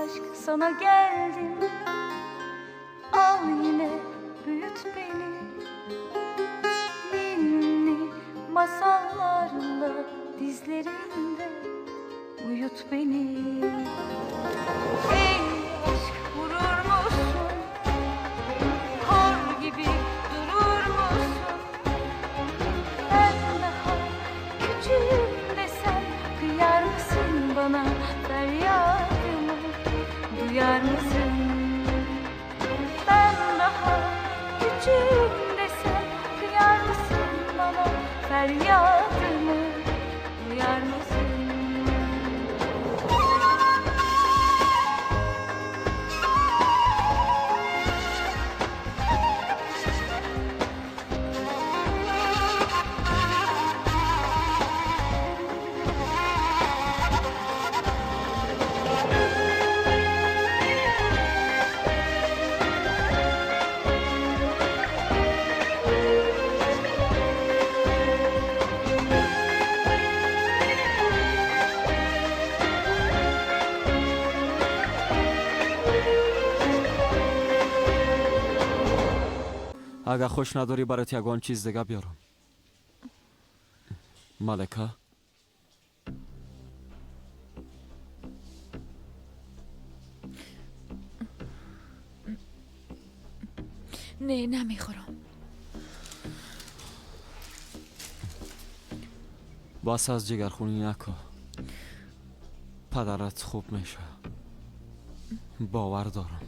Aşk sana geldim, al yine büyüt beni. Ninni masallarla dizlerinde uyut beni. Ey aşk vurur musun? Kor gibi durur musun? Ben daha küçüğüm desem kıyar mısın bana feryadımı? Duyar mısın? Ben daha küçüğüm desem kıyar mısın bana feryadımı? Duyar mısın? اگر خوش نداری برات یگان چیز دیگه بیارم. ملکه نه نمیخورم. بس از جگرخونی نکن، پدرت خوب میشه، باور دارم.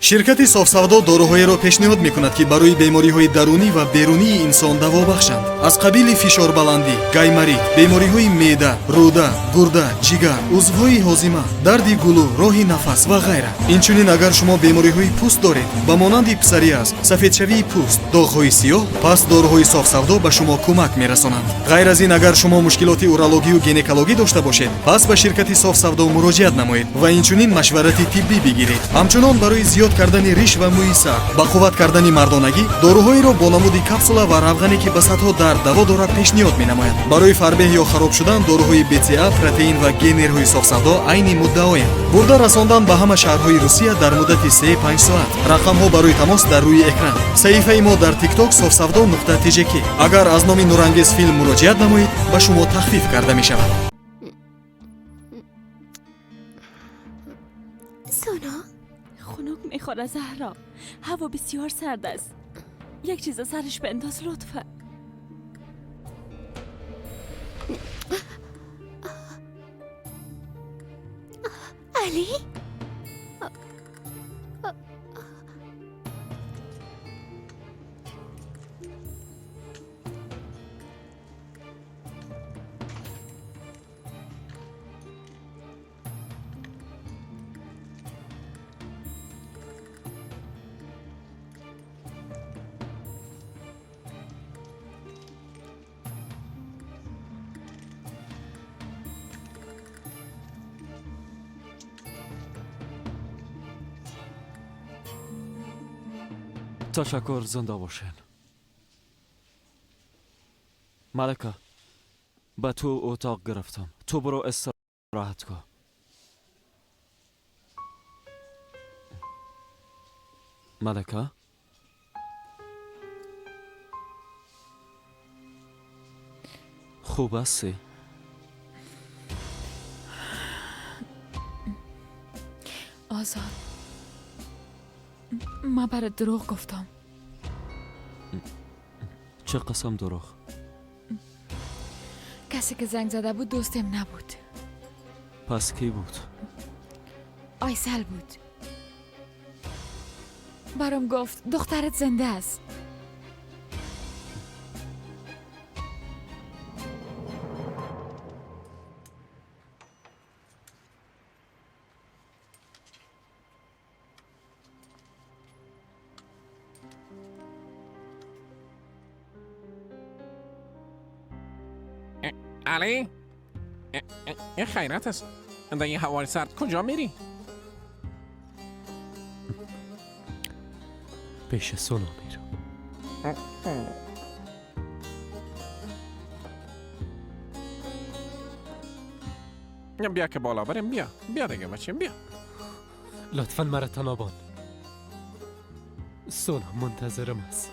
شرکت софсавдо доруҳоеро пешниҳод мекунад, ки барои бемориҳои дарунӣ ва берунии инсон даво бахшанд, аз қабили фишорбаландӣ, гайморит, бемориҳои меъда, рӯда, гурда, ҷигар, узвҳои ҳозима, дарди гулӯ, роҳи нафас ва ғайра. Инчунин агар шумо бемориҳои пӯст доред, ба монанди псориаз, сафедшавии пӯст, доғҳои сиёҳ, пас доруҳои софсавдо ба шумо кӯмак мерасонанд. Ғайр аз ин, агар шумо мушкилоти урологию гинекологӣ дошта бошед, пас ба ширкати софсавдо муроҷиат намоед ва инчунин машварати тиббӣ бигиред. Ҳамчунон барои зиёд кардани риш ва мӯи сар, ба қувват кардани мардонагӣ, доруҳоеро бо намуди капсула ва равғане, ки ба садҳо дард даво дорад, пешниҳод менамояд. Барои фарбеҳ ё хароб шудан доруҳои БЦА, протеин ва генерҳои софсавдо айни муддаоянд. Бурда расондан ба ҳама шаҳрҳои Русия дар муддати 3-5 соат. Рақамҳо барои тамос дар рӯи экран. Саҳифаи мо дар TikTok софсавдо.tjk. Агар аз номи Нурангез филм муроҷиат намоед, ба шумо тахфиф карда мешавад. سونا خنک میخوره زهرا، هوا بسیار سرد است. یک چیز سرش بنداز لطفا. علی؟ تشکر، زنده باشین. ملکه به تو اتاق گرفتم، تو برو استراحت کن. ملکه خوب هستی؟ آزاد، من برات دروغ گفتم. چه قسم دروغ؟ کسی که زنگ زده بود دوستم نبود. پس کی بود؟ آیسل بود. برام گفت دخترت زنده است. علی، این خیرت است. در این هوای سرد کجا میری؟ پیش سونا میرم. بیا که بالا بریم. بیا بیا دیگه بچه، بیا. لطفا مرا تنابان. سونا منتظرم است.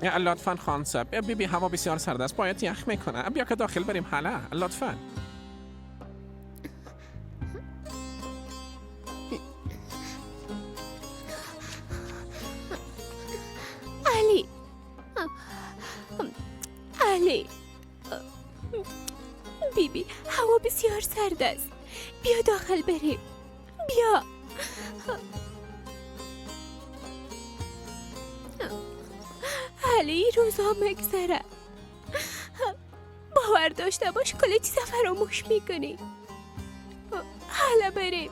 لطفا خان صاحب، بی بی هوا بسیار سرد است، باید یخ میکنه. بیا که داخل بریم. حالا لطفا. علی، علی، بی بی هوا بسیار سرد است، بیا داخل بریم. بیا. علی روزا مگذره، باور داشته باش کل چیز فراموش میکنی. حالا بریم.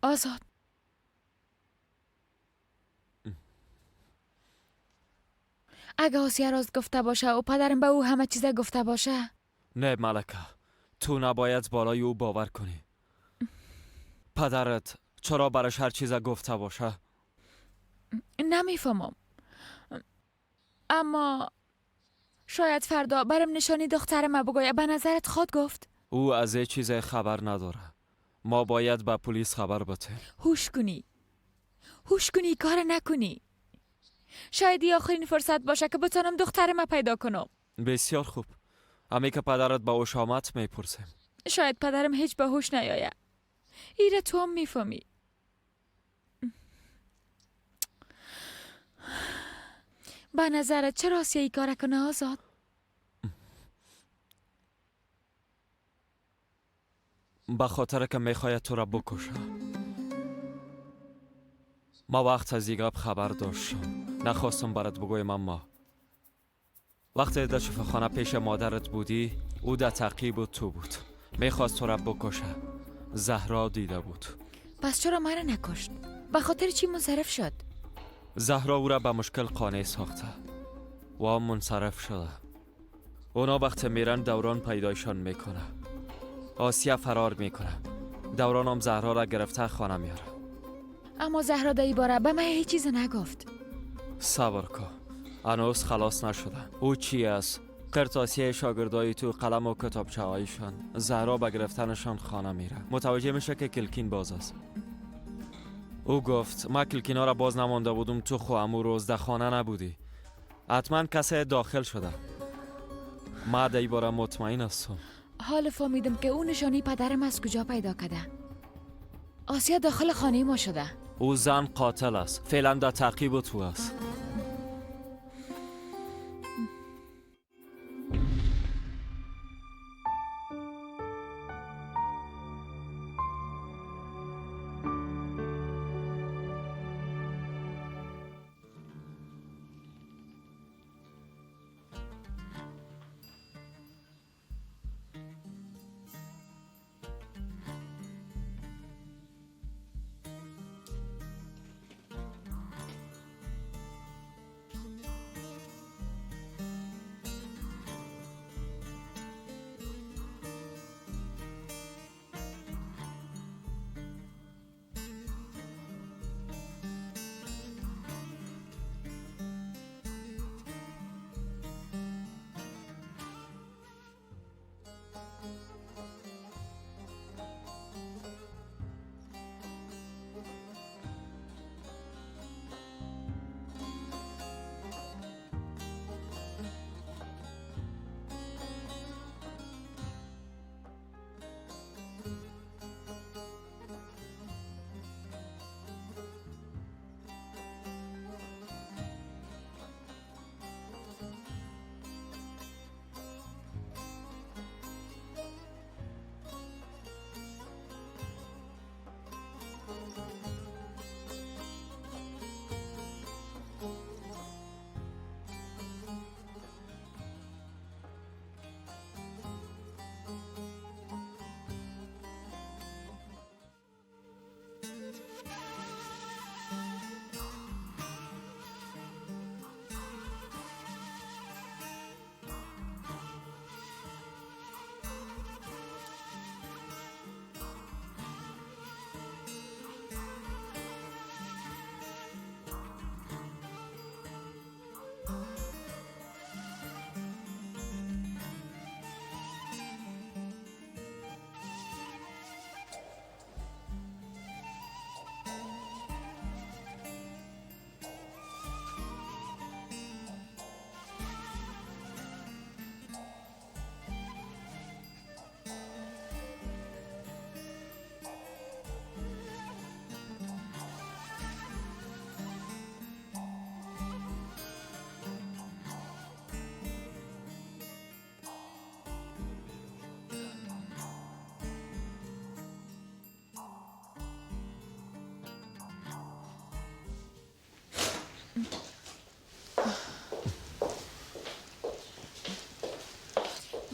آزاد، اگه آسیه راست گفته باشه و پدرم به او همه چیزه گفته باشه. نه ملکه، تو نباید بالای او باور کنی. پدرت چرا برش هر چیزه گفته باشه؟ نمیفهمم، اما شاید فردا برم نشانی دخترم بگویه. به نظرت خواد گفت؟ او از یه چیز خبر نداره. ما باید به پلیس خبر بدیم. هوش کنی، هوش کنی، کار نکنی. شاید یه آخرین فرصت باشه که بتونم دخترم پیدا کنم. بسیار خوب. همی که پدرت به هوش آمد میپرسیم. شاید پدرم هیچ به هوش نیاید. ایره تو هم میفهمی. به نظرت چرا آسیه ای کار کنه آزاد؟ به خاطر که میخواید تو را بکشه. ما وقت از گپ خبر داشتم، نخواستم برات بگویم، اما وقتی در شفاخانه پیش مادرت بودی، او در تعقیب تو بود، میخواست تو را بکشه. زهرا دیده بود. پس چرا مرا نکشت؟ به خاطر چی منصرف شد؟ زهرا او را به مشکل قانع ساخته و منصرف شده. اونا وقت میرن دوران پیدایشان میکنه. آسیه فرار میکنه. دوران هم زهرا را گرفته خانه میاره. اما زهرا در باره به من هیچ چیز نگفت. صبر کن، هنوز خلاص نشده. او چی است؟ قرطاسیه شاگردای تو، قلم و کتابچه هایشان. زهرا به گرفتنشان خانه میره. متوجه میشه که کلکین باز است. او گفت ما کلکینا را باز نمانده بودم، تو خو امو روز در خانه نبودی. حتما کسی داخل شده. ما در باره مطمئن هستم. حال فهمیدم که او نشانی پدرم از کجا پیدا کرده. آسیا داخل خانه ما شده. او زن قاتل است. فعلا در تعقیب تو است.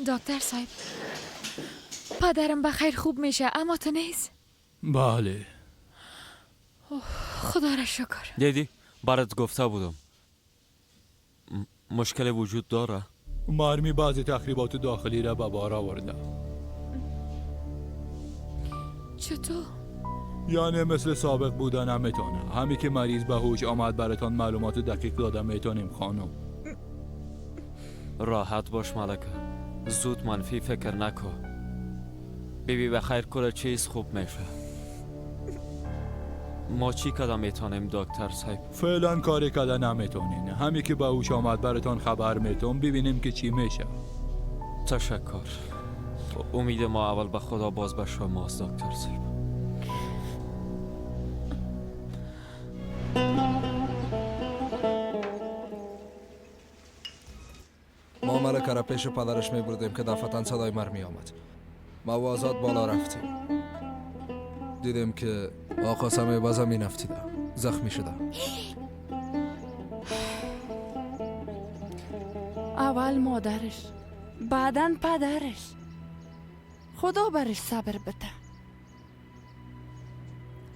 دکتر صاحب، پدرم بخیر خوب میشه، اما تو نیست. بله. خدا را شکر. دیدی برات گفته بودم مشکل وجود داره. مرمی بعضی تخریبات داخلی را به بار آورده. چطور؟ یعنی مثل سابق بودن نمیتونه. همی که مریض به هوش آمد براتان معلومات دقیق داده میتونیم خانم. راحت باش ملکه، زود منفی فکر نکن. بیبی بخیر کل چیز خوب میشه. ما چی کدام میتونیم دکتر صاحب؟ فعلا کاری کده نمیتونین. همی که به هوش آمد براتان خبر میتون، ببینیم که چی میشه. تشکر. امید ما اول به خدا باز به شماست دکتر صاحب. ما ملکه را پیش پدرش می بردیم که دفعتاً صدای مرمی آمد. ما و آزاد بالا رفتیم، دیدیم که آقا سمی به زمین افتیده، زخمی شده. اول مادرش، بعداً پدرش. خدا برش صبر بده.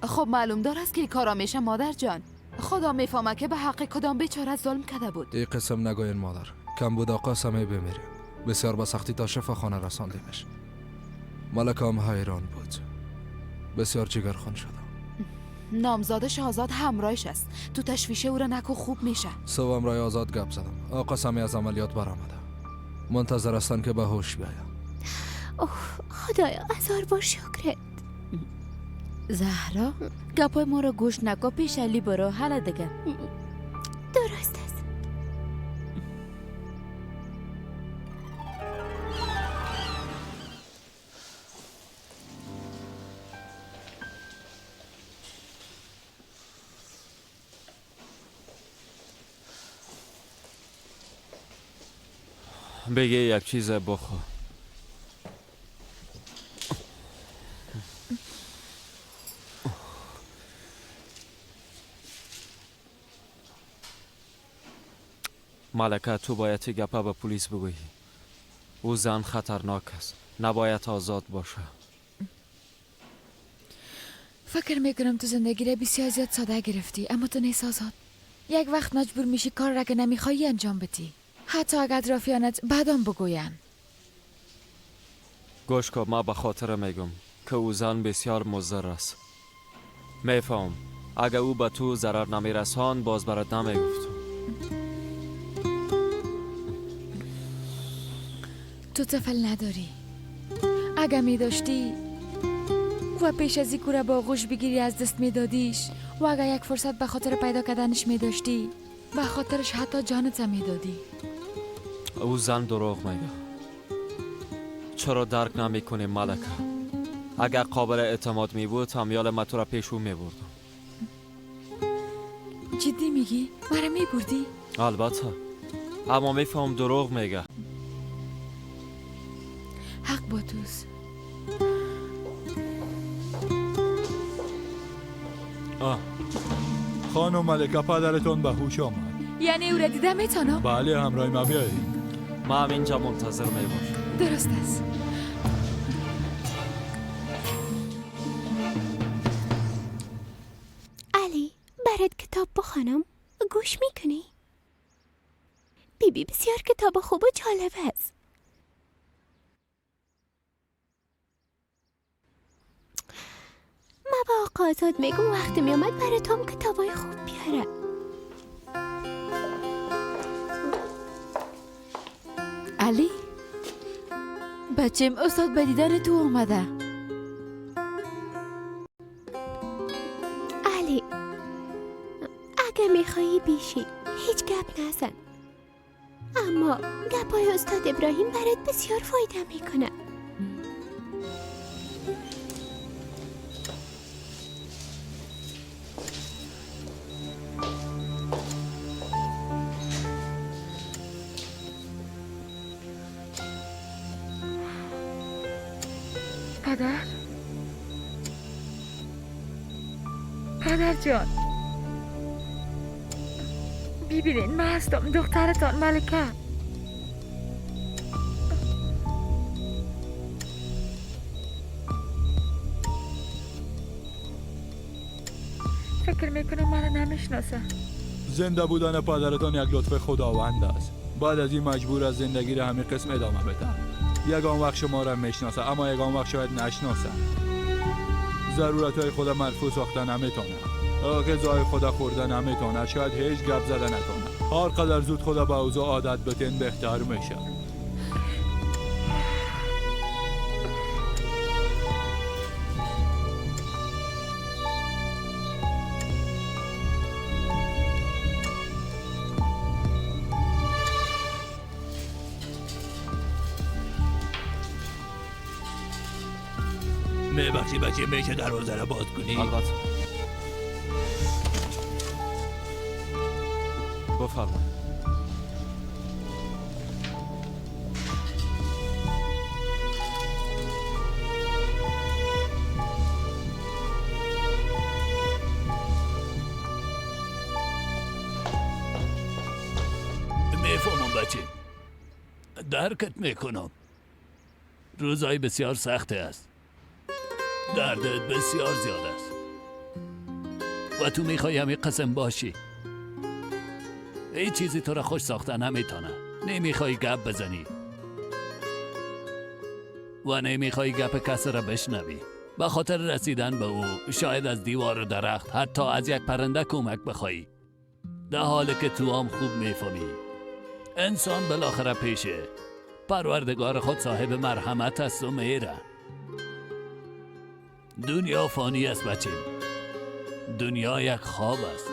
خب معلوم دار است که کارا میشه مادر جان. خدا میفهمه که به حق کدام بیچاره ظلم کرده بود. ای قسم نگوین مادر، کم بود آقا سمی بمیره. بسیار با سختی تا شفاخانه رساندیمش. ملکه هم حیران بود، بسیار جگرخون شده. نامزادش آزاد همراهش است، تو تشویش او را نکو، خوب میشه. صبح رای آزاد گپ زدم. آقا سمی از عملیات برآمده، منتظر هستن که به هوش بیاید. اوه خدایا، هزار بار شکرت. زهرا گپای ما رو گوش نکو، پیش علی برو. حالا دیگه درست است. بگه یک چیز بخور. ملکه تو باید گپه به پلیس بگویی. او زن خطرناک است، نباید آزاد باشه. فکر میکنم تو زندگی را بسیار زیاد ساده گرفتی، اما تو نیست آزاد. یک وقت مجبور میشی کار را که نمیخوایی انجام بدی، حتی اگر اطرافیانت بعدم بگوین. گوش کن، ما به خاطر میگم که او زن بسیار مضر است. میفهم اگر او به تو ضرر نمیرسان باز برات نمیگفتم. تو طفل نداری. اگر می داشتی و پیش از این کوره با آغوش بگیری از دست می دادیش، و اگر یک فرصت به خاطر پیدا کردنش می داشتی، به خاطرش حتی جانت می دادی. او زن دروغ میگه. چرا درک نمی کنی ملکه؟ اگر قابل اعتماد می بود همیال من تو را پیش او می بردم. جدی میگی؟ مرا می بردی؟ البته، اما میفهم دروغ میگه. حق با توست. خانم ملکه پدرتون به هوش آمد. یعنی او را دیده میتونم؟ بله، همراه ما بیایید. ما هم اینجا منتظر میباشم. درست است. علی برات کتاب بخوانم؟ گوش میکنی؟ بیبی بسیار کتاب خوب و جالب است. ما با آقا آزاد میگم وقتی میامد برای تو هم کتابای خوب بیاره. علی بچم، استاد به دیدن تو اومده. علی اگه میخوایی بیشی هیچ گپ نزن، اما گپای استاد ابراهیم برات بسیار فایده میکنه. پدر، پدر جان، ببینین من هستم، دخترتان ملکه. فکر میکنم مرا نمیشناسه. زنده بودن پدرتان یک لطف خداوند است. بعد از این مجبور از زندگی را همین قسم ادامه بده. یگان وقت شما را میشناسه، اما یگان وقت شاید نشناسه. ضرورت های خود مرفوع ساخته نمیتونه، غذای خود خورده نمیتونه، شاید هیچ گپ زده نتونه. هر قدر زود خود به اوضاع عادت بتین بهتر میشه. میبخشی بچه، میشه دروازه را باز کنی؟ البته. بفرمایید. میفهمم بچه، درکت میکنم. روزای بسیار سخته است، دردت بسیار زیاد است و تو میخوای همین قسم باشی. هیچ چیزی تو را خوش ساخته نمیتونه. نمیخوای گپ بزنی و نمیخوای گپ کس را بشنوی. به خاطر رسیدن به او شاید از دیوار و درخت، حتی از یک پرنده کمک بخوای، در حالی که تو هم خوب میفهمی انسان بالاخره پیشه پروردگار خود صاحب مرحمت است و میره. دنیا فانی است بچیم، دنیا یک خواب است،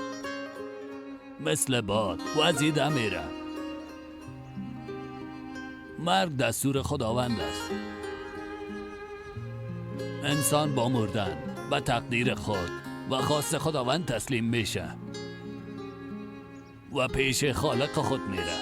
مثل باد وزیده میره. مرگ دستور خداوند است. انسان با مردن به تقدیر خود و خواست خداوند تسلیم میشه و پیش خالق خود میره.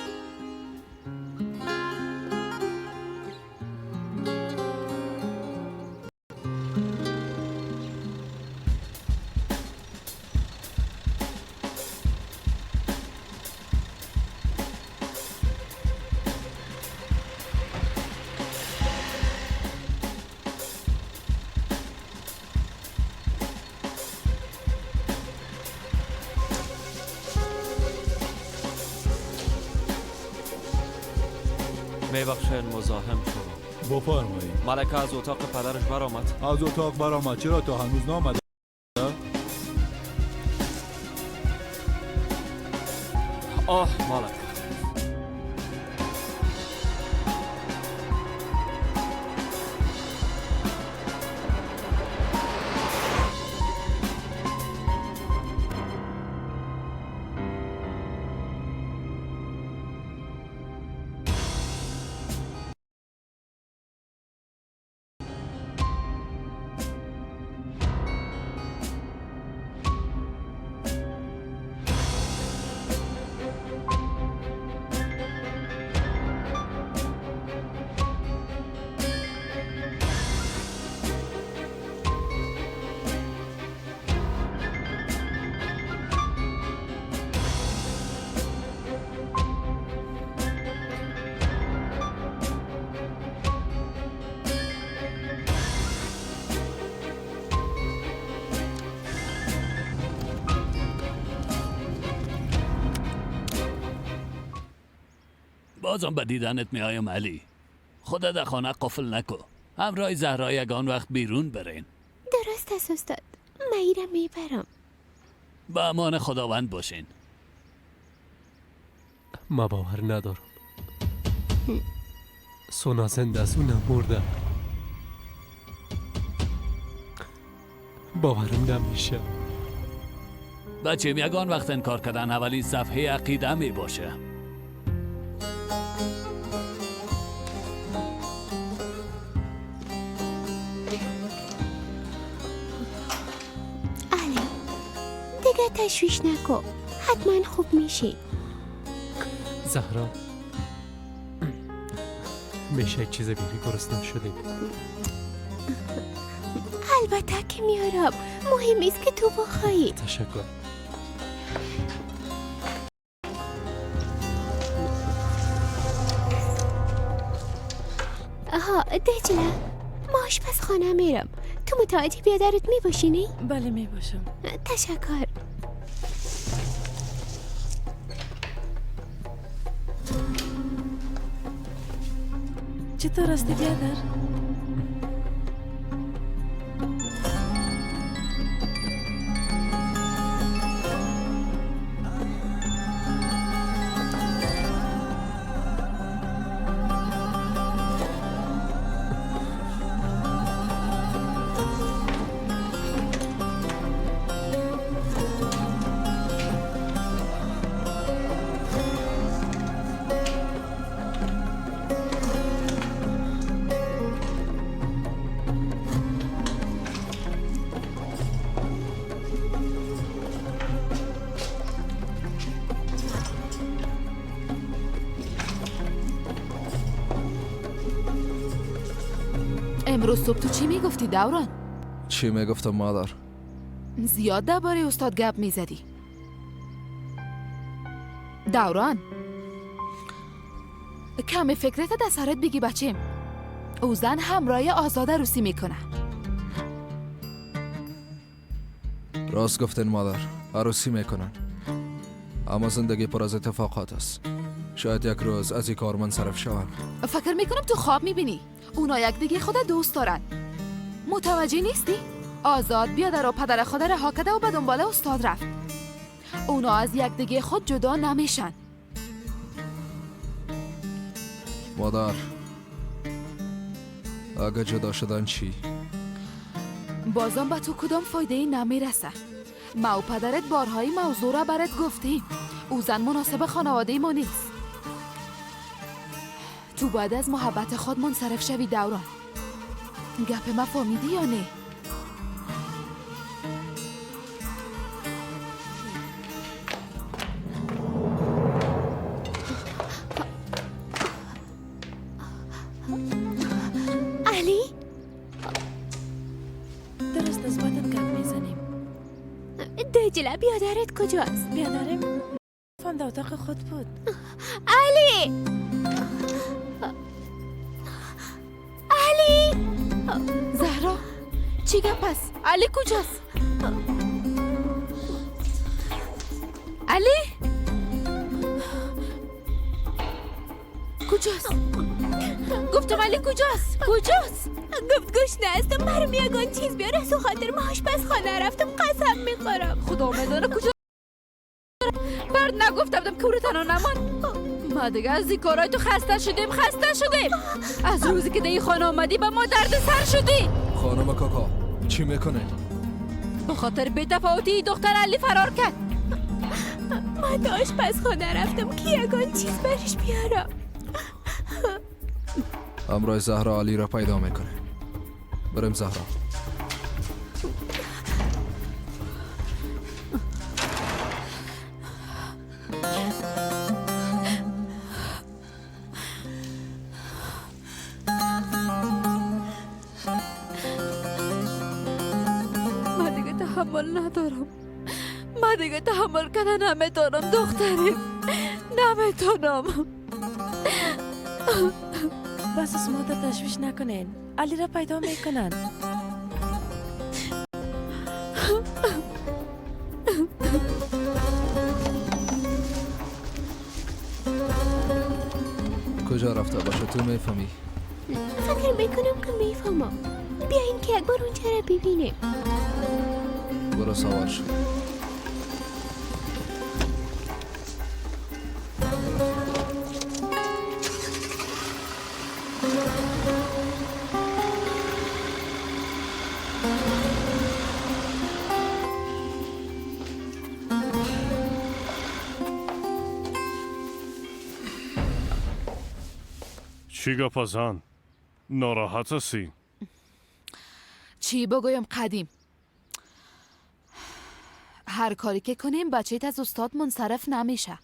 میبخشین مزاحم شدم. بفرمایید. ملکه از اتاق پدرش برآمد. از اتاق برآمد؟ چرا تا هنوز نامده؟ آه ملکه، بازم به دیدنت میایم علی. خدا در خانه قفل نکو. همراه زهرا یگان وقت بیرون برین. درست است استاد، من ایره میبرم. به امان خداوند باشین. ما باور ندارم. سونا زنده است، او نمرده. باورم نمیشه. بچه یگان وقت انکار کردن اولین صفحه عقیده می باشه. علی دیگه تشویش نکن، حتما خوب میشی. زهرا میشه یک چیز بیری گرسنه شدیم. البته که میارم، مهم است که تو بخوایی. تشکر. آها دجله، ما آشپزخانه میرم، تو تو متوجه بیادرت میباشی نه؟ بله میباشم. تشکر. چطور هستی بیادر؟ امروز صبح تو چی میگفتی دوران؟ چی میگفتم مادر؟ زیاد درباره استاد گپ میزدی. دوران کمی فکرت در سرت بگی بچیم. او زن همراه آزاده روسی میکنه. راست گفتن مادر، عروسی میکنن. اما زندگی پر از اتفاقات است. شاید یک روز از این کار منصرف شوم. فکر میکنم تو خواب میبینی. اونا یک دیگه خود دوست دارن. متوجه نیستی؟ آزاد بیادر و پدر خود رها کرده و به دنبال استاد رفت. اونا از یک دیگه خود جدا نمیشن. مادر، اگه جدا شدن چی؟ بازم به تو کدام فایده ای نمیرسه. ما و پدرت بارهای موضوع را برات گفتیم. او زن مناسب خانواده ما نیست. تو باید از محبت خود منصرف شوی دوران. گپ ما فهمیدی یا نه؟ علی؟ درست از بعدم گپ میزنیم. دجله بیادرت کجاست؟ بیادرم فان در اتاق خود بود. علی! علی! زهرا چی گپ است؟ علی کجاست؟ علی؟ کجاست؟ گفتم علی کجاست؟ کجاست؟ گفت گشنه هستم، برام یگان چیز بیار. از خاطر ما آشپزخانه رفتم، قسم میخورم. خدا میدانه کجا. برد نگفتم بودم که او رو تنها نمان. ما دیگه از این کارهای تو خسته شدیم، خسته شدیم. از روزی که در این خانه آمدی به ما درد سر شدی. خانم کاکا چی میکنه؟ به خاطر بی‌تفاوتی دختر علی فرار کرد. ما تا آشپزخانه رفتم که یگان چیز برش بیارم. همراه زهرا علی را پیدا میکنه. بریم زهرا. من دیگه تحمل ندارم. من دیگه تحمل کردن نمیتونم دختریم، نمیتونم. بس از مادر تشویش نکنین، علی را پیدا میکنن. کجا رفته باشه تو میفهمی؟ فکر میکنم که میفهمم. بیاین که یک بار اونجا را ببینیم. برو سوار شو. چی گپ زن؟ ناراحت هستی؟ چی بگویم قدیم؟ هر کاری که کنیم بچه‌ت از استاد منصرف نمیشه.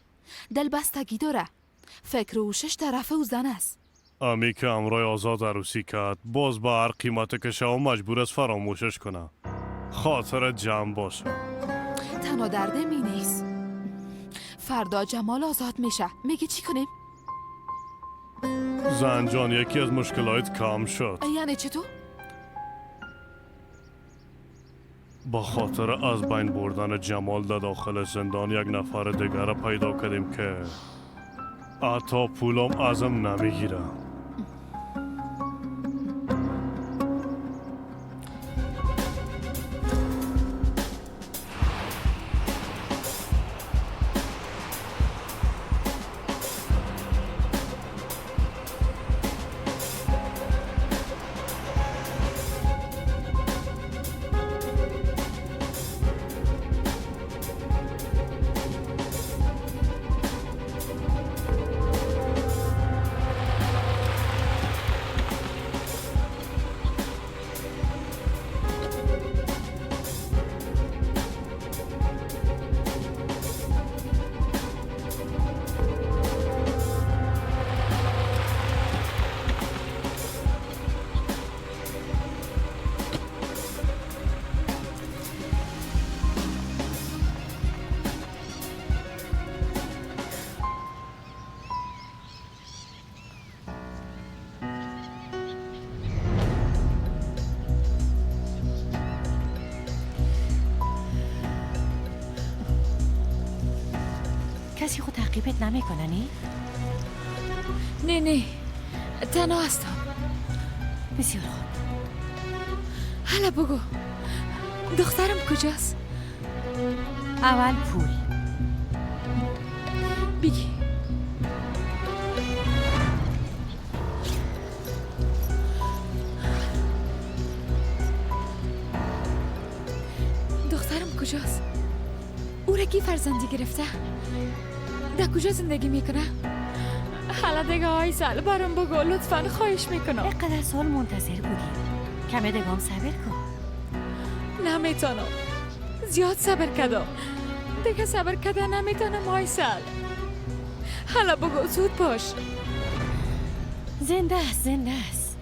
دلبستگی داره. فکر و هوشش طرف او زن است. امی که امرای آزاد عروسی کرد باز با هر قیمت که شما مجبور است فراموشش کنه. خاطر جمع باشه. تنها درد می نیست. فردا جمال آزاد میشه. میگی چی کنیم؟ زن جان یکی از مشکلات کم شد. یعنی چطور؟ با خاطر از بین بردن جمال در داخل زندان یک نفر دیگر را پیدا کردیم که حتی پولم ازم نمیگیره. کسی خود تعقیبت نمیکنه نی؟ نه نه، تنها هستم. بسیار خوب. حالا بگو دخترم کجاست؟ اول پول بگی. دخترم کجاست؟ او را کی فرزندی گرفته؟ در کجا زندگی میکنه؟ حالا دیگه آیسل برام بگو لطفا، خواهش میکنم. اینقدر سال منتظر بودی، کمی دیگه هم صبر کن. نمیتونم، زیاد صبر کردم، دیگه صبر کردن نمیتونم آیسل. حالا بگو، زود باش. زنده است، زنده است،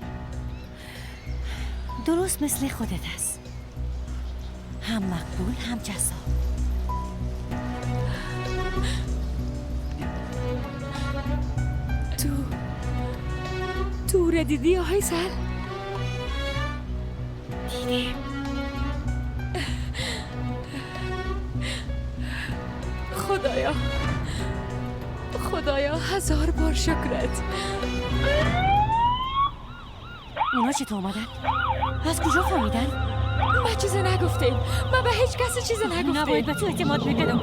درست مثل خودت است، هم مقبول هم جذاب. تو را دیدی آیسل؟ دیدیم. خدایا، خدایا هزار بار شکرت. اونا چطور اومدن؟ از کجا فهمیدن؟ ما چیزی نگفتیم، ما به هیچ کسی چیزی نگفتیم. نباید به تو اعتماد میکردم.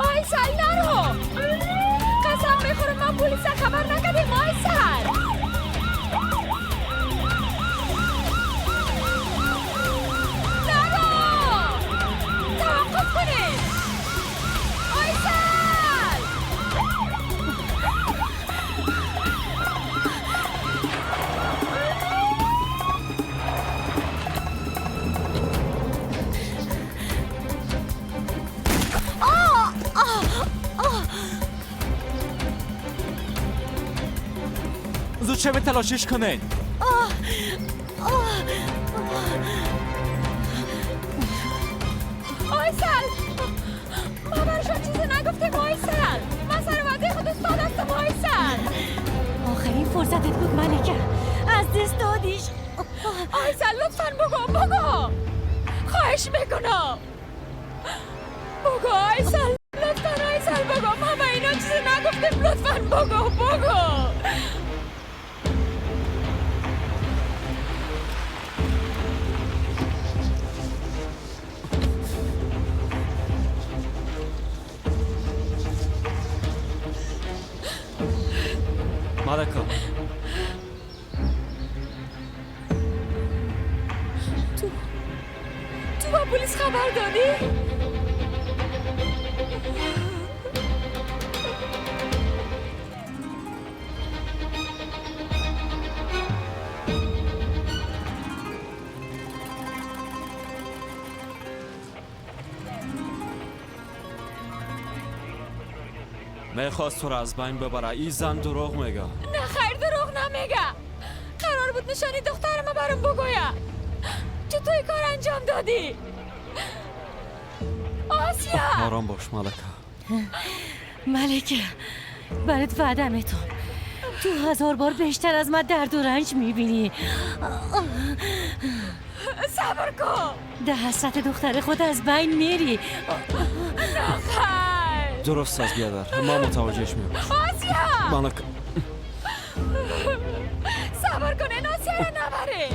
آیسل نرو، قسم میخورم ما پلیس خبر نکردیم. آیسل نرو، توقف کنید. آیسل زود شوید تلاشش کنید. آیسل ما برشان چیزی نگفتیم. آیسل من سر وعده خود استاد هستم. آیسل آخرین فرصتت بود ملکه، از دست دادیش. آیسل لطفا بگو، بگو، خواهش میکنم بگو. آیسل لطفا، آیسل بگو، ما به اینا چیزی نگفتیم. لطفا بگو، بگو. ملکه تو با پلیس خبر دادی؟ میخواست تو را از بین ببره. این زن دروغ میگه. نه خیر، دروغ نمیگه. قرار بود نشانی دختر ما برام بگویه. چطور این کار انجام دادی؟ آسیا آرام باش ملکه. ملکه برات وعده میتم، تو 1000 بار بیشتر از من درد و رنج میبینی. صبر کن. ده حسرت دختر خود از بین میری. نخیر. درست از بیادر، ما متوجهش میباشم. آسیا ملکه صبر کن، این آسیا را نبره.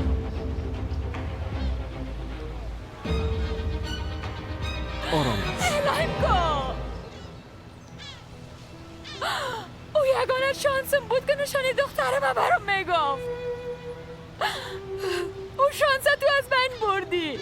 آرام باش. الهیم کن. او یگانه شانسم بود که نشانی دختر من برام میگفت. او شانس تو از من بردی.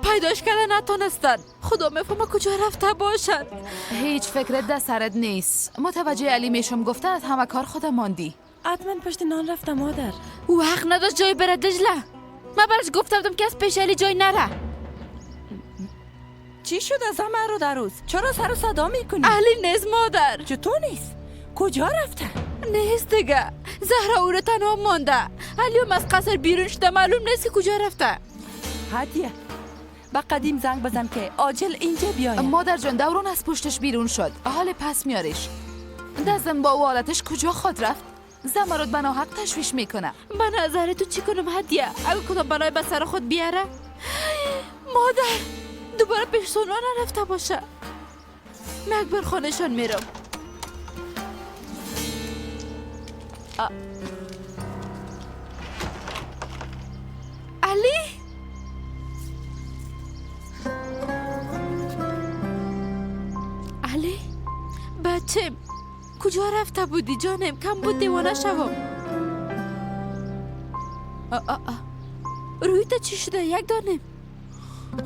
پیداش کردن نتونستن. خدا میفهمه کجا رفته باشد. هیچ فکر ده سرت نیست. متوجه علی میشم گفته از همه کار خودم ماندی. حتما پشت نان رفته مادر. او حق نداشت جای بره دجله. من برش گفته بودم که از پیش علی جای نره. چی شد از همه رو در روز؟ چرا سر و صدا میکنی؟ علی نیست مادر. چطور نیست؟ کجا رفته؟ نیست دیگه. زهرا او رو تنها مانده. علی هم از قصر بیرون شده، معلوم نیست که کجا رفته. هدیه با قدیم زنگ بزن که عاجل اینجا بیاید. مادر جان دوران از پشتش بیرون شد. حال پس میارش. دزم با او حالتش کجا خود رفت؟ زمرد بنا حق تشویش میکنه. به نظر تو چی کنم هدیه؟ اگه کدام بلای به سر خود بیاره؟ مادر دوباره پیش سونا نرفته باشه. من اکبر خانهشان میرم. علی؟ علی بچه کجا رفته بودی جانم؟ کم بود دیوانه شوم. روی تا چی شده یک دانم؟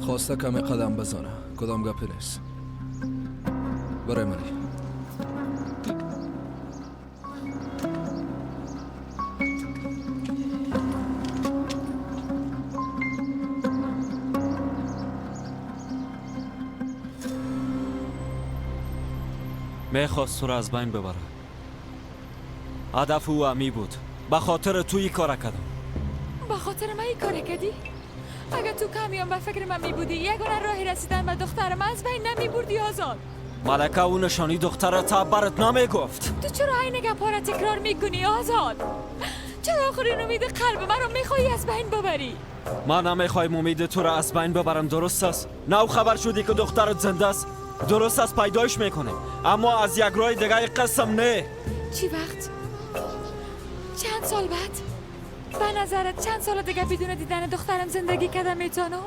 خواسته کمی قدم بزنه. کدام گپی نیست. برای منی میخواست تو را از بین ببره. هدف او امی بود. به خاطر تو این کار کردم. به خاطر من این کار کردی؟ اگه تو کمیان به فکر من می بودی یگانه راه رسیدن به دختر من از بین نمی بردی آزاد. ملکه او نشانی دختر تا برات نمی گفت. تو چرا این گپا را تکرار میکنی آزاد؟ چرا آخرین امید قلب من را میخوایی از بین ببری؟ من نمیخوایم امید تو را از بین ببرم، درست است؟ نو خبر شدی که دخترت زنده است، درست است؟ پیدایش میکنه، اما از یک راه دیگه قسم نه. چی وقت؟ چند سال بعد؟ به نظرت چند سال دیگه بدون دیدن دخترم زندگی کردم میتونم؟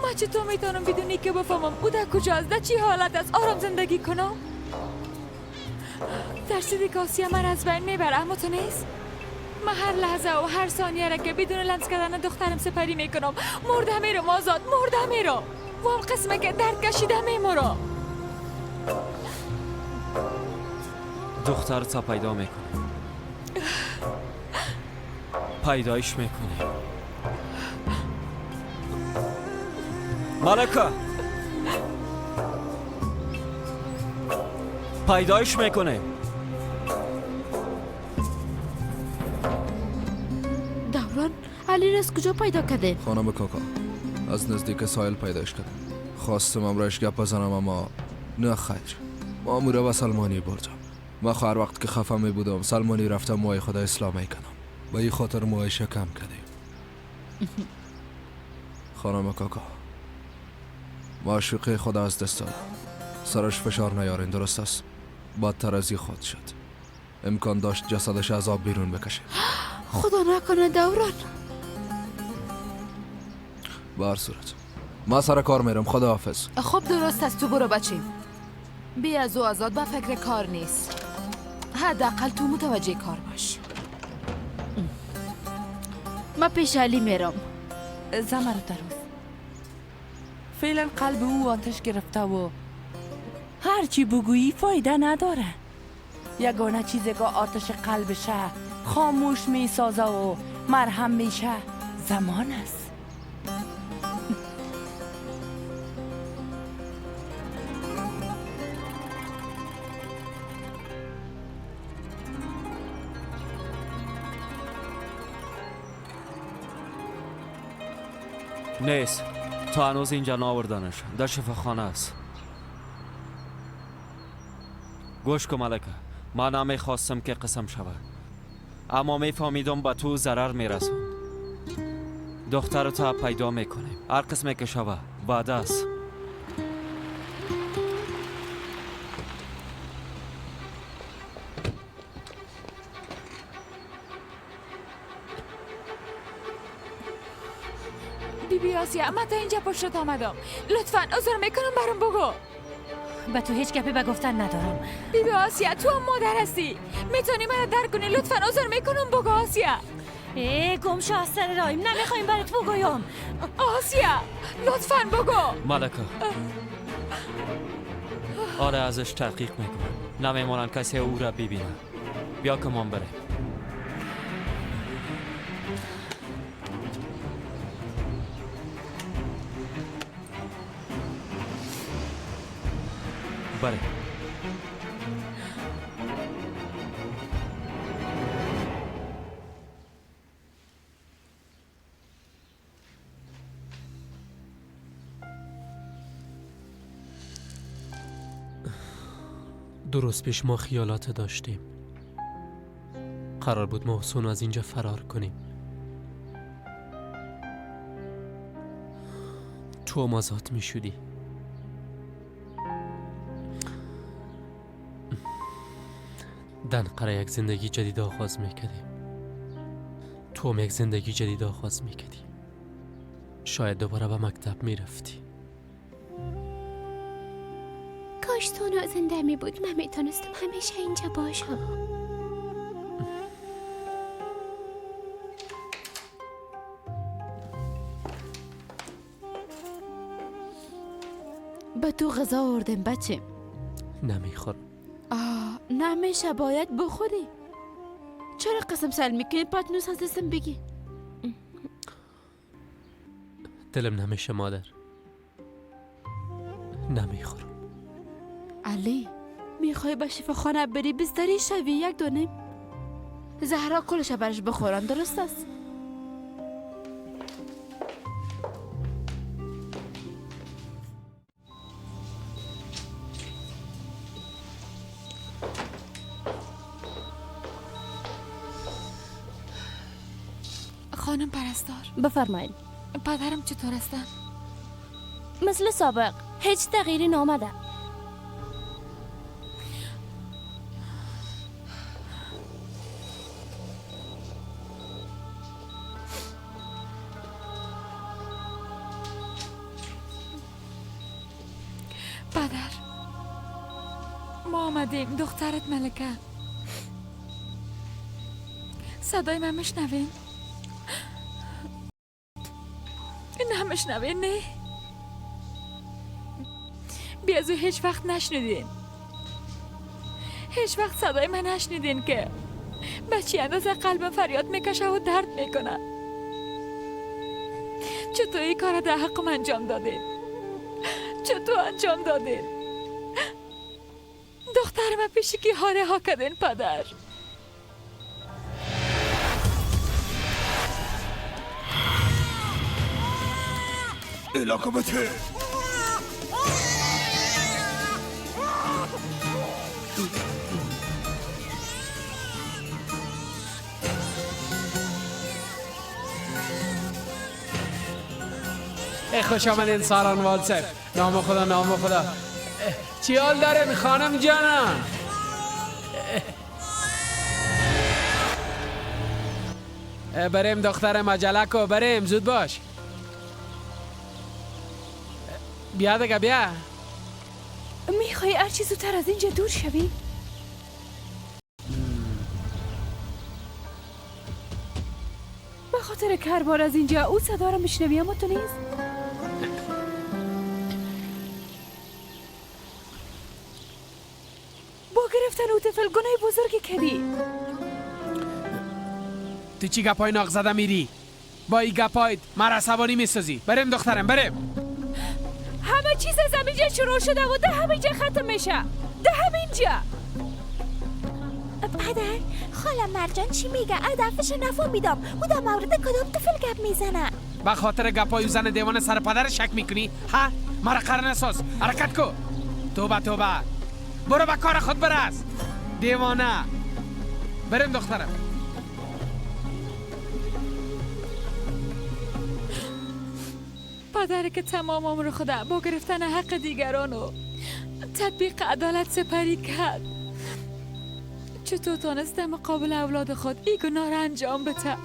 ما چطور میتونم بدونی که بفهمم او در کجاست، در چی حالت است، آرام زندگی کنم؟ ترسیدی که آسیا من از بین میبره، اما تو نیست. من هر لحظه و هر ثانیه را که بدون لمس کردن دخترم سپری میکنم مرده میرم آزاد، مرده میرم و هم قسمه که درد کشیده میمرم. دختر تا پیدا میکنه، پیدایش میکنه. ملکه پیدایش میکنه. دوران علی را از کجا پیدا کرده؟ خانم کاکا از نزدیک ساحل پیدایش کردم. خواستم امرایش گپ بزنم اما نه خیر. ما امورا به سلمانی بردم. ما هر وقت که خفه می بودم سلمانی رفتم موهای خدا اسلامی کنم. به این خاطر موهایش کم کردیم. خانم کاکا معشوقه خدا از دست دادم. سرش فشار نیارین، درست است؟ بدتر از این خود شد. امکان داشت جسدش از آب بیرون بکشه. خدا نکنه دوران. به هر صورت ما سر کار میرم. خدا حافظ. خب درست است، تو برو بچیم. بی از او آزاد به فکر کار نیست. حداقل تو متوجه کار باش. ما پیش علی میرم. زمرد روز فعلا قلب او آتش گرفته و هرچی بگویی فایده نداره. یگانه چیزی که آتش قلبشه خاموش میسازه و مرهم میشه زمان است. نیست، تا هنوز اینجا نآوردنش، در شفاخانه است. گوش کن ملکه، من نمیخواستم که قسم شود، اما میفهمیدم به تو ضرر میرسم. دختر تا پیدا میکنیم، هر قسمی که شود، وعده است. بیبی آسیا، من تا اینجا پشتت آمدم، لطفاً عذر میکنم برام بگو. به تو هیچ گپی به گفتن ندارم. بیبی آسیا، تو هم مادر هستی، میتونی مرا درک کنی. لطفاً عذر میکنم بگو آسیا. ای گم شو از سر راهیم، نمیخوایم برات بگویم. آسیا لطفاً بگو. ملکه، آره ازش تحقیق میکنم، نمیمانم کسی او را ببینه. بیا که من بریم. بله. درست پیش ما خیالات داشتیم. قرار بود ما حسون از اینجا فرار کنیم. تو هم آزاد می شدی. دنقره یک زندگی جدید آغاز میکردیم. تو هم یک زندگی جدید آغاز میکردی. شاید دوباره به مکتب میرفتی. کاش سونا زنده می بود، من میتونستم همیشه اینجا باشم. به تو غذا آوردم بچه. نمیخورم. آه نمیشه، باید بخوری. چرا قسم سر میکنی پتنوس از دستم بگی؟ دلم نمیشه مادر، نمیخورم. علی میخوای به شفاخانه بری بستری شوی؟ یک دونه زهرا کلش برش بخورم، درست است؟ خانم پرستار، بفرمایید. پدرم چطور هستن؟ مثل سابق، هیچ تغییری نامده. پدر، ما آمدیم. دخترت ملکه. صدای من میشنوین؟ نمیشنوین؟ نه بی از او هیچ وقت نشنیدین، هیچ وقت صدای من نشنیدین که به چی اندازه قلبم فریاد میکشه و درد میکنه. چطور این کار در حقم انجام دادین؟ چطور انجام دادین؟ دختر من پیش کی هاره ها کردین پدر؟ علاقه خوش آمدین ساران والسف. نام خدا، نام خدا. چی حال دارین خانم جانم؟ بریم دختر مجله کو، بریم زود باش. بیا دیگه بیا. میخوای هرچی زودتر از اینجا دور شوی؟ به خاطر کربار از اینجا او صدا رو میشنوی اما تو نیست. با گرفتن او طفل گناه بزرگی کردی. تو چی گپای ناق زده میری؟ با این گپایت مرا عصبانی میسازی. بریم دخترم بریم. همه چیز از همینجا شروع شده و ده همینجا ختم میشه. ده همینجا. پدر، خاله مرجان چی میگه؟ هدفش نفهمیدم. او در مورد کدام طفل گپ میزنه؟ به خاطر گپای زن دیوانه سر پدر شک میکنی؟ ها؟ مرا قرار نساز. حرکت کو. توبه توبه. برو به کار خود برس. دیوانه. بریم دخترم. پدر که تمام عمر خود با گرفتن حق دیگران و تطبیق عدالت سپری کرد، چطور تانست در مقابل اولاد خود این گناه را انجام بده؟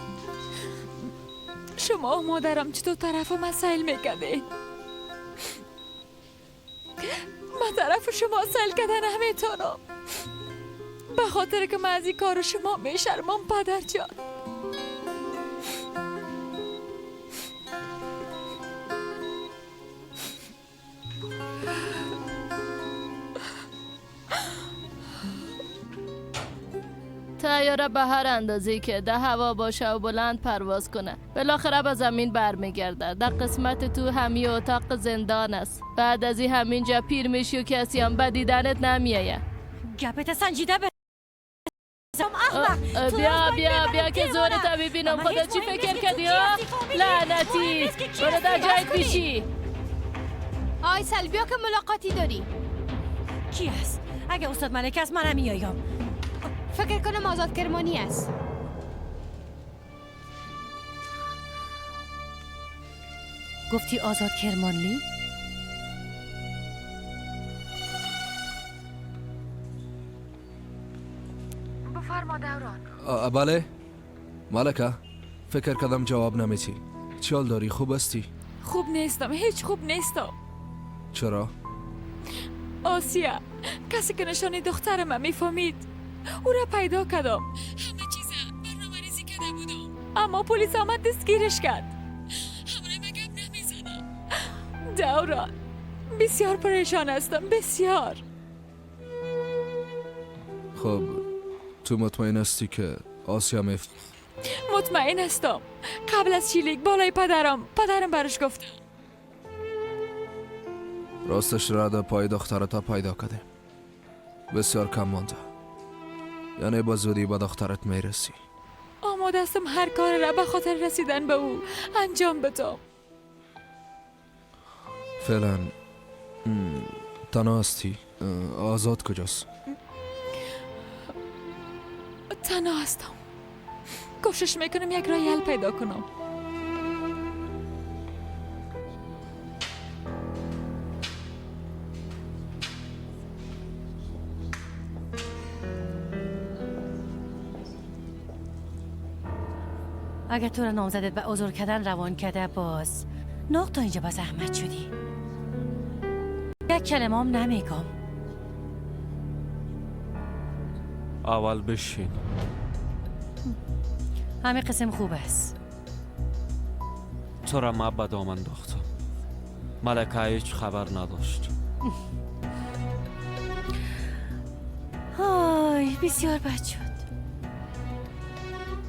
شما و مادرم چطور طرف مسائل میکردین؟ من طرف شما سیل کردن نمیتونم، به خاطر که من از این کار شما میشرمم پدر جان. طیاره به هر اندازه که در هوا باشه و بلند پرواز کنه بالاخره به زمین برمیگرده. در قسمت تو همی اتاق زندان است. بعد از این همینجا پیر میشی و کسی هم به دیدنت نمیایه. گپت سنجیده به بیا بیا بیا که زورت ببینم. خدا چی فکر کردی ها؟ لعنتی برو در جایت بیشی. آیسل بیا که ملاقاتی داری. کی است؟ اگه استاد ملک است منم میایم. فکر کنم آزاد کرمانی است. گفتی آزاد کرمانی؟ بفرما دوران. بله ملکه، فکر کردم جواب نمیتی. چی حال داری؟ خوب هستی؟ خوب نیستم، هیچ خوب نیستم. چرا؟ آسیا، کسی که نشانی دخترم میفهمید او را پیدا کردم. همه چیز برنامه ریزی کرده بودم، اما پلیس آمد دستگیرش کرد. همراه من گپ نمیزنم. دوران بسیار پریشان هستم، بسیار. خب تو مطمئن هستی که آسیا مطمئن هستم. قبل از شیلیک بالای پدرم برش گفتم. راستش را پای دخترت پیدا کردیم. بسیار کم مانده، یعنی با زودی به دخترت میرسی. آماده هستم هر کار را به خاطر رسیدن به او انجام بدم. فعلا تنها هستی؟ آزاد کجاست؟ تنها هستم. کوشش میکنم یک راه حل پیدا کنم. اگه تو را نامزدت به آزار کردن روان کرده باز ناق تا اینجا با زحمت شدی. یک کلمه هم نمیگم. اول بشین. همه قسم خوب است. تو را ما به دام انداختم. ملکه هیچ خبر نداشت. آی بسیار بد شد.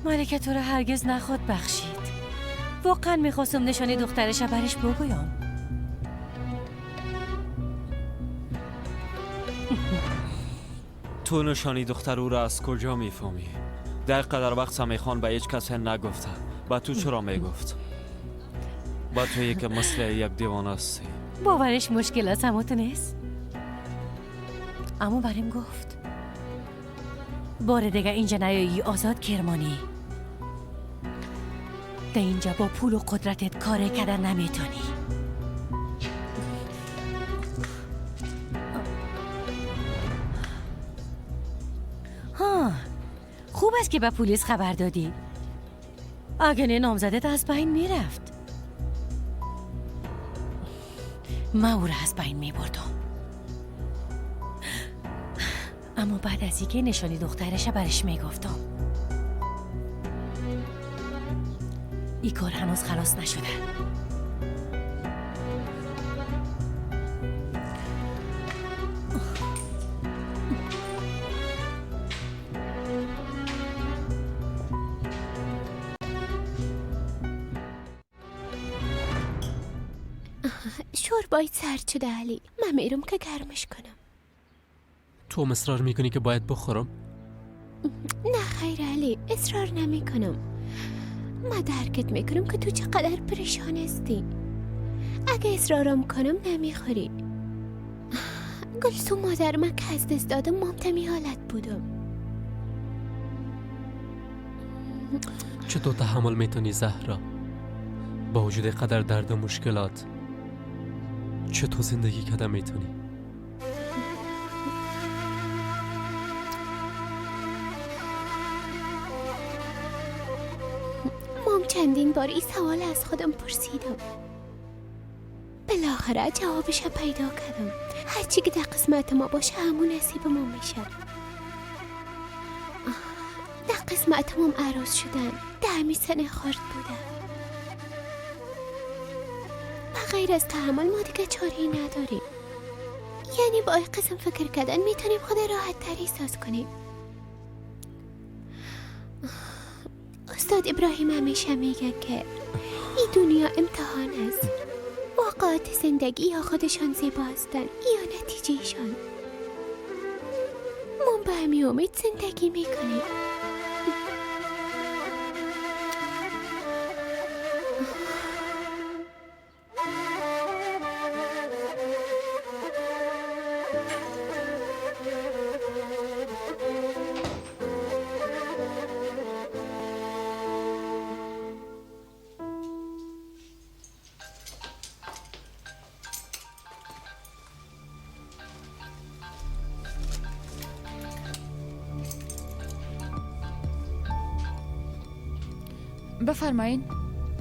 ملکه تو را هرگز نخواد بخشید. واقعا میخواستم نشانه دخترش برش بگویم. تو نشانی دختر او را از کجا میفهمی؟ در قدر وقت سمیخان به هیچ کس نگفته. با تو چرا میگفت؟ با تویی که مثل یک دیوانه هستی. باورش مشکل است اما تو نیست. اما بریم گفت بار دیگه اینجا نیایی آزاد کرمانی. در اینجا با پول و قدرتت کار کردن نمیتونی. ها خوب است که به پلیس خبر دادی. اگه نه نامزدت از بین میرفت. من او را از بین میبردم. اما بعد از اینکه نشانی دخترش برش میگفتم. این کار هنوز خلاص نشده. شوربایت سرد شده علی. من میرم که گرمش کنم. تو اصرار میکنی که باید بخورم؟ نه خیر علی، اصرار نمی کنم. من درکت میکنم که تو چقدر پریشان هستی. اگه اصرارم کنم نمیخوری. گلسو مادر من که از دست دادم مامتمی حالت بودم. چطور تحمل میتونی زهرا؟ با وجود قدر درد و مشکلات چطور زندگی کده میتونی؟ مام چندین بار این سوال از خودم پرسیدم. بالاخره جوابش پیدا کردم. هرچی که در قسمت ما باشه همون نصیب ما میشه. در قسمت ما عروس شدن در همین سن خرد بوده. غیر از تحمل ما دیگه چاره‌ای نداریم. یعنی با این قسم فکر کردن میتونیم خود راحت تر احساس کنیم. استاد ابراهیم همیشه میگه که این دنیا امتحان است. واقعات زندگی یا خودشان زیبا هستند یا نتیجهشان. ما به همین امید زندگی میکنیم. بفرمایین.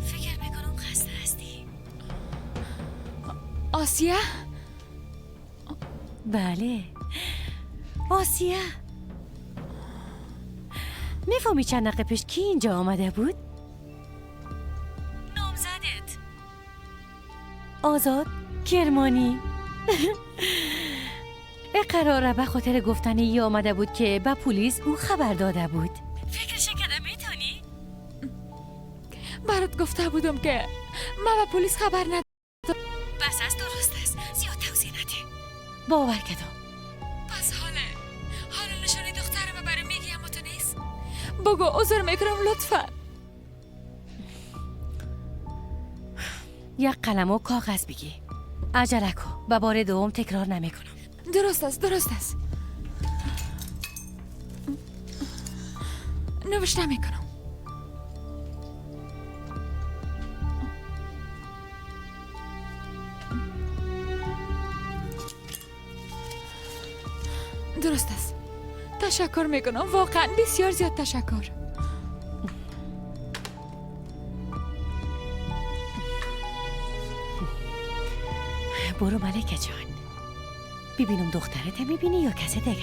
فکر میکنم خسته هستی. آسیه؟ بله آسیه. میفهمی چند دقیقه پیش کی اینجا آمده بود؟ نامزدت آزاد کرمانی. قراره به خاطر گفتن ای آمده بود که به پلیس او خبر داده بود. فکرش کده میتونی؟ برات گفته بودم که من به پلیس خبر ندادم. بس از درست است، زیاد توضیح نده. باور کدام. پس حاله نشانه دخترم برای میگی اما تو نیست. بگو عذر میکنم لطفا. یک قلم و کاغذ بگی. عجله کن، به بار دوم تکرار نمیکنم. درست است، درست است. نوشته میکنم. درست است. تشکر میکنم، واقعا بسیار زیاد تشکر. برو ملکه جان، ببینم دخترت میبینی یا کس دیگره.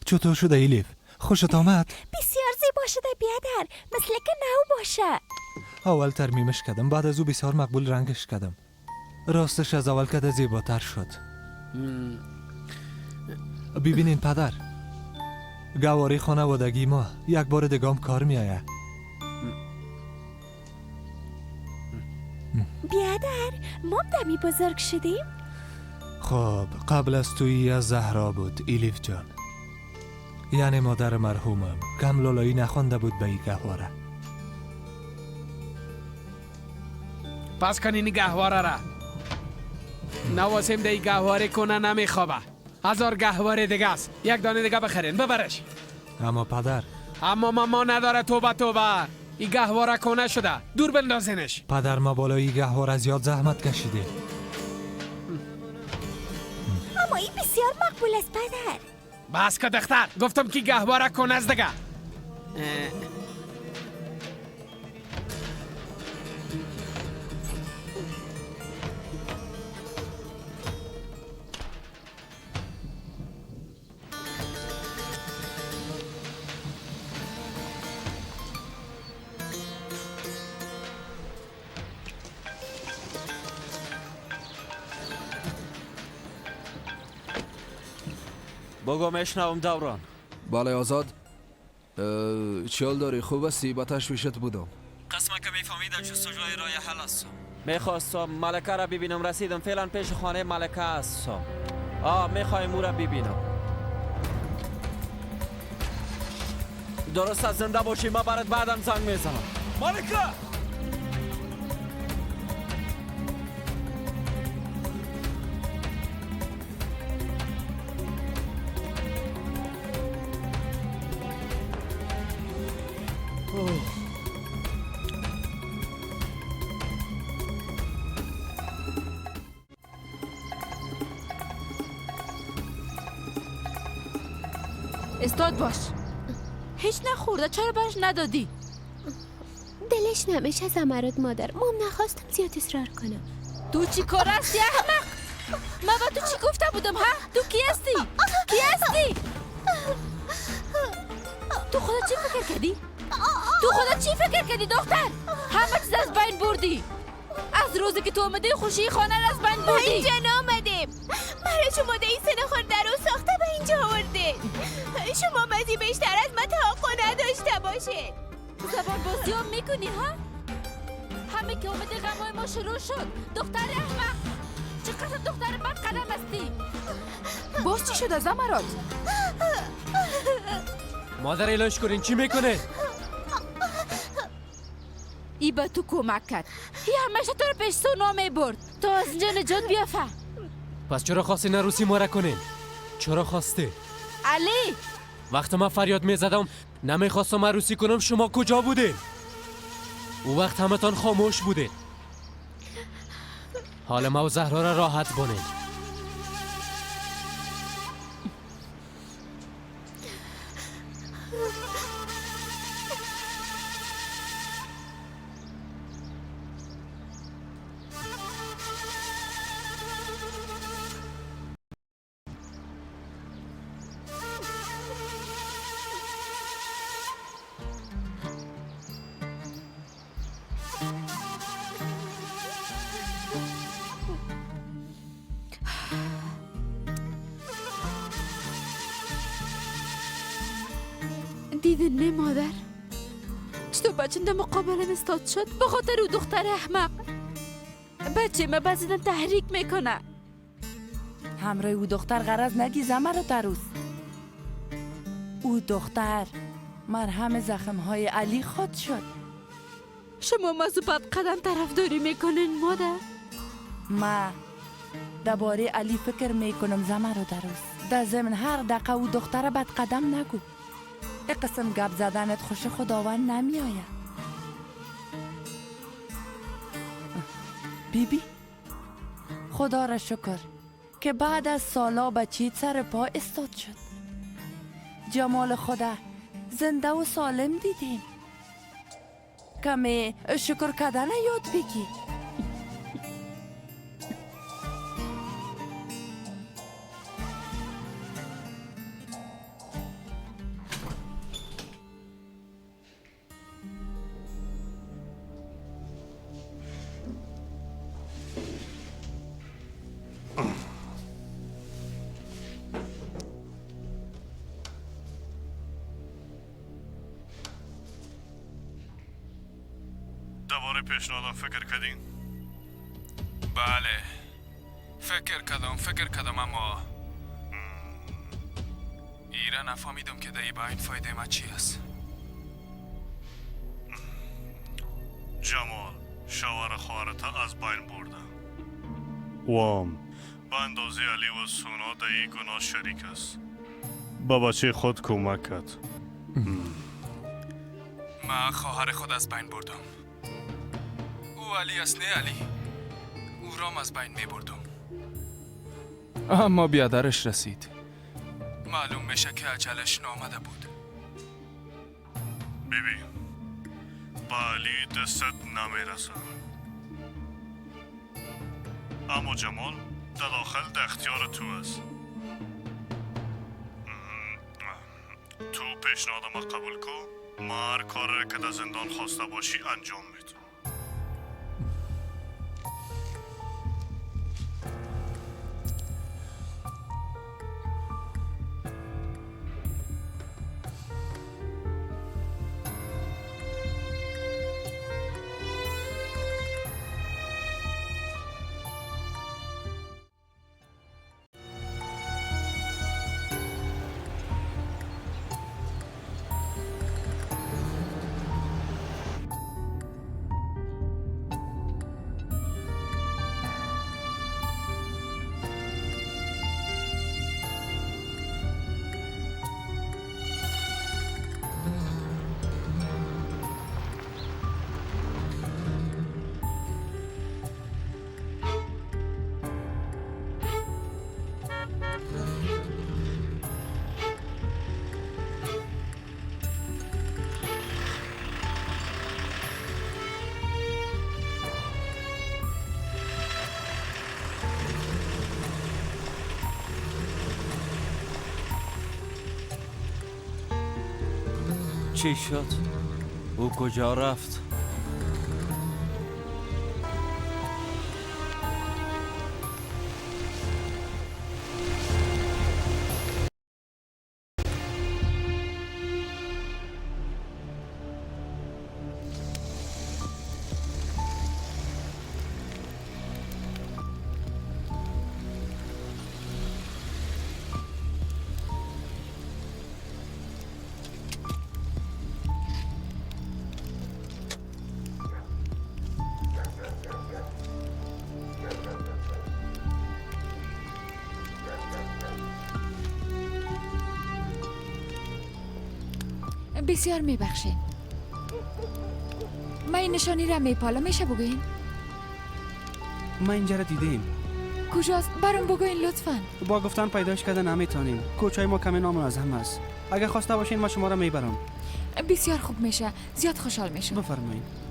چطور شده ایلیف؟ خوشت آمد؟ بسیار زیبا شده بیادر، مثل که نو باشه. اول ترمیمش کردم، بعد از او بسیار مقبول رنگش کردم. راستش از اول کده زیباتر شد. ببینین پدر، گواری خانوادگی ما یک بار دیگه کار می آید. بیادر، ما دمی بزرگ شدیم؟ خب قبل از تویی از زهرا بود ایلیف جان، یعنی مادر مرحومم کم لالایی نخوانده بود به این گهواره. پس کن این گهواره را نواسیم ده این گهواره کنه نمیخوابه. 1000 گهواره دیگه است، یک دانه دیگه بخرین ببرش. اما پدر، اما ماما نداره. توبه توبه، این گهواره کنه شده، دور بندازینش. پدر ما بالای گهواره زیاد زحمت کشیده. اما این بسیار مقبول است پدر. بس که دختر، گفتم که گهواره کنه است دیگه. بگو میشنوم دوران. بله آزاد، چیال داری؟ خوب هستی؟ با تشویشت بودم. قسمه که میفهمی در جستجوی راه حل هستم. میخواستم ملکه را ببینم، رسیدم. فعلا پیش خانه ملکه هستم. میخوایم او را ببینم. درست از زنده باشی، ما برات بعدم زنگ میزنم. ملکه! استاد باش. هیچ نخورده، چرا برش ندادی؟ دلش نمیشه زمرد مادر، مام نخواستم زیاد اصرار کنم. تو چی کار هستی احمق؟ من با تو چی گفته بودم ها؟ تو کی هستی؟ کی هستی؟ تو خدا چی فکر کردی؟ تو خدا چی فکر کردی دختر؟ همه چیز از بین بردی. از روزی که تو آمدی خوشی خانه را از بین بردی. ما اینجا نامدیم. مرا شما ده این سن خورده رو ساخته به اینجا آوردید. شما مزی بیشتر از من توقع نداشته باشید. زبان بازی هم میکنی ها؟ همه که آمده غمای ما شروع شد. دختر احمق، چقدر دختر بد قدم هستی. باز چی شد زمرد؟ مادر ایلاش کنین، چی میکنه؟ ای به تو کمک کرد. ای همیشه تو رو پیش سونا میبرد تا از اینجا نجات بیافه. پس چرا خواستی نروسی ما را کنین؟ چرا خواستی؟ علی وقتی من فریاد میزدم نمیخواستم عروسی کنم، شما کجا بودین؟ او وقت همتان خاموش بودین. حال ما و زهرا را راحت بانین. دیدن نه مادر چطور بچه در مقابلم استاد شد به خاطر او دختر احمق. بچه ما بعضی تحریک میکنه. همراه او دختر غرض نگی زمرد عروس. او دختر مرهم زخم های علی خود شد. شما ما بد قدم طرفداری میکنین مادر. ما درباره علی فکر میکنم زمرد عروس. در ضمن هر دقیقه او دختر بد قدم نگو. یک قسم گپ زدنت خوش خداوند نمی آید. بیبی خدا را شکر که بعد از سالا بچیت سر پا استاد شد. جمال خدا زنده و سالم دیدیم. کمی شکر کردن یاد بگی. دوباره پیشنهادم فکر کردین؟ بله فکر کردم اما ایره نفهمیدم که دایی با این فایده ما چی است. جمال شوهر خواهرت از بین برده. وام به اندازه علی و سونا دایی گناه شریک است. با بچه خود کمک کرد. ما خواهر خود از بین بردم. او علی است نه علی. او رام از بین می بردم. اما بیادرش رسید. معلوم میشه که عجلش نامده بود. بیبی با علی دستت نمیرسه. اما جمال در داخل در اختیار تو است. تو پیشنهاد ما قبول کن. ما هر کاری که در زندان خواسته باشی انجام میدم. چی شد؟ او کجا رفت؟ بسیار میبخشین. من این نشانی را میپالم، میشه بگوین؟ ما اینجا را دیدیم. کجاست؟ برام بگوین لطفا. با گفتن پیداش کردن نمیتونیم. کوچای ما کمی نامنظم است. اگه خواسته باشین ما شما را میبرم. بسیار خوب میشه، زیاد خوشحال میشم. بفرمایید.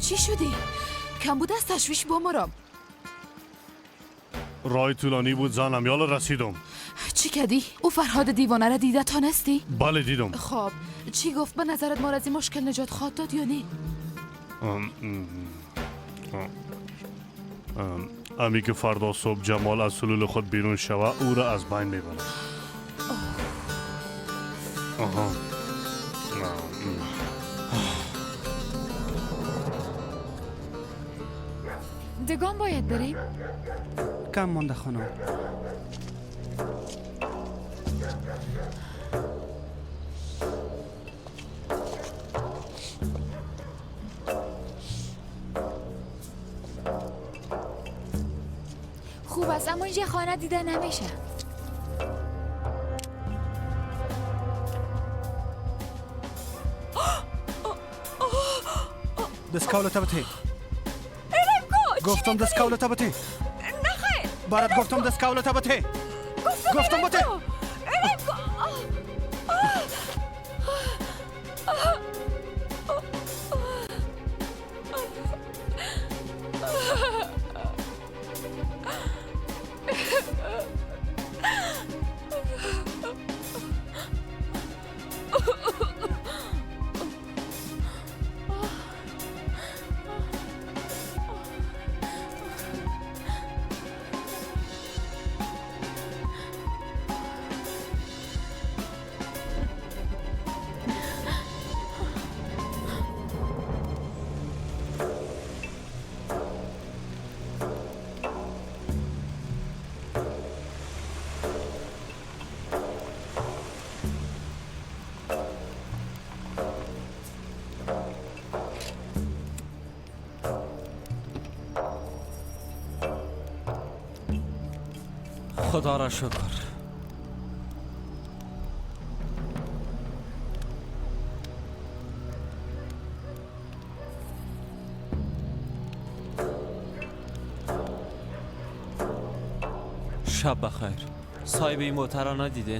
چی شدی؟ کم بود از تشویش بمرم. راه طولانی بود زنم، یالا رسیدم. چی کردی؟ او فرهاد دیوانه را دیده تانستی؟ بله دیدم. خب چی گفت؟ به نظرت ما را از این مشکل نجات خواهد داد یا نه؟ امی که فردا صبح جمال از سلول خود بیرون شوه او را از بین میبرد. آها. دگان باید بریم؟ کم مانده خانم. خوب است، اما اینجا خانه دیده نمیشه. دستکاولتا بته. گفتم دستکاولتا بته. نخیر. برات گفتم دستکاولتا بته. گفتم بته. خدا را شکر. شب بخیر. صاحب این موتر را ندیده؟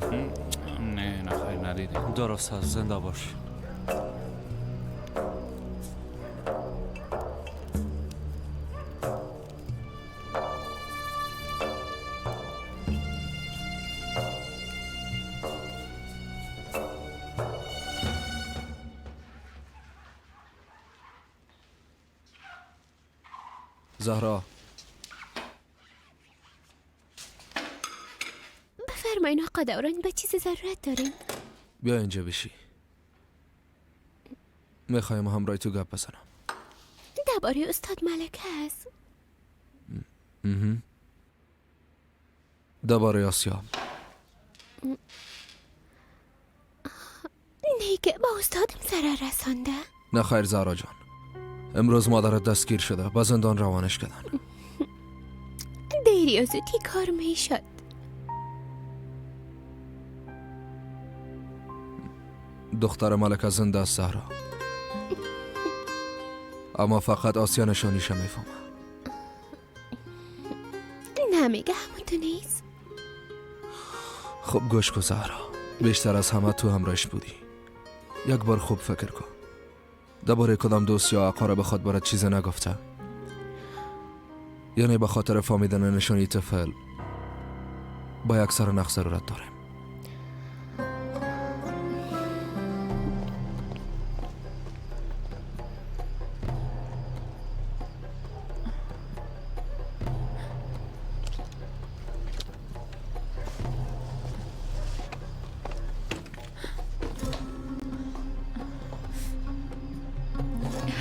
نه نه خیر ندیده. درست است، زنده باش. زهرا بفرمایین آقا دوران، به چیز ضرورت داریم؟ بیا اینجا بشی، میخوایم همراه تو گپ بزنم. درباره استاد ملکه است. درباره آسیا. نه که با استادم ضرر رسانده. نه خیر زهرا جان، امروز مادرت دستگیر شده، به زندان روانش کردن. دیری از تی کار میشد. دختر ملکه زنده است زهرا، اما فقط آسیا نشانیش میفهمه. نه میگه همون تو نیست. خب گوش کن زهرا، بیشتر از همه تو همراهش بودی. یک بار خوب فکر کن، درباره کدام دوست یا اقارب خود برات چیزی نگفته؟ یعنی به خاطر فهمیدن نشانی طفل با یک سر نخ ضرورت داریم.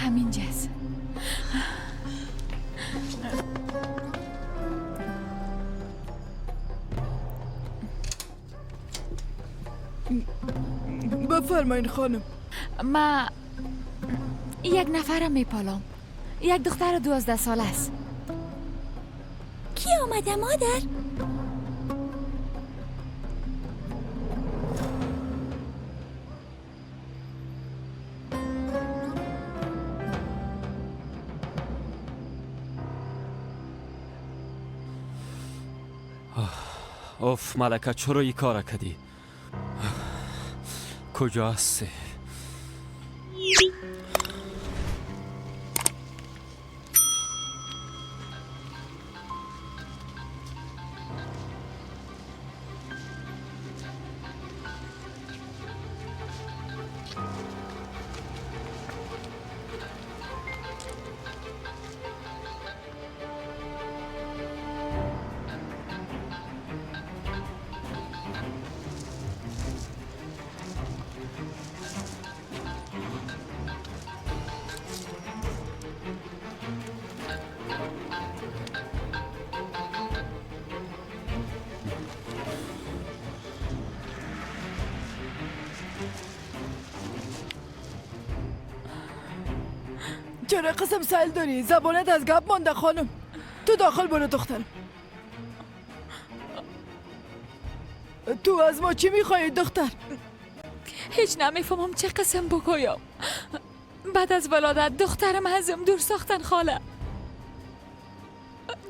همینجاست. بفرمایین خانم. ما یک نفرم میپالم، یک دختر 12 ساله است. کی آمده مادر؟ اوف ملکه، چرا این کار کردی؟ کجا هستی؟ چرا قسم سیل داری؟ زبانت از گپ مانده خانم. تو داخل برو دخترم. تو از ما چی میخوایی دختر؟ هیچ نمیفهمم چه قسم بگویم. بعد از ولادت دخترم ازم دور ساختن خاله.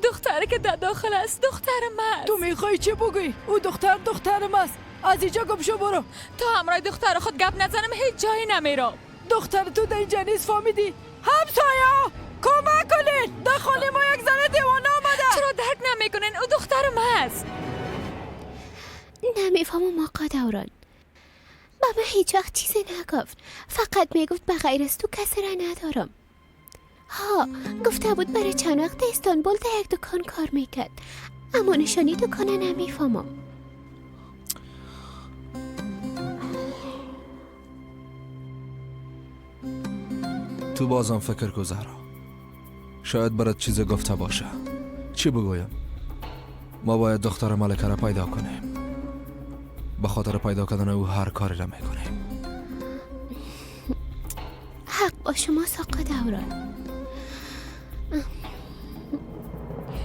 دختری که در داخل است دخترم است. تو میخوای چه بگویی؟ او دختر دخترم است. از اینجا گم شو برو. تا همراه دختر خود گپ نزنم هیچ جایی نمیرم. دختر تو در اینجا نیست، فهمیدی؟ همسایه کمک کنین، در خانه ما یک زن دیوانه آمده. چرا درک نمیکنین؟ او دخترم هست. نمیفهمم آقا دوران، با من هیچ وقت چیزی نگفت، فقط میگفت به غیر از تو کسی را ندارم. ها گفته بود برای چند وقت استانبول در یک دکان کار میکرد، اما نشانی دکان نمیفهمم. تو بازم فکر کو زهرا، شاید برات چیز گفته باشه. چی بگویم؟ ما باید دختر ملکه را پیدا کنیم. به خاطر پیدا کردن او هر کاری را میکنیم. حق با شما آقا دوران.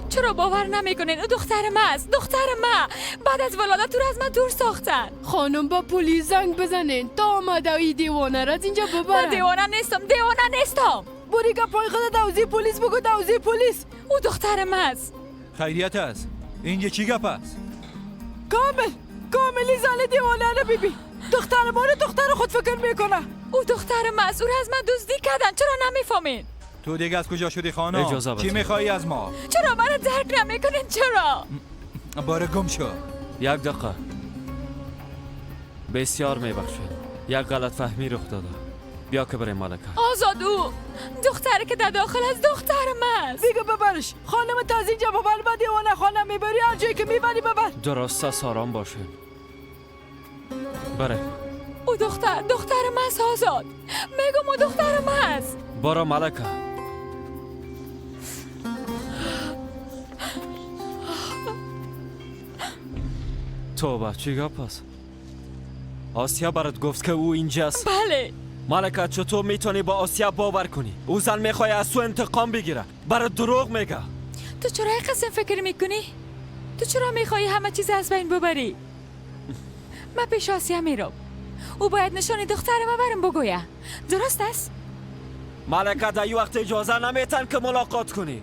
چرا باور نمیکنین؟ او دختر ما است، دختر ما. بعد از ولادت او را از من دور ساختن. خانم با پلیس زنگ بزنین تا آمده ای دیوانه را از اینجا ببرن. من دیوانه نیستم، دیوانه نیستم. بری گپای خود دوزی پلیس بگو، دوزی پلیس. او دختر ما است. خیریت است. اینجا چی گپ است؟ کامل کاملی زن دیوانه را ببین. دختر ما رو دختر خود فکر میکنه. او دختر ما است، او را از من دزدی کردن. چرا نمیفهمین؟ تو دیگه از کجا شدی خانم؟ اجازه بده. چی میخوایی از ما؟ چرا منو درک نمیکنین؟ چرا؟ باره گم شو. یک دقیقه. بسیار میبخشید، یک غلط فهمی رخ داده. بیا که بریم ملکه. آزاد، او دختری که در داخل از دختر من است. دیگه ببرش خانم، تا از اینجا ببر. با دیوانه خانم میبری، هر جایی که میبری ببر. درست است، آرام باشه. بره. او دختر من است آزاد. میگم او دختر من است. برو ملکه. توبه، چی گپ است؟ آسیا برات گفت که او اینجاست؟ بله. ملکه چطور میتونی با آسیا باور کنی؟ او زن میخواد از تو انتقام بگیره، برات دروغ میگه. تو چرا این قسم فکر میکنی؟ تو چرا میخوایی همه چیز از بین ببری؟ من پیش آسیا میرم. او باید نشان دختر ما برم بگویه. درست است؟ ملکه در این وقت اجازه نمیتن که ملاقات کنی.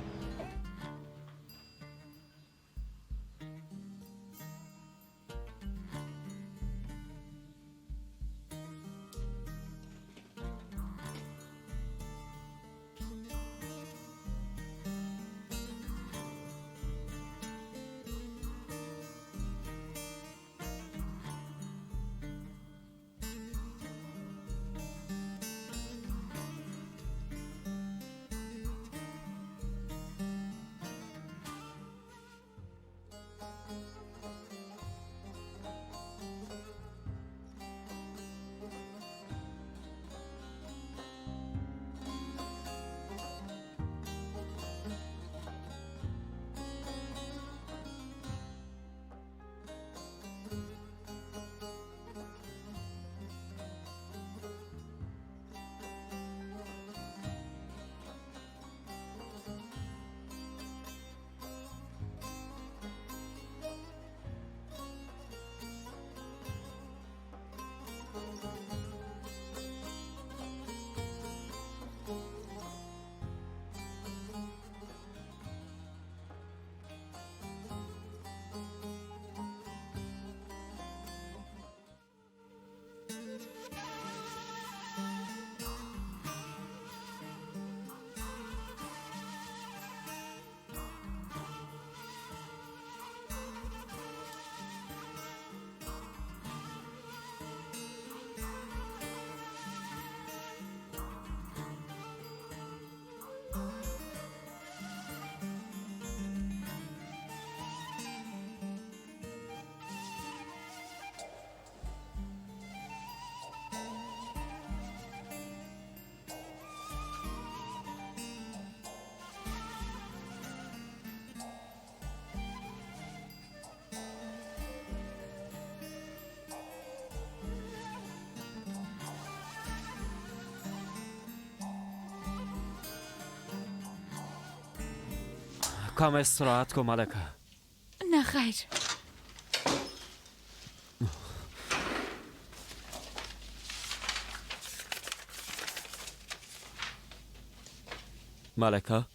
کم استراحت کن ملکه. نه خیر. ملکه،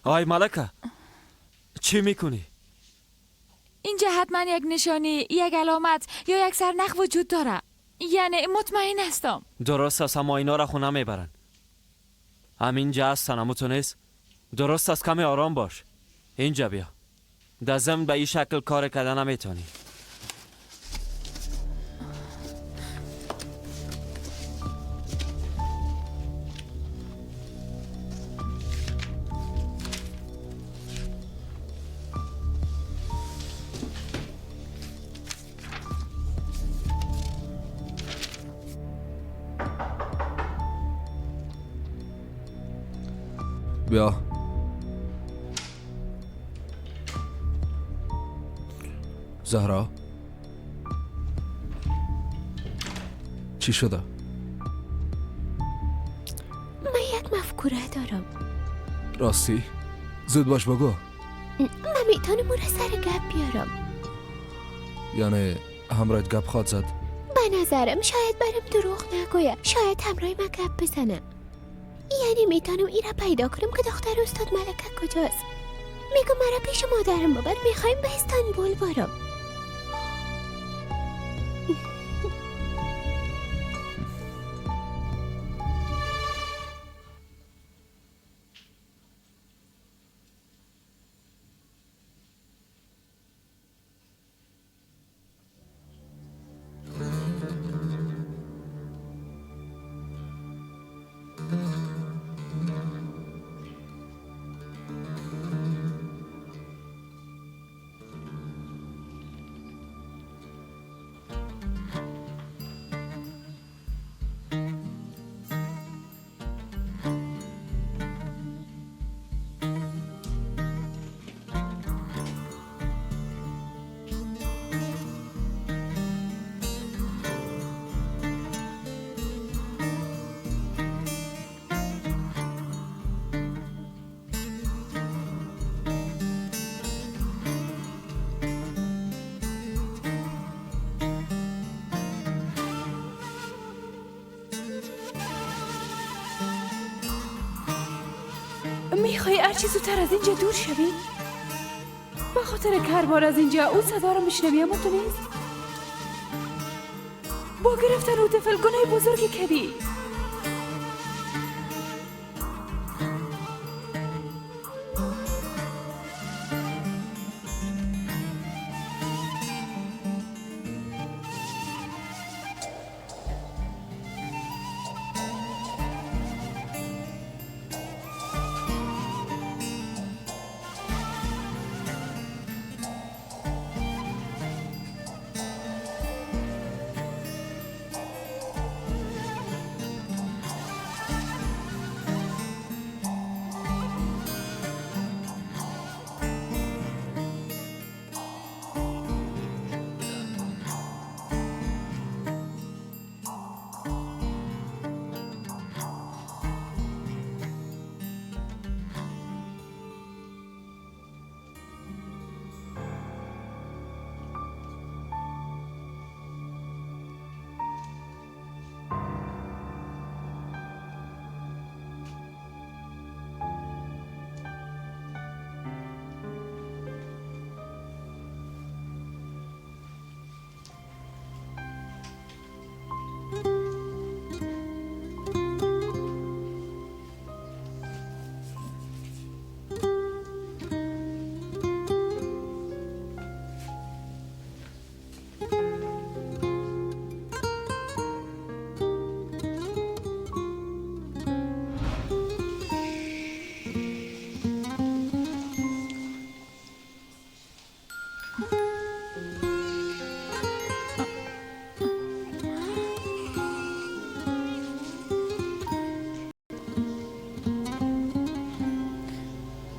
آی ملکه، چی میکنی؟ اینجا حتما یک نشانی، یک علامت یا یک سرنخ وجود داره. یعنی مطمئن هستم. درست است، اما اینا را خونه میبرن. همینجا هستن، اما تو نیست. درست است، کمی آرام باش. اینجا بیا. در ضمن به این شکل کار کردن نمیتونی. بیا. زهرا، چی شده؟ من یک مفکوره دارم. راستی؟ زود باش بگو. من میتونم او را سر گپ بیارم. یعنی همراهت گپ خواد زد؟ به نظرم شاید برم دروغ نگوید، شاید همراه من گپ بزنه. یعنی میتونم ای را پیدا کنم که دختر استاد ملکه کجاست. میگم مرا پیش مادرم ببر، میخوایم به استانبول برم. میخوای هرچی زودتر از اینجا دور شوی؟ به خاطر هر بار از اینجا او صدا رو میشنوی، اما تو نیست. با گرفتن او طفل گناه بزرگی کردی.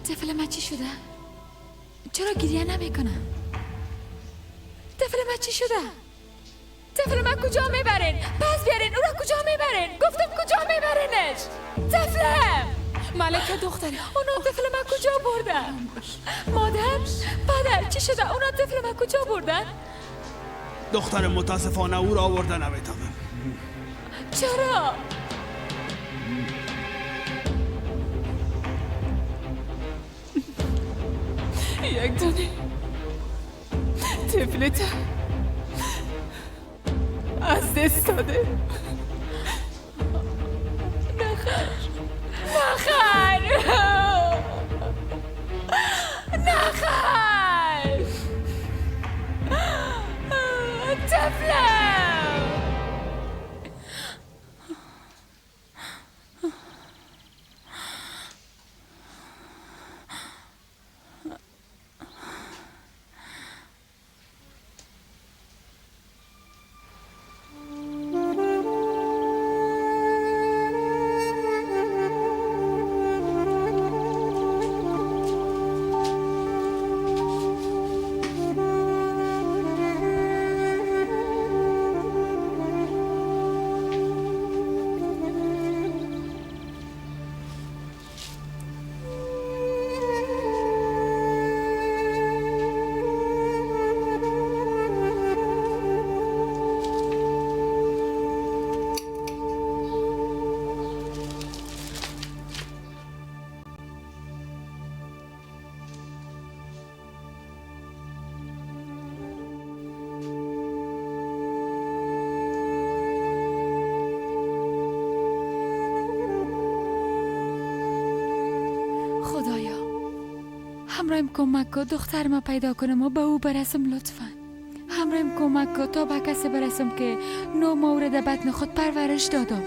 طفل من چی شده؟ چرا گریه نمیکنه؟ طفل من چی شده؟ طفل من کجا میبرین؟ پس بیارین او را کجا میبرین؟ گفتم کجا میبرینش؟ طفلم ملکه دختره، اونا طفل من کجا بردن؟ مادر، پدر، چی شده؟ اونا طفل من کجا بردن؟ دختر متاسفانه او را آورده نمیتونم. چرا؟ یک دانه طفلت از دست داده. نخر نخر نخر طفلم. همراهیم کمک کو دختر ما پیدا کنم و به او برسم لطفا. همراهیم کمک کو تا به کسی برسم که 9 مورد بطن خود پرورش دادم.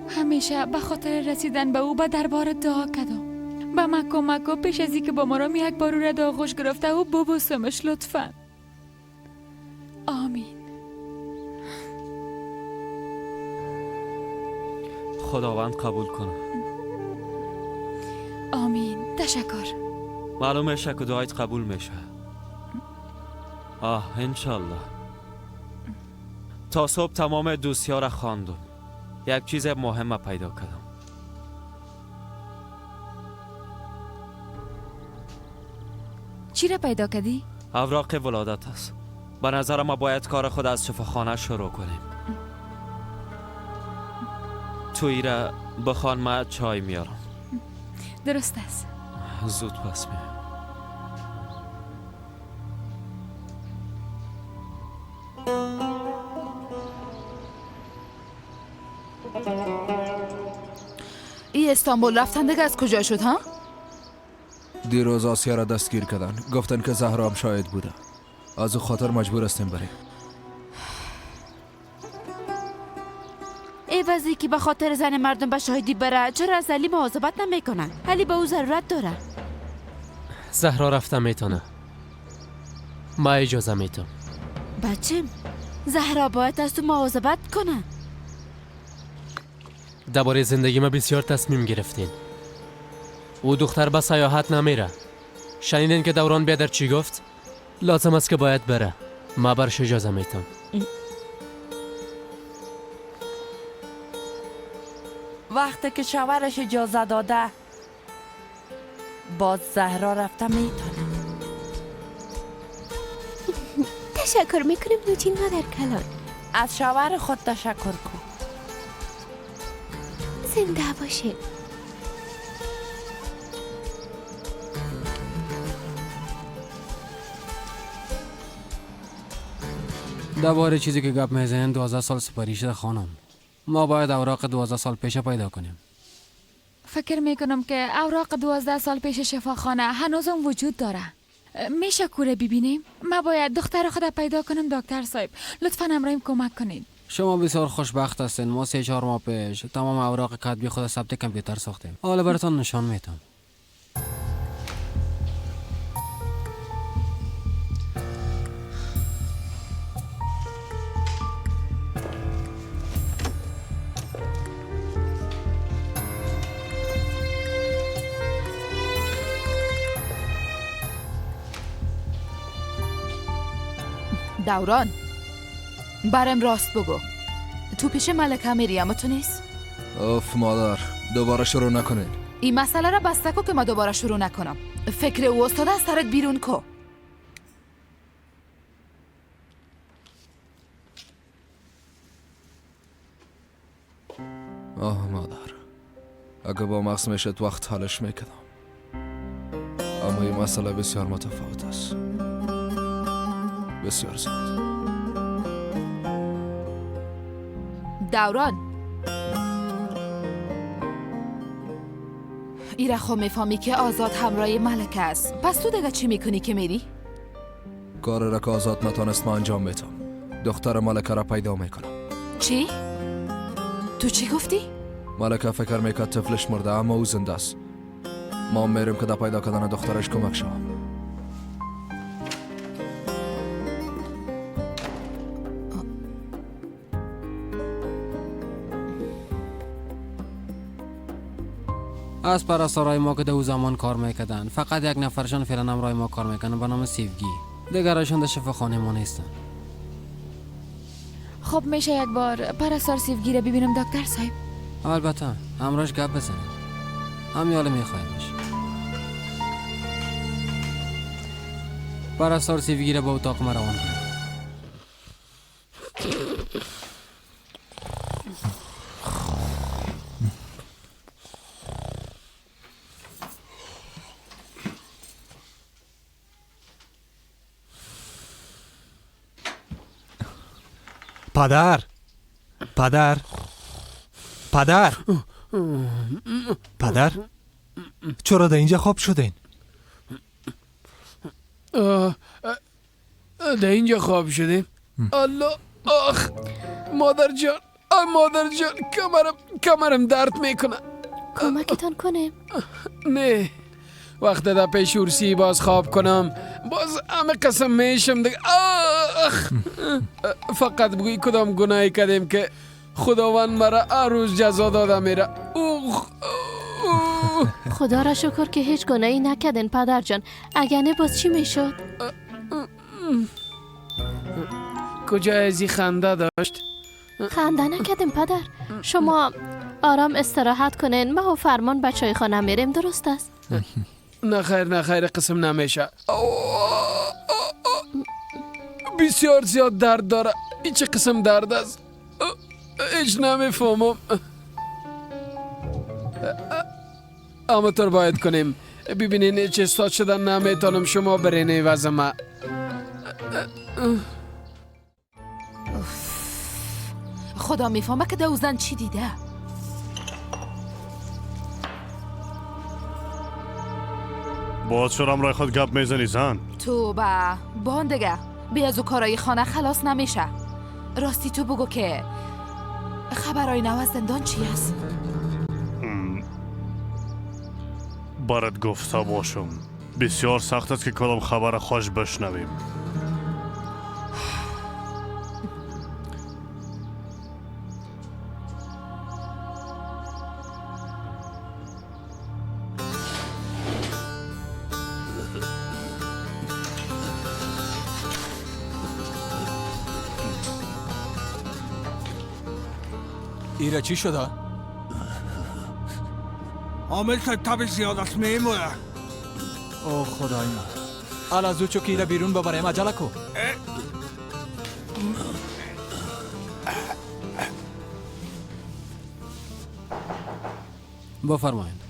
همیشه به خاطر رسیدن به او به دربار دعا کردم. به من کمک کو پیش از اینکه با مرام یک بار او را در آغوش گرفته و ببوسمش لطفا. آمین. خداوند قبول کنه. آمین. تشکر. معلومه که دعایت قبول میشه. آه انشالله. تا صبح تمام دوسیا را خواندم. یک چیز مهم پیدا کردم. چی را پیدا کردی؟ اوراق ولادت است. به نظر ما باید کار خود از شفاخانه شروع کنیم. تو ایره بخوان من چای میارم. درست است. زود پس میام. ای استانبول رفتن دیگه از کجا شد ها؟ دیروز آسیا را دستگیر کردن. گفتن که زهرا هم شاهد بوده. از او خاطر مجبور هستیم بریم. ای وزی که به خاطر زن مردم به شاهدی بره، چرا از علی مواظبت نمیکنن؟ علی به او ضرورت داره. زهرا رفته میتونه. ما اجازه میتم. بچم زهرا باید از تو مواظبت کنه. درباره زندگی ما بسیار تصمیم گرفتین. او دختر به سیاحت نمیره. شنیدین که دوران بیادر چی گفت؟ لازم است که باید بره. ما برش اجازه میتم. وقتی که شوهرش اجازه داده باز زهرا رفته میتونه. تشکر میکنم نوچین مادر کلان. از شوهر خود تشکر کن. زنده باشه. درباره چیزی که گپ میزنین 12 سال سپری شده خانم. ما باید اوراق 12 سال پیش پیدا کنیم. فکر میکنم که اوراق 12 سال پیش شفاخانه هنوزم وجود داره. میشه کوره ببینیم؟ ما باید دختر خود پیدا کنم دکتر صاحب. لطفا همراهیم کمک کنید. شما بسیار خوشبخت هستین. ما 3-4 ماه پیش تمام اوراق کتبی خود ثبت کامپیوتر ساختیم. حالا براتون نشان میدم. دوران، برم راست بگو، تو پیش ملکه میری اما تو نیست؟ اوف مادر، دوباره شروع نکنین. این مسئله را بسته کو که ما دوباره شروع نکنم. فکر او استاد از سرت بیرون کو. آه مادر، اگه با مغز میشد وقت حلش میکردم، اما این مسئله بسیار متفاوت است، بسیار زیاد. دوران ایره خو میفهمی که آزاد همراه ملکه است، پس تو دیگه چی میکنی که میری؟ کار را که آزاد نتانست ما انجام میتم. دختر ملکه را پیدا میکنم. چی؟ تو چی گفتی؟ ملکه فکر میکرد طفلش مرده، اما او زنده است. ما میریم که در پیدا کردن دخترش کمک شوم. از پرستارای ما که در او زمان کار میکردن، فقط یک نفرشان فعلا همراه ما کار میکنن به نام سیوگی، دیگرشان در شفاخانه ما نیستن. خب میشه یک بار پرستار سیوگی را ببینم دکتر صاحب؟ البته، همراهش گپ بزنیم، هم یاله میخوایمش. پرستار سیوگی را به اتاق ما روان کنیم. پدر، پدر، پدر، پدر، چرا در اینجا خواب شدین؟ در اینجا خواب شدیم؟ الله، آخ مادر جان، مادر جان، کمرم درد میکنه. کمکتان کنم؟ نه، وقت در پیش ورسی باز خواب کنم باز همه قسم میشم دیگه. آخ فقط بگوی کدام گناهی کردیم که خداوند مرا هر روز جزا داده میره. اوخ خدا را شکر که هیچ گناهی نکردین پدر جان، اگر نه باز چی میشد؟ کجا ازی خنده داشت؟ خنده نکردیم پدر، شما آرام استراحت کنین، ما و فرمان به چایخانه میریم، درست است؟ نه خیر، نه خیر، قسم نمیشه. بسیار زیاد درد داره. این چه قسم درد است؟ هیچ نمیفهمم. اما طور باید کنیم. ببینین چه استاد شدن نمیتونم، شما برین عوض ما. خدا میفهمه که دوزن چی دیده. باز چرا همراه خود گپ میزنی زن؟ تو با بان دیگه بی از او کارای خانه خلاص نمیشه. راستی تو بگو که خبرای نو از زندان چی است؟ برات گفته باشم بسیار سخت است که کدام خبر خوش بشنویم. ایره چی شده؟ عامل صاحب تبش زیاد است، میموره. او خدای من، الا زود چو که ایره بیرون ببریم، عجله کو. بفرمایید.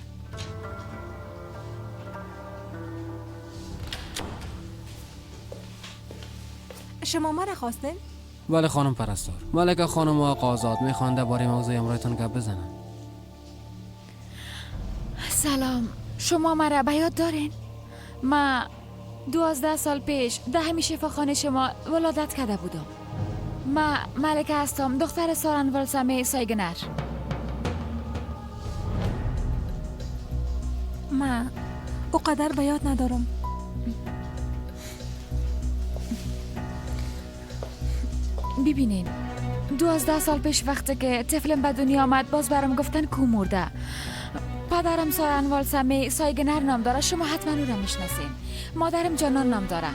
شما مرا خواستین؟ بله خانم پرستار، ملکه خانم و آقا آزاد میخوان درباره موضوع امرایتان گپ بزنن. سلام، شما مرا به یاد دارین؟ ما 12 سال پیش در همین شفاخانه شما ولادت کرده بودم. ما ملکه هستم، دختر سارن والسمه سایگنر. ما اوقدر به یاد ندارم. ببینین، 12 سال پیش وقتی که طفلم به دنیا آمد باز برام گفتن کو مرده. پدرم سارن والسمه سایگنر نام داره، شما حتما او را میشناسین. مادرم جانان نام داره.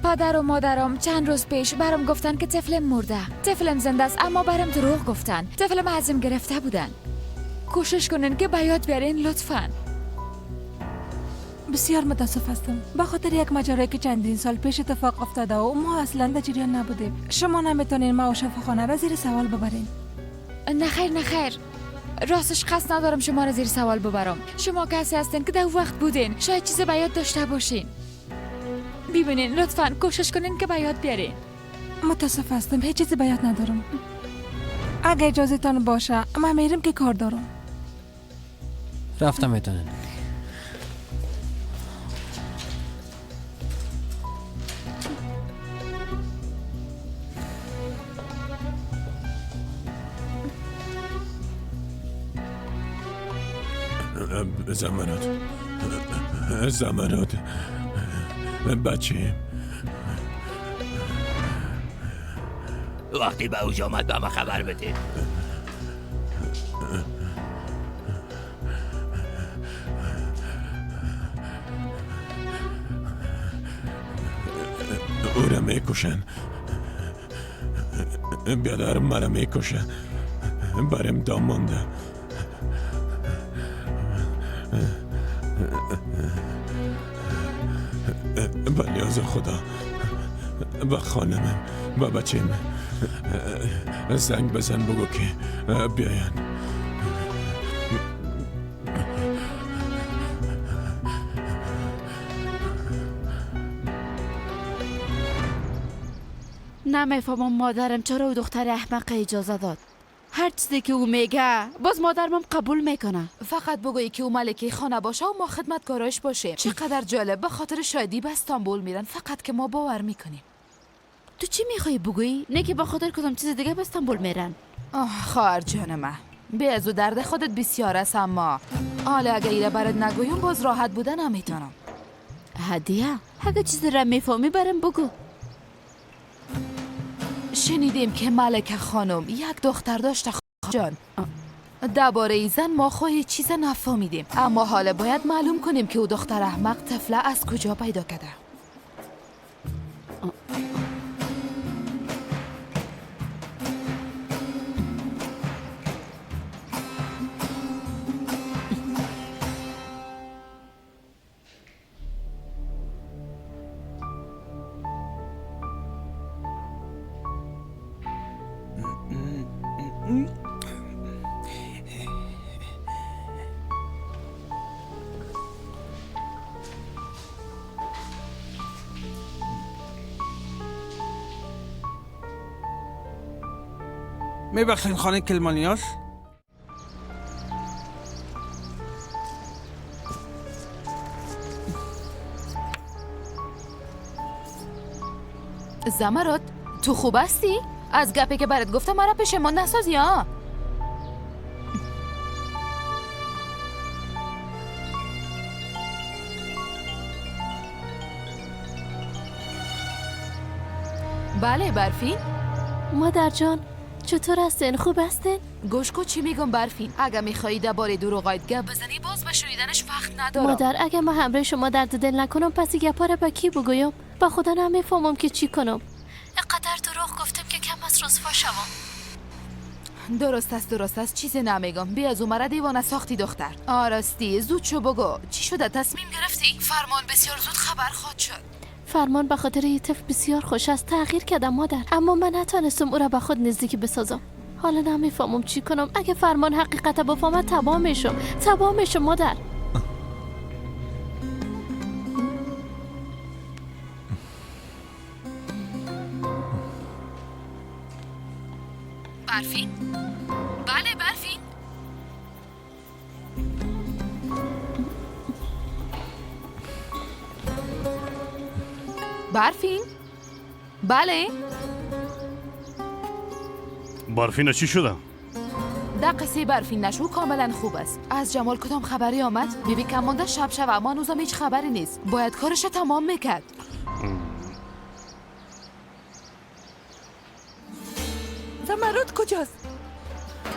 پدر و مادرم چند روز پیش برام گفتن که طفلم مرده. طفلم زنده است، اما برام دروغ گفتن. طفلم ازم گرفته بودن. کوشش کنین که به یاد بیارین لطفاً. بسیار متاسف هستم به خاطر یک ماجرایی که چندین سال پیش اتفاق افتاده و ما اصلا در جریان نبودیم. شما نمیتونین ما و شفاخانه را زیر سوال ببرین. نه خیر نه خیر، راستش قصد ندارم شما را زیر سوال ببرم. شما کسی هستین که در وقت بودین، شاید چیزی به یاد داشته باشین. ببینین لطفاً کوشش کنین که به یاد بیارین. متاسف هستم، هیچ چیزی به یاد ندارم. اگه اجازه تان باشه من میرم که کار دارم. رفتم میتونین. زمرد، زمرد بچه، وقتی به اوج آمد به ما خبر بده. او را میکشن بیادر، مرا میکشن، برم دام مانده. به نیاز خدا، به خانمم، به بچیم زنگ بزن بگو که بیاین. نمیفهمم مادرم چرا او دختر احمق اجازه داد. هر چیزی که او میگه باز مادرم قبول میکنه. فقط بگویی که او ملکه خانه باشه و ما خدمتکارش باشیم. چقدر جالب، به خاطر شادی به استانبول میرن، فقط که ما باور میکنیم. تو چی میخوای بگویی؟ نه که به خاطر کدام چیز دیگه به استانبول میرن. آه خواهر جان من، به از او درد خودت بسیار است، اما حالا اگه ایره برات نگویم باز راحت بودن نمیتونم. هدیه، اگه چیزی را میفهمی برام بگو. شنیدیم که ملکه خانم یک دختر داشته جان. درباره ای زن ما خواهی چیز نفهمیدیم، اما حالا باید معلوم کنیم که او دختر احمق طفله از کجا پیدا کرده. میبخشین خانه کلمانیاس؟ زمرد تو خوب هستی؟ از گپی که برات گفتم مرا پشیمان نسازی ها. بله برفین؟ مادر جان چطور هستین؟ خوب هستین؟ گوش کو چی میگم برفین، اگه میخوایی درباره دروغایت گپ بزنی باز به شنیدنش وقت ندارم. مادر اگه من همراه شما درد دل نکنم پس گپا را به کی بگویم؟ با خدا نمیفهمم که چی کنم. اینقدر دروغ گفتم که کم از رسوا شوم. درست است درست است، چیزی نمیگم. بیا از مرا دیوانه ساختی دختر. آراستی زود شو بگو چی شده؟ تصمیم گرفتی؟ فرمان بسیار زود خبر خواهد شد. فرمان به خاطر یه طفل بسیار خوش است تغییر کردم مادر، اما من نتانستم او را به خود نزدیک بسازم. حالا نمیفهمم چی کنم. اگه فرمان حقیقت بفهمد تباه میشم، تباه میشم مادر. برفین؟ بله برفین. برفین؟ بله؟ برفین چی شده؟ در قصه برفین نشو کاملا خوب است. از جمال کدام خبری آمد؟ بیبی کم مانده شب شب، اما هنوزم هیچ خبری نیست. باید کارش تمام میکرد. زمرد کجاست؟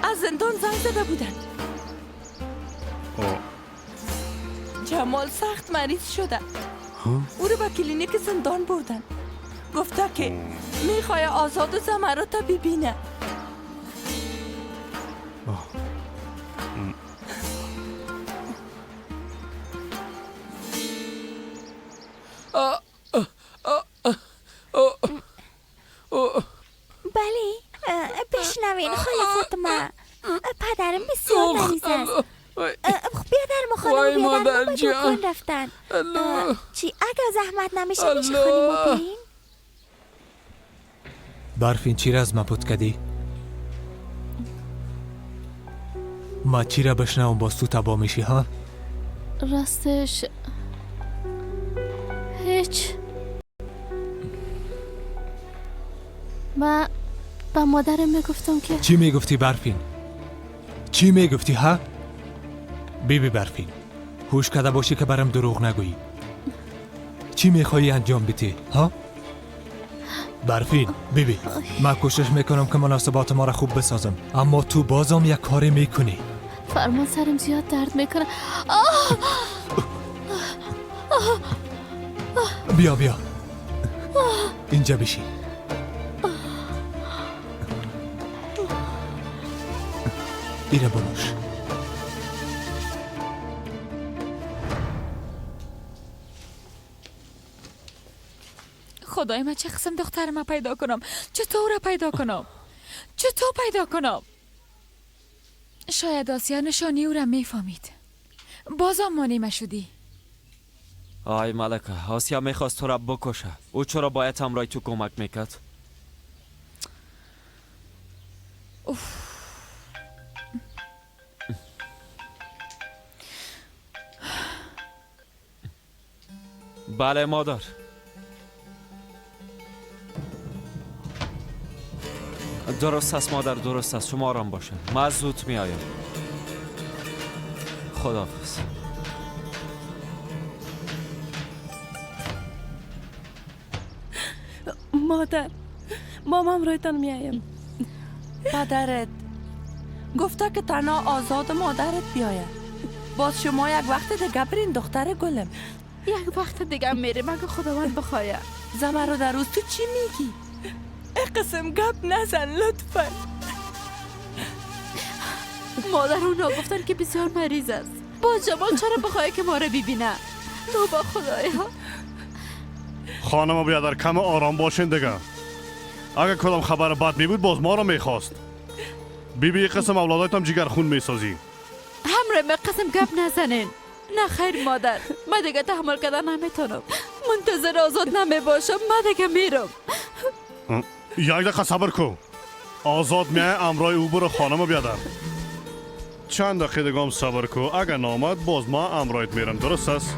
از زندان زنگ زده بودن. جمال سخت مریض شده. او رو به کلینیک زندان بردن. گفته که میخواه آزاد و زمرات ببینه. بله بشنوین خاله فاطمه، پدرم بسیار مریض است. بیادرم و خانم بیادرم به دکان رفتن. چی اگر زحمت نمیشه میشه خانم ما بیاین؟ برفین چی را از ما پوت کدی؟ ما چی را بشنوم باز تو تبا میشی ها؟ راستش هیچ. ما با مادرم میگفتم که چی میگفتی برفین؟ چی میگفتی ها؟ بیبی برفین، هوش کده باشی که برم دروغ نگویی. چی میخوایی انجام بدی ها؟ برفین بیبی، من کوشش میکنم که مناسبات ما را خوب بسازم، اما تو بازم یک کاری میکنی. فرمان سرم زیاد درد میکنه. بیا بیا اینجا بشین. ایره بنوش. خدای من چه قسم دختر ما پیدا کنم؟ چطور پیدا کنم؟ چطور پیدا کنم؟ شاید آسیا نشانی او را میفهمید. بازم مانع مشدی. آی ملکه، آسیا میخواست تو را بکشه. او چرا باید همراه تو کمک میکرد؟ اوف. بله مادر. درست است مادر، درست است. شما آرام باشه، من زود میایم. خداحافظ. مادر، مامان رایتان میایم. پدرت گفته که تنها آزاد مادرت بیاید. باز شما یک وقت دیگه برین دختر گلم. یک وقت دیگه میریم اگه خداوند بخواه. زمر در روز تو چی میگی؟ قسم گپ نزن لطفا. مادر اونا گفتن که بسیار مریض است. باز جمال چرا بخواه که ما رو ببینه؟ توبه خدایا. خانم بیادر کم آرام باشین دیگه. اگه کدام خبر بد می بود باز ما رو میخواست. بی بی قسم اولادایتم جگر خون میسازی. همراه می قسم گپ نزنین. نه خیر مادر، من دیگه تحمل کردن نمیتونم. منتظر آزاد نمی باشم، من دیگه میرم. یک دقیقه صبر کن. آزاد میای امرای او برو خانم بیادر. چند دقیقه دیگه هم صبر کن، اگه نامد باز ما امرایت میرم. درست است؟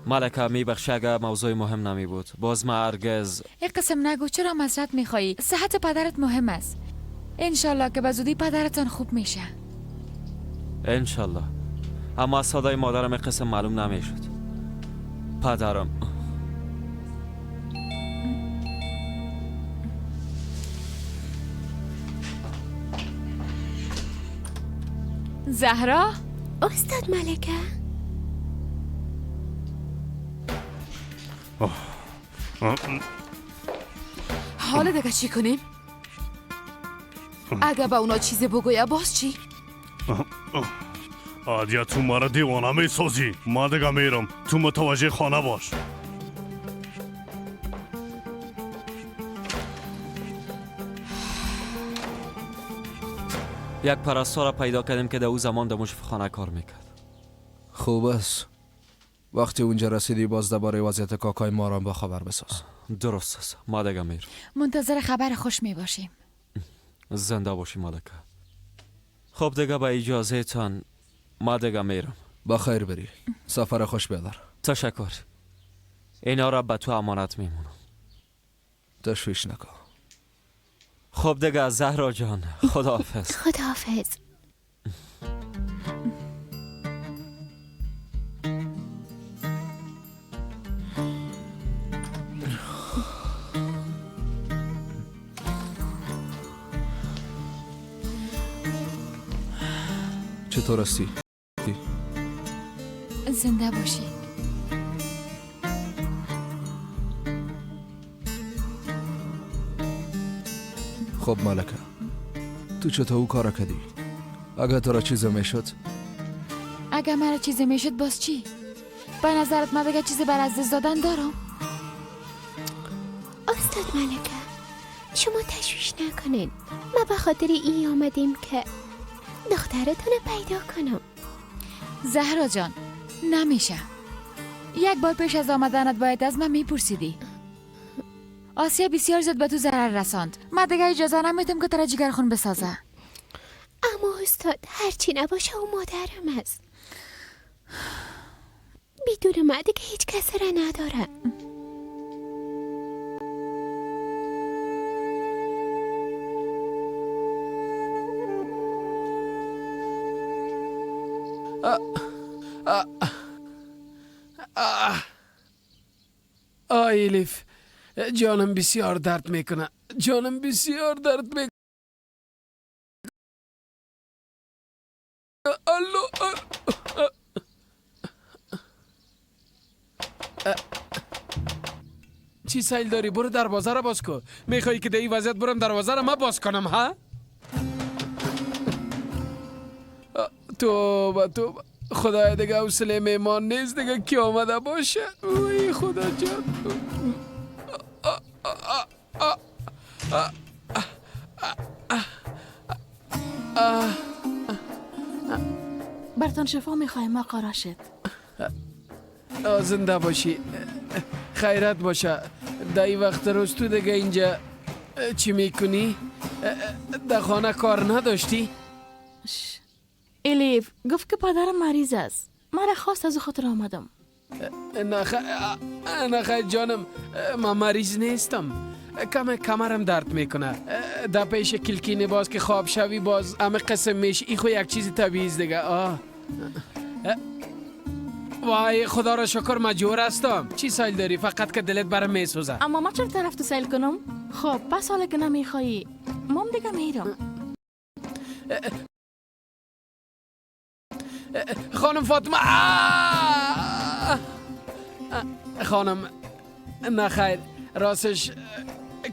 ملکه میبخشی اگه موضوع مهم نمی بود. باز ما هرگز. یک قسم نگو، چرا معذرت میخوایی؟ صحت پدرت مهم است. انشالله که به زودی پدرتان خوب میشه. انشالله. اما از صدای مادرم قسم معلوم نمیشد. پدرم. زهرا؟ استاد ملکه. حالا دیگه چی کنیم؟ اگه به اونا چیزی بگویه باز چی؟ آدیا تو مرا دیوانه میسازی. ما دیگه میرم، تو متوجه خانه باش. یک پرستار را پیدا کردیم که در او زمان در مشفخانه کار میکرد. خوب است. وقتی اونجا رسیدی باز درباره وضعیت کاکای ما را با خبر بساز. درست است، ما دیگه میرم. منتظر خبر خوش می باشیم. زنده باشی ملکه. خب دیگه با اجازه تان ما دیگه میرم. با خیر بری، سفر خوش بیادر. تشکر. اینا را به تو امانت میمونم. تشویش نکن. خب دیگه زهرا جان، خداحافظ. خداحافظ. چطور هستی؟ زنده باشی. خب ملکه، تو چطور او کار کردی؟ اگر تو را چیزی میشد؟ اگر مرا چیزی میشد باز چی؟ به نظرت من دیگه چیزی بر از دست دادن دارم؟ استاد ملکه، شما تشویش نکنین. ما به خاطر این آمدیم که دخترتون پیدا کنم. زهرا جان، نمیشه. یک بار پیش از آمدنت باید از من میپرسیدی. آسیا بسیار زیاد به تو ضرر رساند. من دیگه اجازه نمیدم که ترا جگرخون بسازه. اما استاد، هرچی نباشه او مادرم است. بدون من دیگه هیچ کسی را ندارم. آی الیف، جانم بسیار درد میکنه. جانم بسیار درد میکنه. الله. چی سیل داری؟ برو دروازه را باز کن. میخوایی که در این وضعیت برم دروازه را ما باز کنم؟ ها؟ توبه توبه، خدای دیگه حوصله میمان نیست دیگه، کی آمده باشه؟ اوی خدا جان. برتان شفا میخوایم آقا راشد. زنده باشی، خیرت باشه. در این وقت روز تو دیگه اینجا چی میکنی؟ در خانه کار نداشتی؟ الیف گفت که پدرم مریض است، مرا خواست از خاطر آمدم. نه خیر جانم، من مریض نیستم. کم کمرم درد میکنه. در پیش کلکینه باز که خواب شوی باز همه قسم میشه. این خو یک چیز طبیعی است دیگه. آه وای خدا را شکر من جور هستم. چی سایل داری؟ فقط که دلت برام میسوزه. اما ما چرا طرف تو سایل کنم؟ خب پس حالا که نمیخوایی مام دیگه میرم. خانم فاطمه، خانم نه خیر، راستش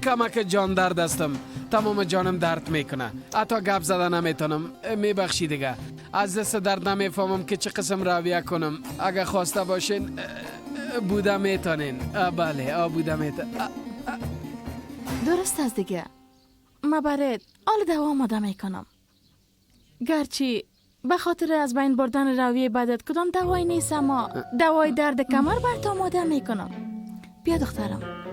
کمک جان درد هستم. تمام جانم درد میکنه، حتی گپ زده نمیتونم. میبخشی دیگه، از دست درد نمیفهمم که چه قسم رویه کنم. اگه خواسته باشین بوده میتونین. بله بوده میتونین. درست است دیگه، ما برات حال دوا آماده میکنم. گرچه به خاطر از بین بردن رویه بدت کدام دوایی نیست، اما دوای درد کمر برات آماده میکنم. بیا دخترم.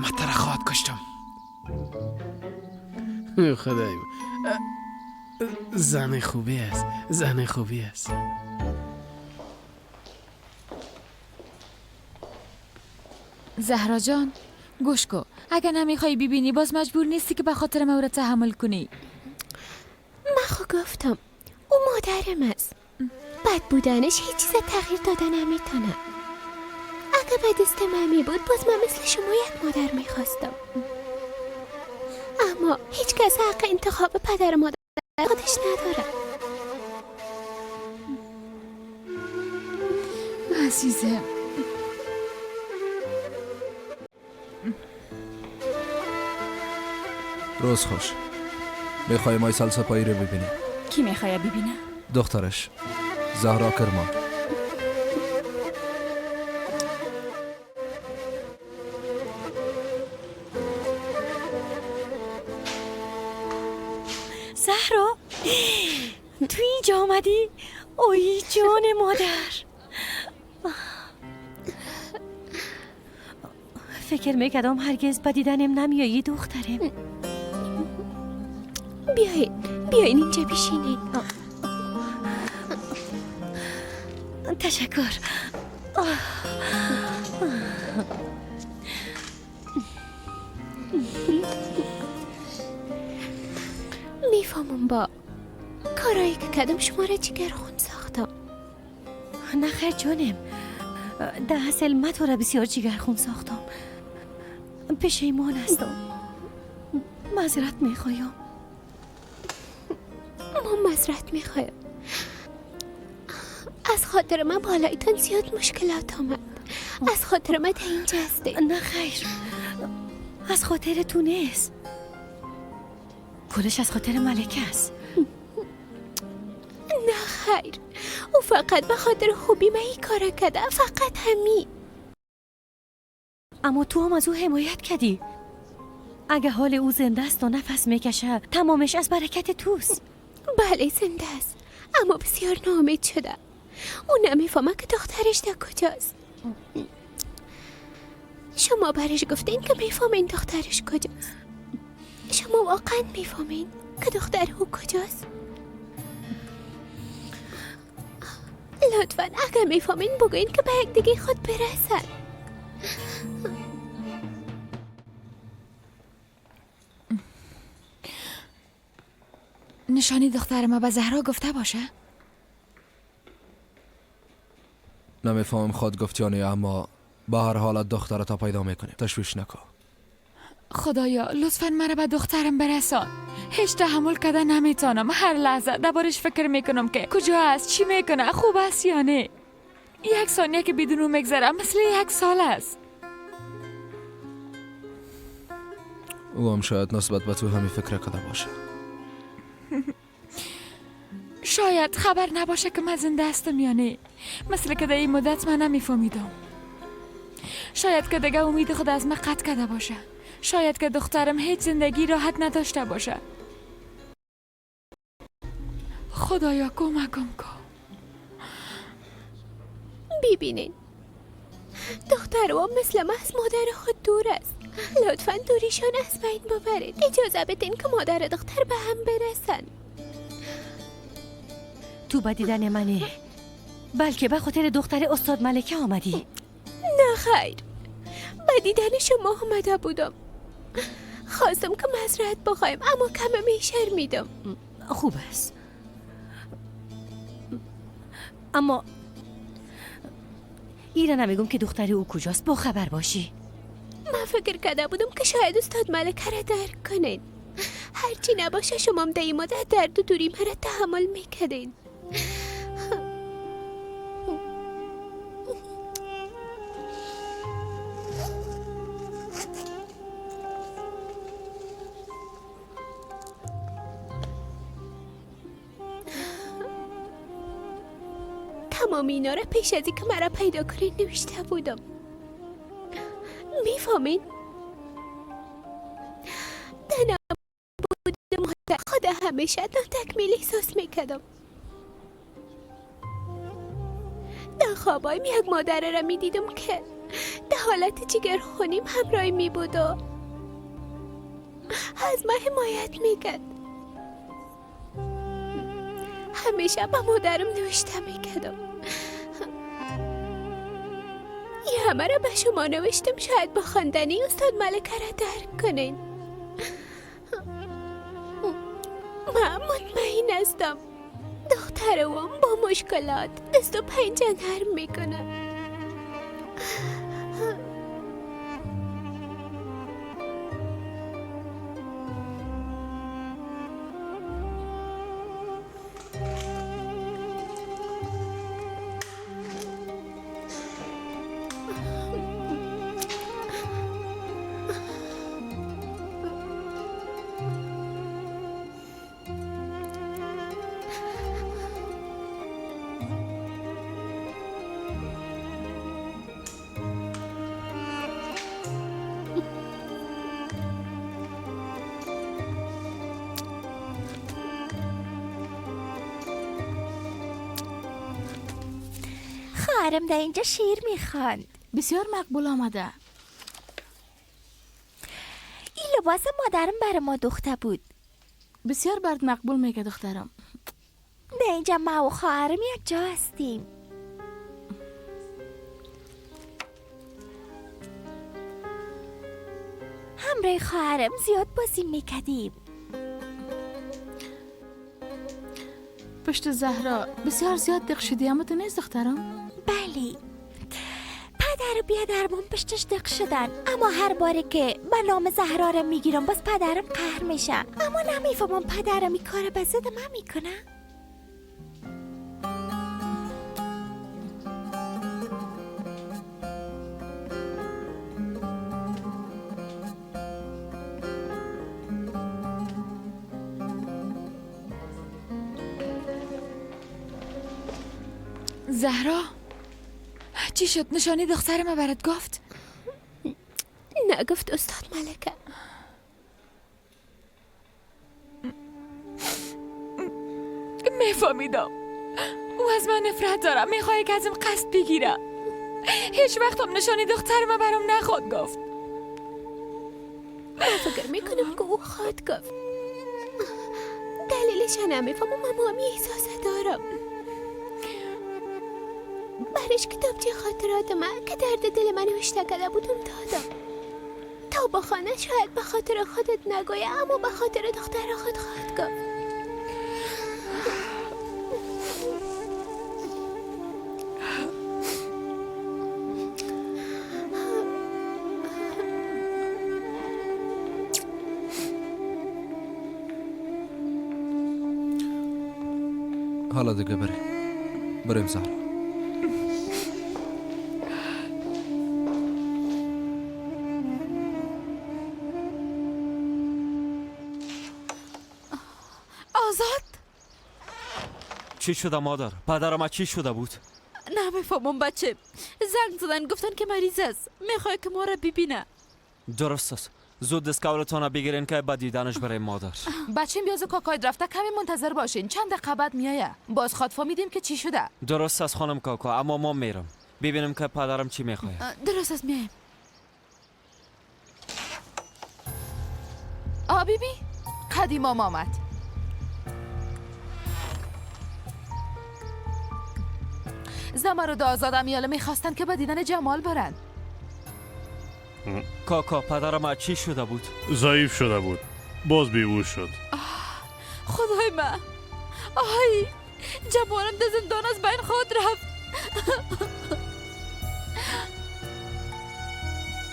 من تره خواهد کشتم. خدای زن خوبی است، زن خوبی است. زهرا جان گوش کن، اگه نمیخوای ببینی باز مجبور نیستی که به خاطر ما را تحمل کنی. من خو گفتم او مادرم است. بد بودنش هیچ چیز تغییر داده نمیتونه. اگه به دست من می بود باز من مثل شما یک مادر میخواستم. اما هیچ کس حق انتخاب پدر و مادر خودش نداره. عزیزم روز خوش. میخوایم آیسل سپایی رو ببینیم. کی میخواه ببینه؟ دخترش زهرا کرمان. زهرا تو اینجا آمدی؟ اوی جان مادر، فکر میکردم هرگز به دیدنم نمیایی دخترم. بیاین اینجا بشینین. تشکر. میفهمم با کارایی که کردم شما را جگرخون ساختم. نه خیر جانم، در اصل من تو را بسیار جگرخون ساختم. پشیمان هستم، معذرت میخوایم. ما معذرت میخوایم. از خاطر من بالایتان زیاد مشکلات آمد. از خاطر من در اینجا هستی. نه خیر، از خاطر تو نیست. کلش از خاطر ملکه است. نه خیر، او فقط به خاطر خوبی من این کار کرده، فقط همی. اما تو هم از او حمایت کردی. اگه حال او زنده است و نفس میکشه، تمامش از برکت توست. بله زنده است، اما بسیار ناامید شده. او نمیفهمه که دخترش در کجاست. شما برش گفتین که میفهمین دخترش کجاست. شما واقعا میفهمین که دختر او کجاست؟ لطفا اگر میفهمین بگوین که به یک دیگه خود برسن. نشانی دختر ما به زهرا گفته باشه؟ نمیفهمم خود گفت یا نه، اما به هر حالت دخترت پیدا میکنیم، تشویش نکن. خدایا لطفا مرا به دخترم برسان. هیچ تحمل کردن نمیتونم. هر لحظه دربارش فکر میکنم که کجا است، چی میکنه، خوب است یا نه. یک ثانیه که بدون او میگذره مثل یک سال است. او هم شاید نسبت به تو همین فکر کرده باشه. شاید خبر نباشه که من زنده هستم یا نه. مثل که در این مدت من نمیفهمیدم. شاید که دیگه امید خود از من قطع کرده باشه. شاید که دخترم هیچ زندگی راحت نداشته باشه. خدایا کمکم کن. ببینین دخترم مثل من از مادر خود دور است. لطفا دوریشان از بین ببرید. اجازه بدین که مادر و دختر به هم برسن. تو به دیدن منه، بلکه به خاطر دختر استاد ملکه آمدی. نه خیر، به دیدن شما آمده بودم. خواستم که معذرت بخوایم، اما کم میشرمیدم. خوب است، اما ایره نمیگم که دختر او کجاست، با خبر باشی. من فکر کرده بودم که شاید استاد ملکه را درک کنین. هرچی نباشه شما هم در این مدت درد و دوری مرا تحمل میکردین. تمام اینا را پیش از اینکه مرا پیدا کنین نوشته بودم. میفهمین؟ تنها بودم، خود همیشه ناتکمیل احساس میکردم. در خوابایم یک مادر را میدیدم که در حالت جگرخونیم همراه می بود و از من حمایت میکرد. همیشه به مادرم نوشته میکردم. این همه را به شما نوشتم شاید با خواندنی استاد ملکه را درک کنین. من مطمئن هستم دخترم با مشکلات دست و پنجه نرم میکنه. خواهرم در اینجا شعر میخواند. بسیار مقبول آمده. این لباس مادرم برای ما دوخته بود. بسیار برد مقبول میگه دخترم. در اینجا ما و خواهرم یک جا هستیم. همراه خواهرم زیاد بازی میکردیم. پشت زهرا بسیار زیاد دق شدی، اما تو نیست دخترم؟ بله، پدرم پدر و بیادرمان پشتش دق شدن، اما هر باری که به نام زهرا را میگیرم باز پدرم قهر میشه. اما نمیفهمم پدرم این کار به ضد من میکنه. زهرا چی شد؟ نشانی دختر ما برات گفت؟ نه گفت استاد ملکه. میفهمیدم او از من نفرت دارم، میخواه که ازم قصد بگیره. هیچ وقت هم نشانی دختر ما برام نخواد گفت. من فکر میکنم که او خواد گفت. دلیلش نمیفهمم، اما همی احساس دارم. برش کتابچه خاطرات من که درد دل من نوشته کرده بودم دادم تا با خانه. شاید به خاطر خودت نگویه، اما به خاطر دختر خود خواهد گفت. حالا دیگه بریم، بریم زهرا. آزاد چی شده مادر؟ پدرم چی شده بود؟ نمیفهمم بچه. زنگ زدن گفتن که مریض است، میخواد که ما را ببینه. درست است، زود دستکولتان بگیرین که با دیدنش برای مادر. بچه بیازو کاکاید رفته، کمی منتظر باشین، چند دقیقه بعد میایه. باز خواد فهمیدیم که چی شده. درست است خانم کاکا، اما ما میرم ببینم که پدرم چی میخواد. درست است، میایم. آ بیبی قدیم آمد. زمرد و آزادم یاله میخواستن که به دیدن جمال برن. کاکا پدرم چی شده بود؟ ضعیف شده بود، باز بیهوش شد. خدای من، آی جمالم در زندان از بین خود رفت.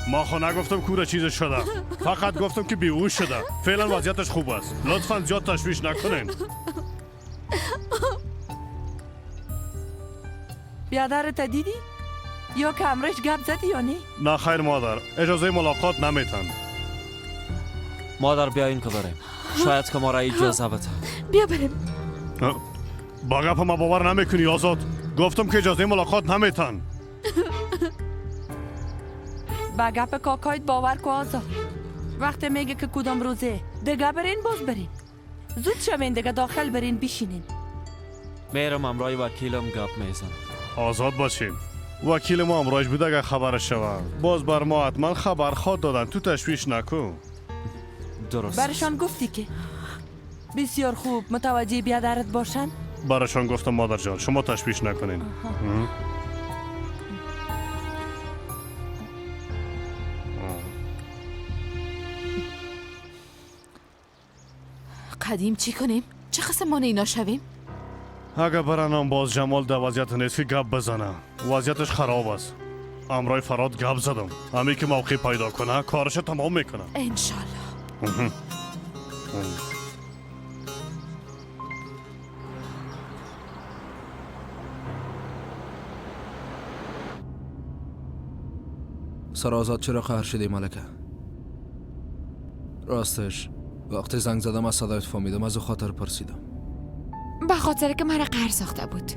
ما خو نگفتم کوره چیز شده، فقط گفتم که بیهوش شده. فعلا وضعیتش خوب است، لطفا زیاد تشویش نکنین. بیادرت دیدی؟ یا که امرش گپ زدی یا نه؟ نه خیر مادر، اجازه ملاقات نمیتن. مادر بیاین که بریم، شاید که ما را اجازه بده. بیا بریم. با گپ ما باور نمیکنی آزاد، گفتم که اجازه ملاقات نمیتن. با گپ کاکایت باور کو آزاد. وقتی میگه که کدام روزه دیگه برین باز برین، زود شوین دیگه داخل برین بشینین. میرم امرای وکیلم گپ میزنم. آزاد باشیم، وکیل ما امرایش بوده، اگه خبرش شوه باز بر ما حتما خبر خواد دادن، تو تشویش نکن. درست. برشان گفتی که بسیار خوب متوجه بیادرت باشن؟ برشان گفتم مادر جان شما تشویش نکنین. قدیم چی کنیم؟ چه قسم ما اینا شویم؟ اگه برنم باز جمال در وضعیت نیست که گپ بزنه، وضعیتش خراب است. امرای فراد گپ زدم، همی که موقع پیدا کنه کارش تمام میکنه انشالله. سر آزاد چرا قهر شدی ملکه؟ راستش وقتی زنگ زدم از صدایت فهمیدم، از او خاطر پرسیدم. به خاطر که مرا قهر ساخته بود.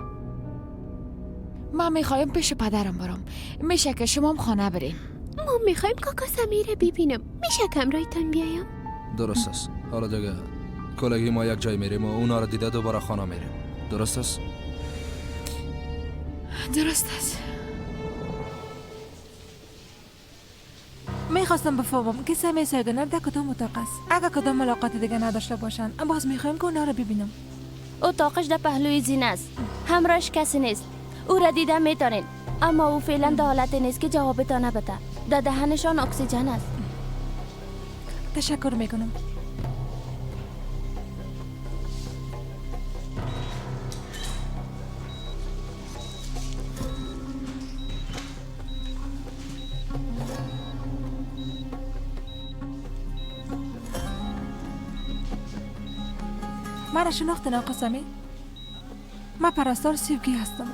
من میخوایم پیش پدرم برم. میشه که شما هم خانه برین؟ ما میخوایم کاکا سمیر ببینم. میشه که همراهتان بیایم؟ درست است. حالا دیگه کلگی ما یک جای میریم و اونا رو دیده دوباره خانه میریم. درست است؟ درست است. میخواستم بفهمم که سمی سایگنر در کدام اتاق است. اگر کدام ملاقات دیگه نداشته باشن باز میخوایم که اونا رو ببینم. اتاقش در پهلوی زین است، همراهش کسی نیست. او را دیده میتونین، اما او فعلا در حالت نیست که جوابتان بده. در دهنشان اکسیژن است. تشکر میکنم. مرا شناختین آقا سمی؟ من پرستار سیوگی هستم.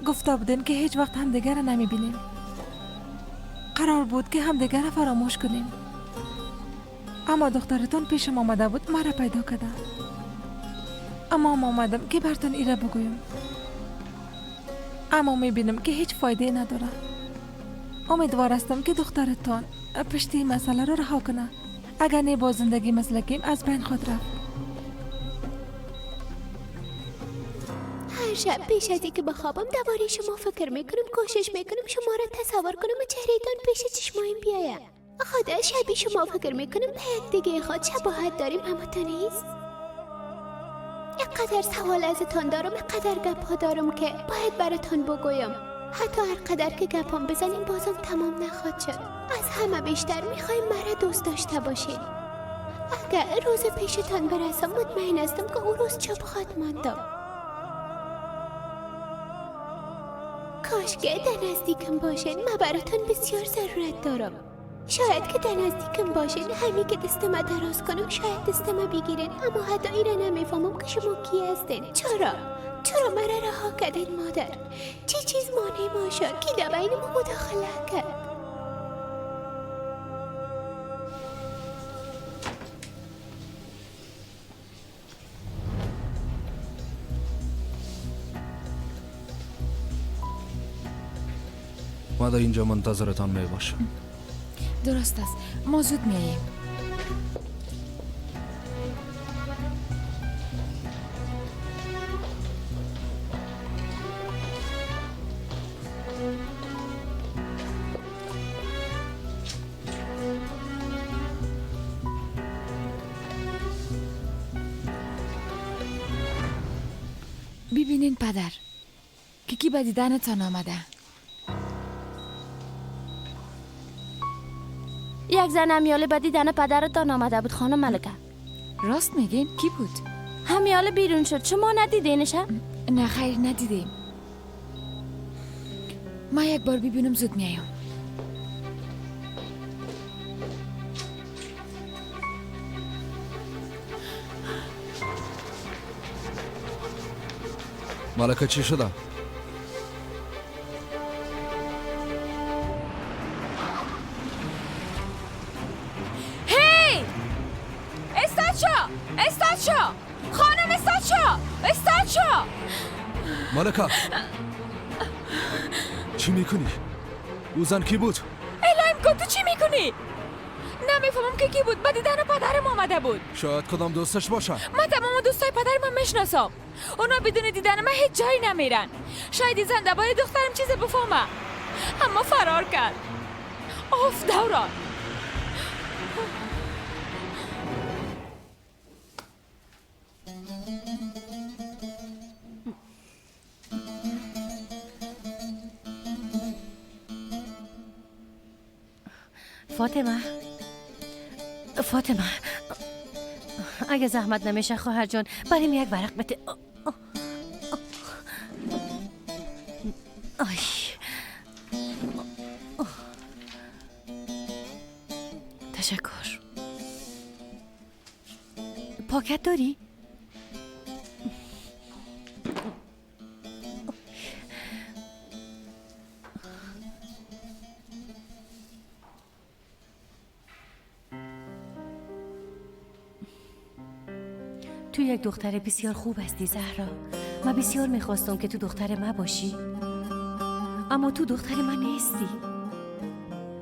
گفته بودین که هیچ وقت همدیگر را نمیبینیم. قرار بود که همدیگر را فراموش کنیم. اما دخترتان پیشم آمده بود، مرا پیدا کرده. اما ما آمدم که برتان ایره بگویم. اما میبینم که هیچ فایده نداره. امیدوار هستم که دخترتان پشت این مسئله را رها کنه. اگر نه با زندگی مسلکیم از بین خود رفت. هر شب پیش از اینکه بخوابم درباره شما فکر میکنم، کوشش میکنم شما را تصور کنم و چهرهتان پیش چشمایم بیایم. خدا شبی شما فکر میکنم به یک دیگه خود شباهت داریم، اما تو نیست. اینقدر سوال ازتان دارم، اینقدر گپ ها دارم که باید براتان بگویم. حتی هر قدر که گپام بزنیم بازم تمام نخواهد شد. از همه بیشتر میخوایم مرا دوست داشته باشید. اگر روز پیشتان برسم مطمئن هستم که او روز چپ خواهد ماندم. کاش که در نزدیکم باشین، من براتان بسیار ضرورت دارم. شاید که در نزدیکم باشین، همین که دستم دراز کنم شاید دستم بگیرین، اما حتی ایره نمیفهمم که شما کی هستین. چرا؟ چرا مرا رها کردین مادر؟ چه چیز مانع ما شد؟ کی در بین ما مداخله کرد؟ ما در اینجا منتظرتان می باشم. درست است، ما زود میاییم. ببینین پدر که کی به دیدنتان آمده. یک زن همیاله به دیدن پدرتان آمده بود خانم ملکه. راست میگین؟ کی بود؟ همیاله بیرون شد، شما ندیدینش؟ نه خیر ندیدیم. ما یک بار ببینم زود میایم. ملکه چی شده؟ هی! استاد شو! استاد شو! خانم استاد شو! استاد شو! ملکه چی میکنی؟ او زن کی بود؟ الهیم کن تو چی میکنی؟ نمیفهمم که کی بود. به دیدن پدرم آمده بود. شاید کدام دوستش باشه. من تمام دوستای پدرم میشناسم. اونا بدون دیدن من هیچ جایی نمیرن. شاید این زن درباره دخترم چیز بفهمه، اما فرار کرد. آف دوران. فاطمه، فاطمه، اگه زحمت نمیشه خواهر جان بریم یک ورق بده. آی. تشکر. پاکت داری؟ تو یک دختر بسیار خوب هستی زهرا. من بسیار میخواستم که تو دختر من باشی، اما تو دختر من نیستی.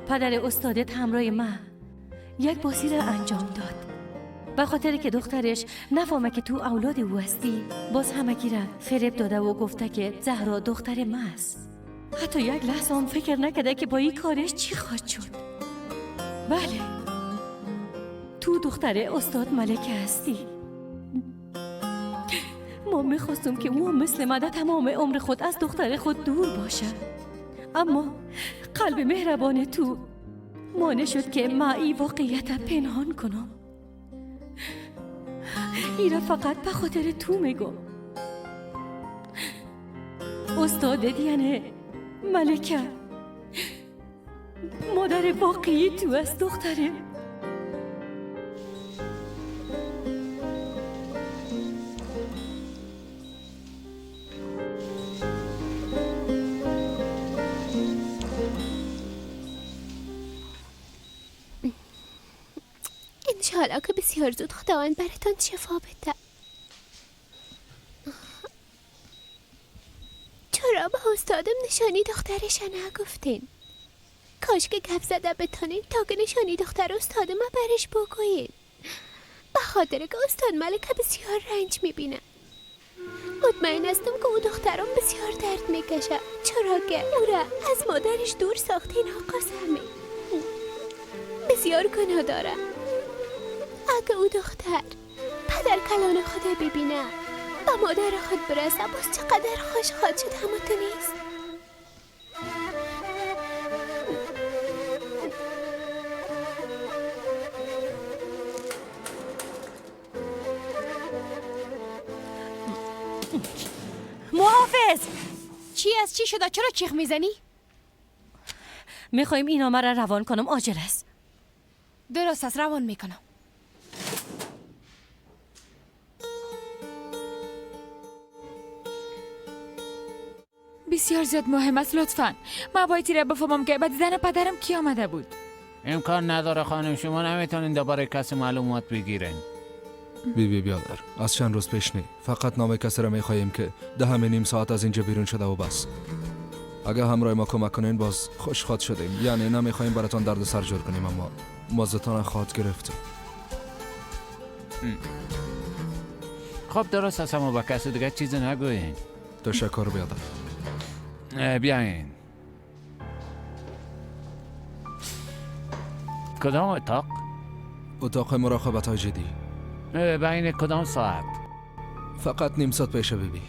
پدر استادت همراه من یک بازی را انجام داد. به خاطر که دخترش نفهمه که تو اولاد او هستی، باز همگی را فریب داده و گفته که زهرا دختر من است. حتی یک لحظه هم فکر نکرده که با این کارش چی خواهد شد. بله، تو دختر استاد ملکه هستی. ما میخواستم که او مثل من تمام عمر خود از دختر خود دور باشه، اما قلب مهربان تو مانع شد که ما این واقعیت پنهان کنم. ایرا فقط به خاطر تو میگم. استاد یعنی ملکه مادر واقعی تو از دختره. انشالله که بسیار زود خداوند براتان شفا بده. چرا به استادم نشانی دخترش نگفتین؟ کاش که گپ زده بتانین تا که نشانی دختر استاد ما برش بگویین. به خاطر که استاد ملکه بسیار رنج میبینه. مطمئن هستم که او دخترم بسیار درد میکشه، چرا که او را از مادرش دور ساختین. آقا سمی بسیار گناه داره. اگه او دختر پدر کلان خود ببینه با مادر خود برسه باز چقدر خوش خواهد شد. همه تو نیست. محافظ! چی از چی شده؟ چرا چیخ میزنی؟ میخوایم این نامه را روان کنم، عاجل است. درست است، روان میکنم. بسیار زیاد مهم است، لطفاً. من باید را بفهمم که به دیدن پدرم کی آمده بود. امکان نداره خانم، شما نمیتونین دوباره کسی معلومات بگیرین. بی بی بیادر، از چند روز پیش نی، فقط نام کسی را میخواهیم که 10:30 ساعت از اینجا بیرون شده و بس. اگه همراه ما کمک کنین باز خوش خواد شدیم. یعنی نمیخواهیم براتان درد سر جور کنیم، اما مازتان خواد گرفتیم. خب درست است، اما با کسی دیگه چیزی نگوین. تشکر بیادر. بیاین. کدام اتاق؟ اتاق مراقبت های جدی. بین کدام ساعت؟ فقط نیم ساعت پیش بیبی.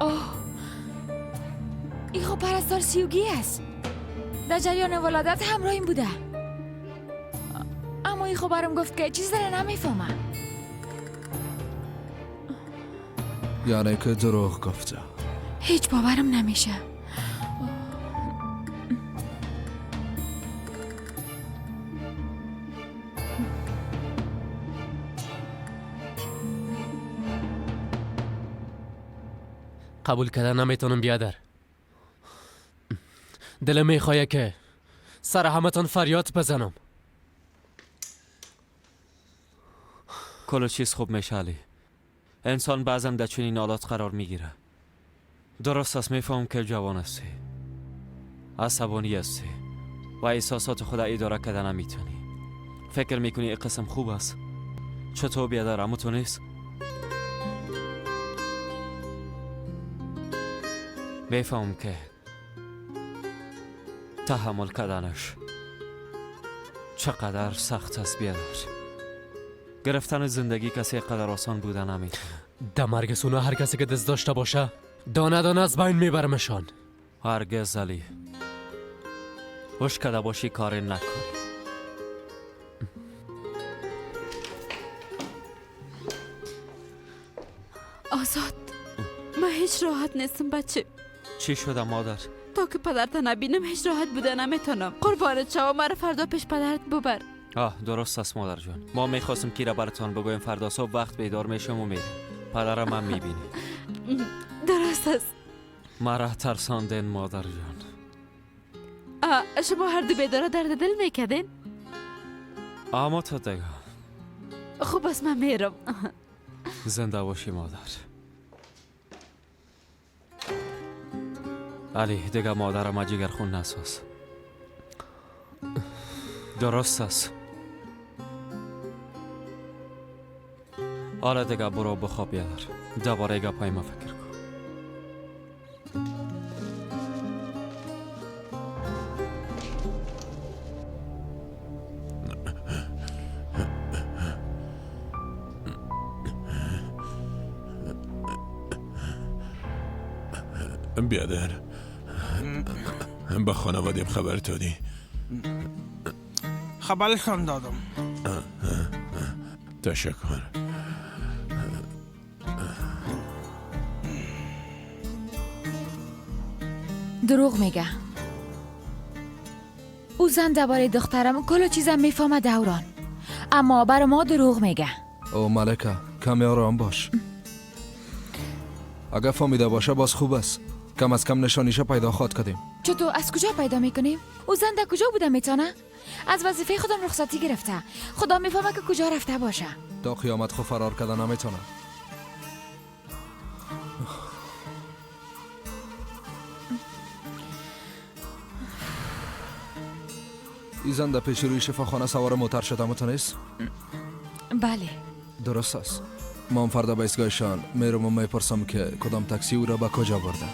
آه، این خب پرستار سیوگی است. در جریان ولادت همراهیم بوده، اما این خبرم گفت که چیز داره نمیفهمم. یعنی که دروغ گفته. هیچ باورم نمیشه. قبول کردن نمیتونم بیادر. دلم میخواه که سر همتان فریاد بزنم. کل چیز خوب میشه علی. انسان بعضا در چنین حالات قرار میگیره. درست است، میفهم که جوان هستی، عصبانی هستی و احساسات خود اداره کردن نمیتونی. فکر میکنی این قسم خوب است. چطور بیادر؟ اما تو نیست. میفهم که تحمل کردنش چقدر سخت است بیادر. گرفتن زندگی کسی قدر آسان بوده نمیتونه. در مرگ سونا هر کسی که دست داشته باشه دانه دانه از بین میبرمشان. هرگز علی، هوش کده باشی کاری نکنی. آزاد، من هیچ راحت نیستم بچه. چی شده مادر؟ تا که پدرت نبینم هیچ راحت بوده نمیتونم. قربانت شوم، مرا فردا پیش پدرت ببر. آه درست است مادر جان. ما میخواستم کی را براتان بگویم فردا صبح وقت بیدار میشم و میرم. پدرم من میبینی. درست است. مرا ترساندن مادر جان. شما هر دو بیداره درد دل میکردین؟ اما تا دیگه. خوب است، من میرم. زنده باشی مادر. علی دیگه مادرم جگر خون نساز. درست است. آره دیگه برو بخواب بیادر. دوباره گپای ما فکر کن. بیادر، با خانوادیم خبر دادی؟ خبرشان دادم. تشکر. دروغ میگه. او زن درباره دخترم کل چیزم میفهمه دوران، اما بر ما دروغ میگه. او ملکه، کمی آرام باش. اگر فهمیده باشه باز خوب است. کم از کم نشانیش پیدا خواد کردیم. چطور؟ از کجا پیدا میکنیم؟ او زن در کجا بوده میتونه؟ از وظیفه خودم رخصتی گرفته. خدا میفهمه که کجا رفته باشه. تا قیامت خو فرار کردن نمیتونه. ای زن در پیش روی شفاخانه سوار موتر شده متونست؟ بله درست است. ما هم فردا به ایستگاهشان میرم و میپرسم که کدام تاکسی او را به کجا برده.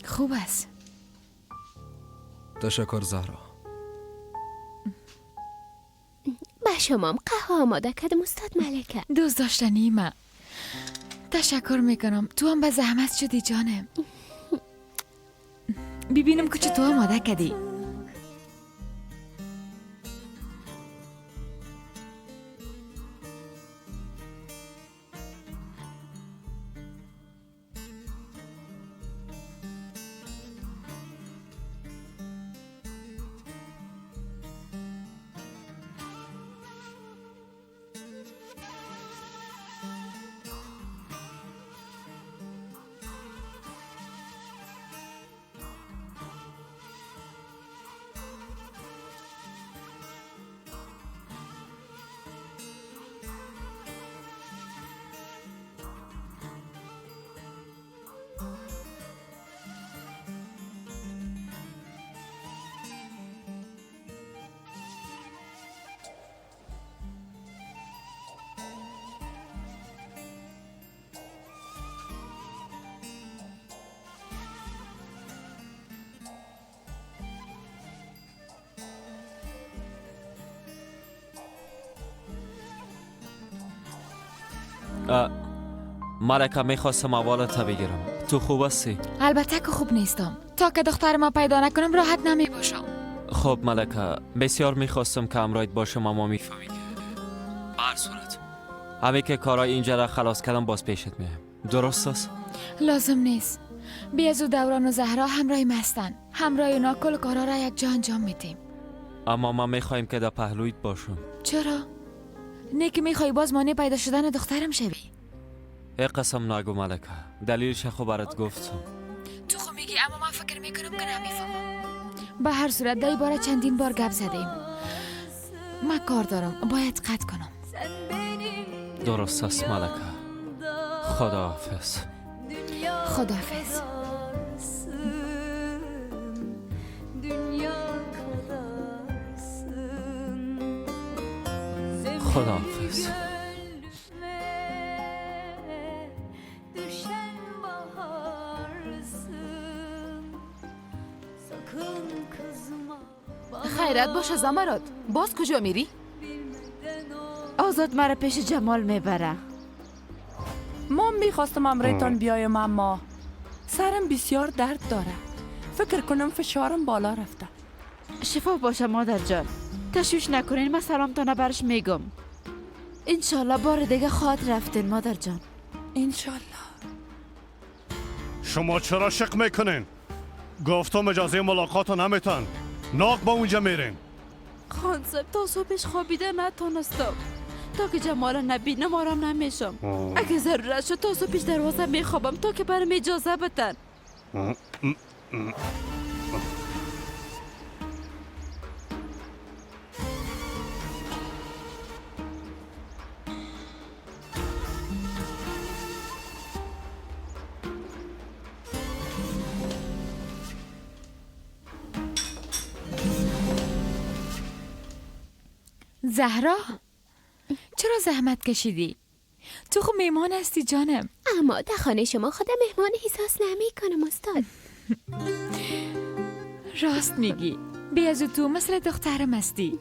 خوب است. تشکر زهرا. به شما هم قهوه آماده کردم استاد ملکه. دوست داشتنی ما. تشکر میکنم. تو هم به زحمت شدی جانم. ببینم که چطور آماده کردی. ملکه میخواستم اولت بگیرم. تو خوب هستی؟ البته که خوب نیستم. تا که دختر ما پیدا نکنم راحت نمی باشم. خب ملکه، بسیار میخواستم که همراهت باشم، اما میفهمی که به هر صورت همه که کارای اینجا را خلاص کردم باز پیشت میایم. درست است؟ لازم نیست. بی از او دوران و زهرا همراه ما هستن. همراه اونا کل کارا را یک جا انجام میدیم. اما ما میخوایم که در پهلویت باشم. چرا؟ نه که میخوای باز مانع پیدا شدن دخترم شوی. ای قسم نگو ملکه، دلیلش خو برات گفتم. تو خو میگی اما من فکر میکنم که نمیفهمم. به هر صورت در باره چندین بار گپ زدیم. من کار دارم، باید قطع کنم. درست است ملکه. خداحافظ. خداحافظ. خداحافظ. خیرت باشه زمرد، باز کجا میری؟ آزاد مرا پیش جمال میبره. ما میخواستم امریتان بیایم اما سرم بسیار درد داره. فکر کنم فشارم بالا رفته. شفا باشه مادر جان، تشویش نکنین، من سلامتانه برش میگم. انشالله بار دیگه خواهد رفتین مادر جان. انشالله. شما چرا شک میکنین؟ گفتم اجازه ملاقات نمیتن. ناق با اونجا میرین. خان صاحب تا صبحش خوابیده نتونستم. تا که جمال نبینم آرام نمیشم. اگه ضرورت شد تا صبحش دروازه میخوابم تا که برم اجازه بدن. زهرا چرا زحمت کشیدی؟ تو خب میهمان هستی جانم. اما در خانه شما خودم مهمان احساس نمی کنم استاد. راست میگی. بی از تو مثل دخترم هستی.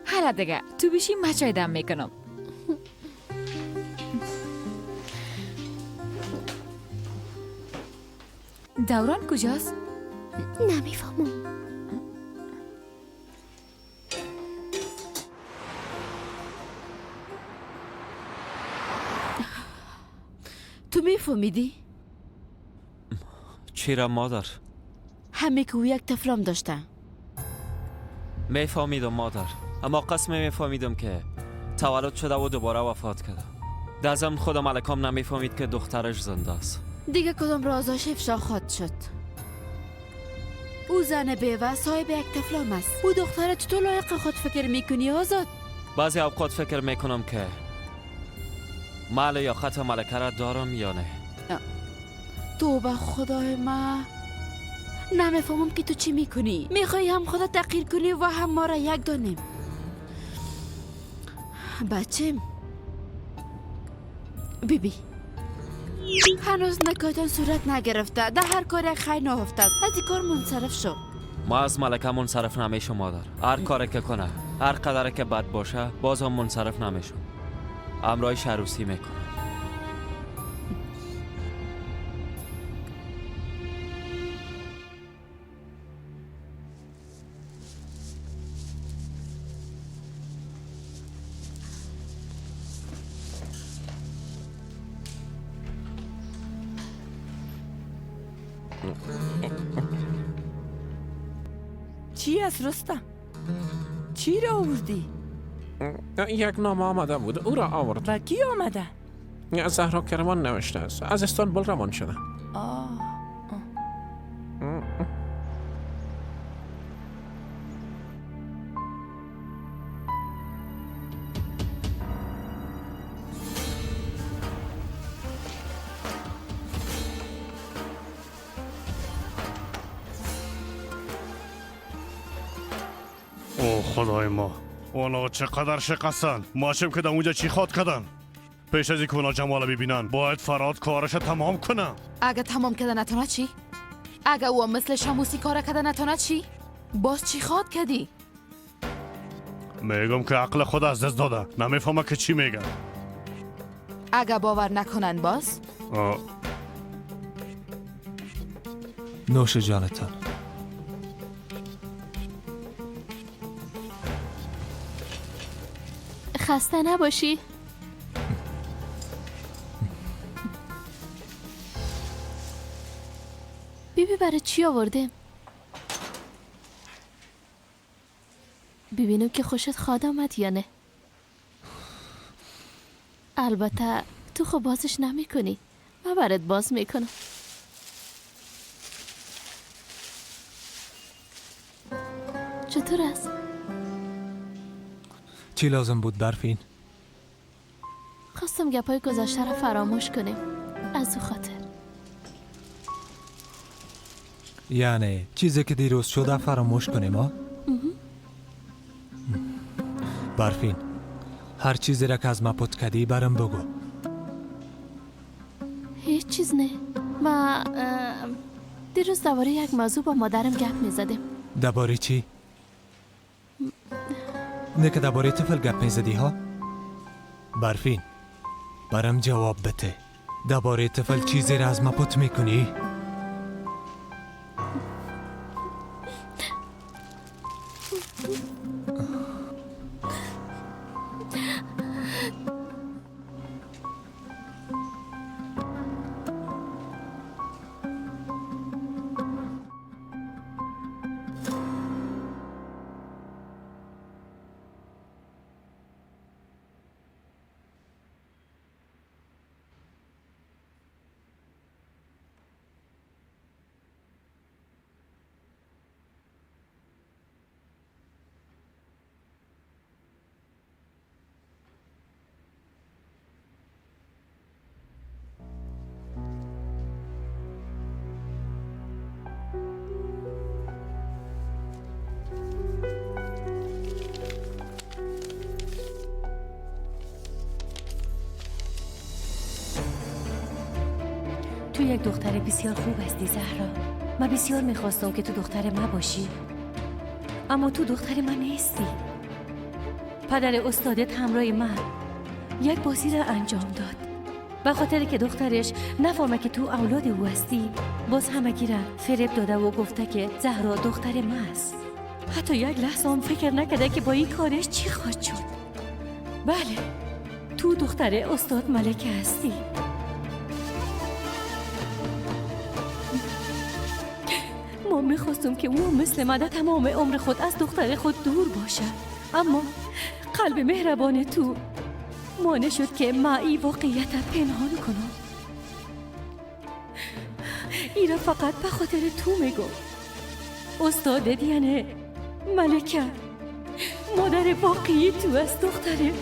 حالا دیگه تو بشی ما چای دم میکنم. دوران کجاست؟ نمیفهمم. تو میفهمیدی؟ چرا مادر؟ همه که او یک طفلم داشته. میفهمیدم مادر، اما قسم میفهمیدم که تولد شده و دوباره وفات کرده. در ضمن خود ملکام نمیفهمید که دخترش زنده است. دیگه کدام رازاش افشا خواهد شد. او زن بیوه صاحب یک طفلام است. او دختر چطور لایق خود فکر میکنی آزاد؟ بعضی اوقات فکر میکنم که من لیاقت ملکه را دارم یا نه. توبه خدای من، نمیفهمم که تو چی میکنی. میخوای هم خدا تغییر کنی و هم ما را یک دانیم. بچم بیبی هنوز نکایتان صورت نگرفته، در هر کار یک خیر نهفته است. از این کار منصرف شو. ما از ملکه منصرف نمیشم مادر. هر کاری که کنه، هر قدر که بد باشه، باز هم منصرف نمیشم. امرایش عروسی میکنم. چی از رستم؟ چی را آوردی؟ یک نامه آمده بود، او را آورد. و کی آمده؟ زهرا کرمان نوشته است، از استانبول روان شده. او خدای ما، اونا چقدر شکستن. ما چیم که در اونجا چی خواد کردن؟ پیش از اینکه اونا جمال ببینن باید فراد کارش تمام کنم. اگه تمام کرده نتونه چی؟ اگه او مثل شموسی کار کرده نتونه چی؟ باز چی خواد کردی؟ میگم که عقل خود از دست داده، نمیفهمه که چی میگم. اگه باور نکنن باز؟ نوش جانتان. خسته نباشی. بیبی برای چی آوردیم؟ ببینم که خوشت خواد آمد یا نه. البته تو خب بازش نمی کنی، من برات باز میکنم. چطور است؟ چی لازم بود برفین؟ خواستم گپای گذشته را فراموش کنیم، از او خاطر. یعنی چیزی که دیروز شده فراموش کنیم ها؟ برفین، هر چیزی را که از ما پت کردی برام بگو. هیچ چیز نه. ما دیروز درباره یک موضوع با مادرم گپ میزدیم. درباره چی؟ نه که درباره طفل گپ میزدی ها؟ برفین، برام جواب بده. درباره طفل چیزی را از ما پت میکنی؟ تو یک دختر بسیار خوب هستی زهرا. من بسیار میخواستم که تو دختر من باشی، اما تو دختر من نیستی. پدر استادت همراه من یک بازی را انجام داد. به خاطر که دخترش نفهمه که تو اولاد او هستی، باز همگی را فریب داده و گفته که زهرا دختر من است. حتی یک لحظه هم فکر نکرده که با این کارش چی خواهد شد. بله، تو دختر استاد ملکه هستی. ما میخواستم که او مثل من در تمام عمر خود از دختر خود دور باشه، اما قلب مهربان تو مانع شد که ما ای واقعیت پنهان کنم. ایرا فقط به خاطر تو میگم. استادت یعنی ملکه، مادر واقعی تو از دختره.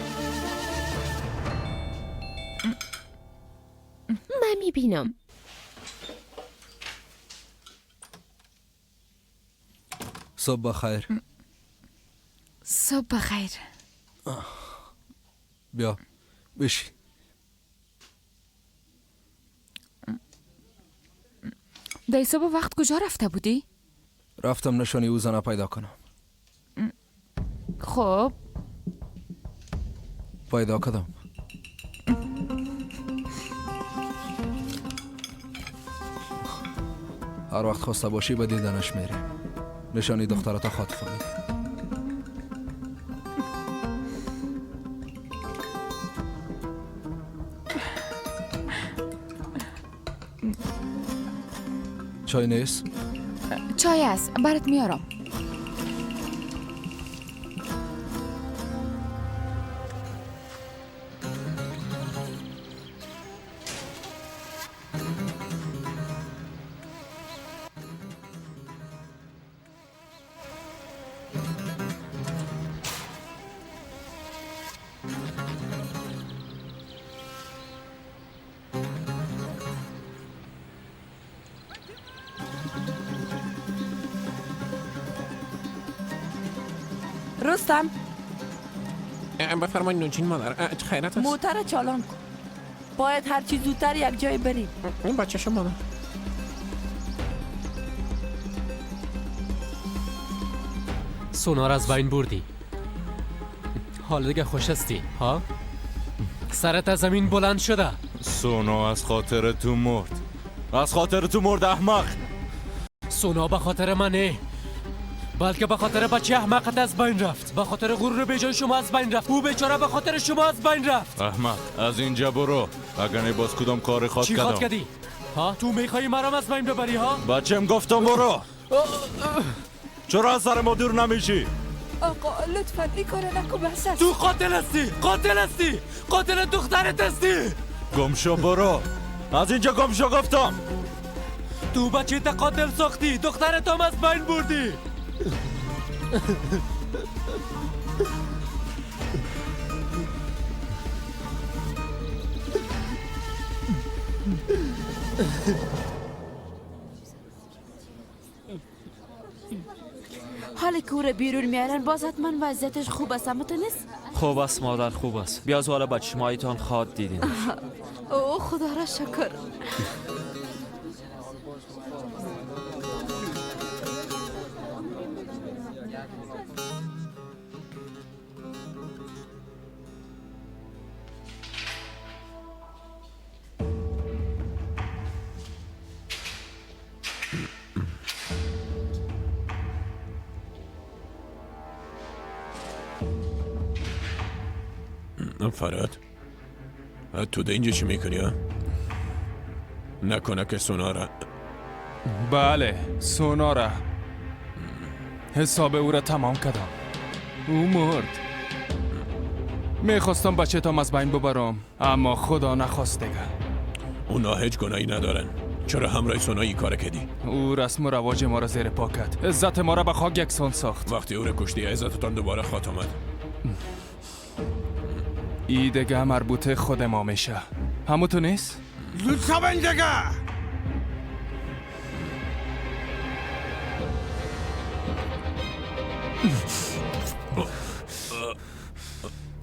من میبینم. صبح بخیر. صبح بخیر. بیا بشین. در صبح وقت کجا رفته بودی؟ رفتم نشانی او زنه پیدا کنم. خب پیدا کردم. هر وقت خواسته باشی به دیدنش میره. نشانی دخترتا خواهد فهمیده. چای نیست؟ چای است، برات میارم. رستم، بفرمایید نوجین مادر، خیرت است؟ موتر چالان کن، باید هرچی زودتر یک جای بریم. این بچه شما مادر. سونا را از بین بردی، حال دیگه خوش هستی ها؟ سرت از زمین بلند شده. سونا از خاطر تو مرد، از خاطر تو مرد احمق. سونا به خاطر منه، بلکه به خاطر بچه احمقت از بین رفت، به خاطر غرور بیجای شما از بین رفت. او بیچاره به خاطر شما از بین رفت. احمق از اینجا برو، اگر نه باز کدام کار خواد چی کردم. خواد کردی؟ ها؟ تو میخوایی مرا از بین ببری ها؟ بچم گفتم برو. چرا از سر ما دور نمیشی؟ آقا لطفا این کارو نکن، بس است. تو قاتل هستی، قاتل هستی، قاتل دخترت هستی. گم شو برو، از اینجا گم شو گفتم. تو بچه تا قاتل ساختی، دخترت هم از بین بردی. حال کوره بیرون میارن باز حتما وضعیتش خوب است. اما تو نیست؟ خوب است مادر، خوب است. بیا حالا با چشمایتان خواد دیدین. او خدا را شکر. فراد، تو ده اینجا چی میکنی ها؟ نکنه که سونا را. بله سونا را، حساب او را تمام کردم. او مرد. میخواستم بچه تام از بین ببرم، اما خدا نخواست دیگه. اونا هیچ گناهی ندارن، چرا همراه سونا ای کار کردی؟ او رسم و رواج ما را زیر پا کرد، عزت ما را به خاک یکسان ساخت. وقتی او را کشتی عزتتان دوباره خواهد آمد. ای دیگه مربوط خود ما میشه، همو تو نیست؟ زود شوین دیگه.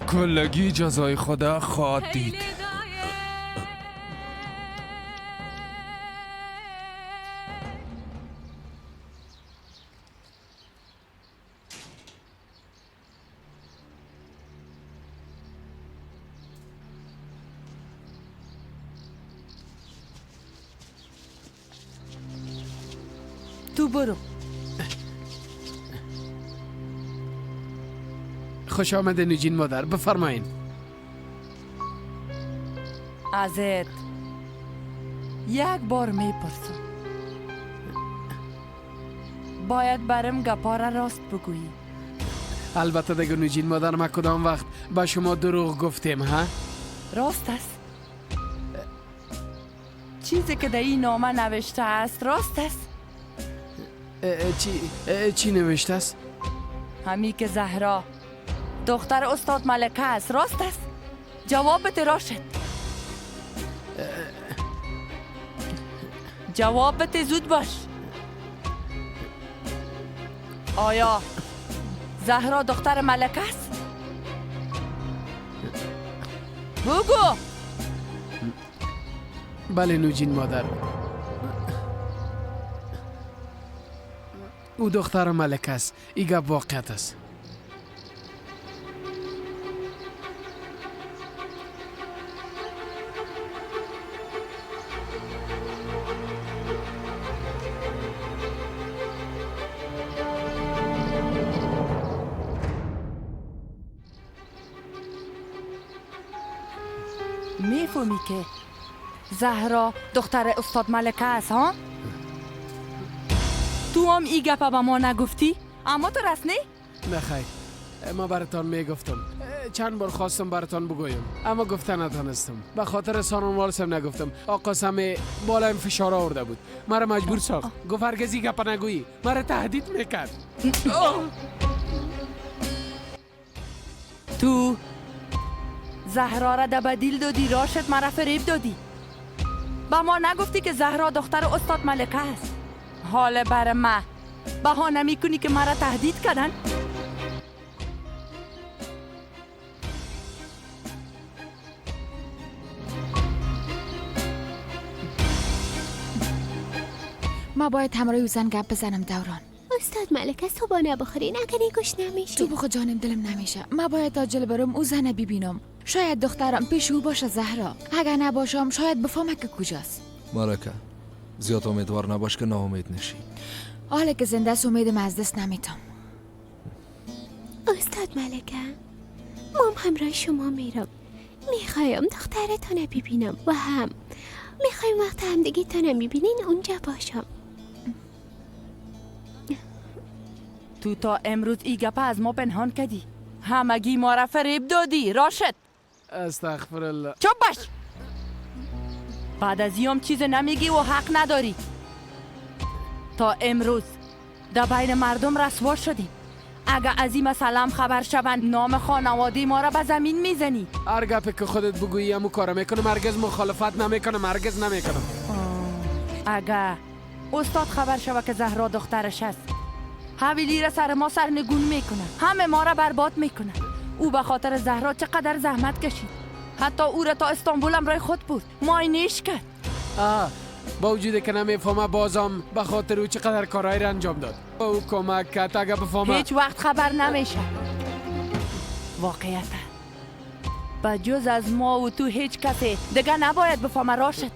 کلگی جزای خدا خواهد دید. تو برو. خوش آمده نجین مادر، بفرمایین. ازت یک بار میپرسم، باید برم گپا را راست بگویی. البته دیگه نوجین مادر، ما کدام وقت به شما دروغ گفتیم ها؟ راست است. چیزی که در این نامه نوشته است راست است. چی نوشته است؟ همی که زهرا دختر استاد ملکه است، راست است؟ جواب بده راشد. جواب بده، زود باش. آیا زهرا دختر ملکه است؟ بگو. بله نوجین مادر، او دختر ملکه است. ای گپ واقعیت است. میفهمی که زهرا دختر استاد ملکه است ها؟ تو هم ای گپه به ما نگفتی؟ اما تو رست نی؟ نه خیر، ما براتان میگفتم. چند بار خواستم براتان بگویم اما گفته نتانستم. به خاطر سانون نگفتم. آقا سمی بالایم فشار آورده بود، مرا مجبور ساخت. گفت هرگز ای گپه نگویی. مرا تهدید میکرد. تو زهرا را در بدیل دادی راشد، مرا فریب دادی. به ما نگفتی که زهرا دختر استاد ملکه است. حال بر ما بهانه میکنی که مرا تهدید کردن؟ ما باید همراه زن گپ بزنم دوران. استاد ملکه صبحانه بخورین، اگر گوش نمیشه. تو بخو جانم، دلم نمیشه. ما باید عاجل برم او زن ببینم. شاید دخترم پیش او باشه زهرا. اگر نباشم شاید بفهمه که کجاست. ملکه زیاد امیدوار نباش که ناامید نشی. حالا که زنده است امیدم از دست نمیتم. استاد ملکه، مام همراه شما میرم. میخوایم دخترتان ببینم و هم میخوایم وقت همدیگه تانم میبینین اونجا باشم. تو تا امروز ای گپه از ما پنهان کردی، همگی ما را فریب دادی راشد. استغفر الله. چپ باش. بعد از هم چیز نمیگی و حق نداری. تا امروز در بین مردم رسوا شدیم. اگه از این مسئله خبر شوند نام خانواده ما را به زمین میزنی. هر گپی که خودت بگویی همو کارو میکنم. هرگز مخالفت نمیکنم، هرگز نمیکنم. اگه استاد خبر شوه که زهرا دخترش است، حویلی را سر ما سرنگون میکنه، همه ما را برباد میکنه. او به خاطر زهرا چقدر زحمت کشید. حتی او را تا استانبول هم رای خود بود، ماینش کرد. با وجود که نمیفهمه بازم به خاطر او چقدر کارهای را انجام داد. او کمک کرد. اگه بفهمه هیچ وقت خبر نمیشه. واقعیت به جز از ما و تو هیچ کسی دیگه نباید بفهمه راشد.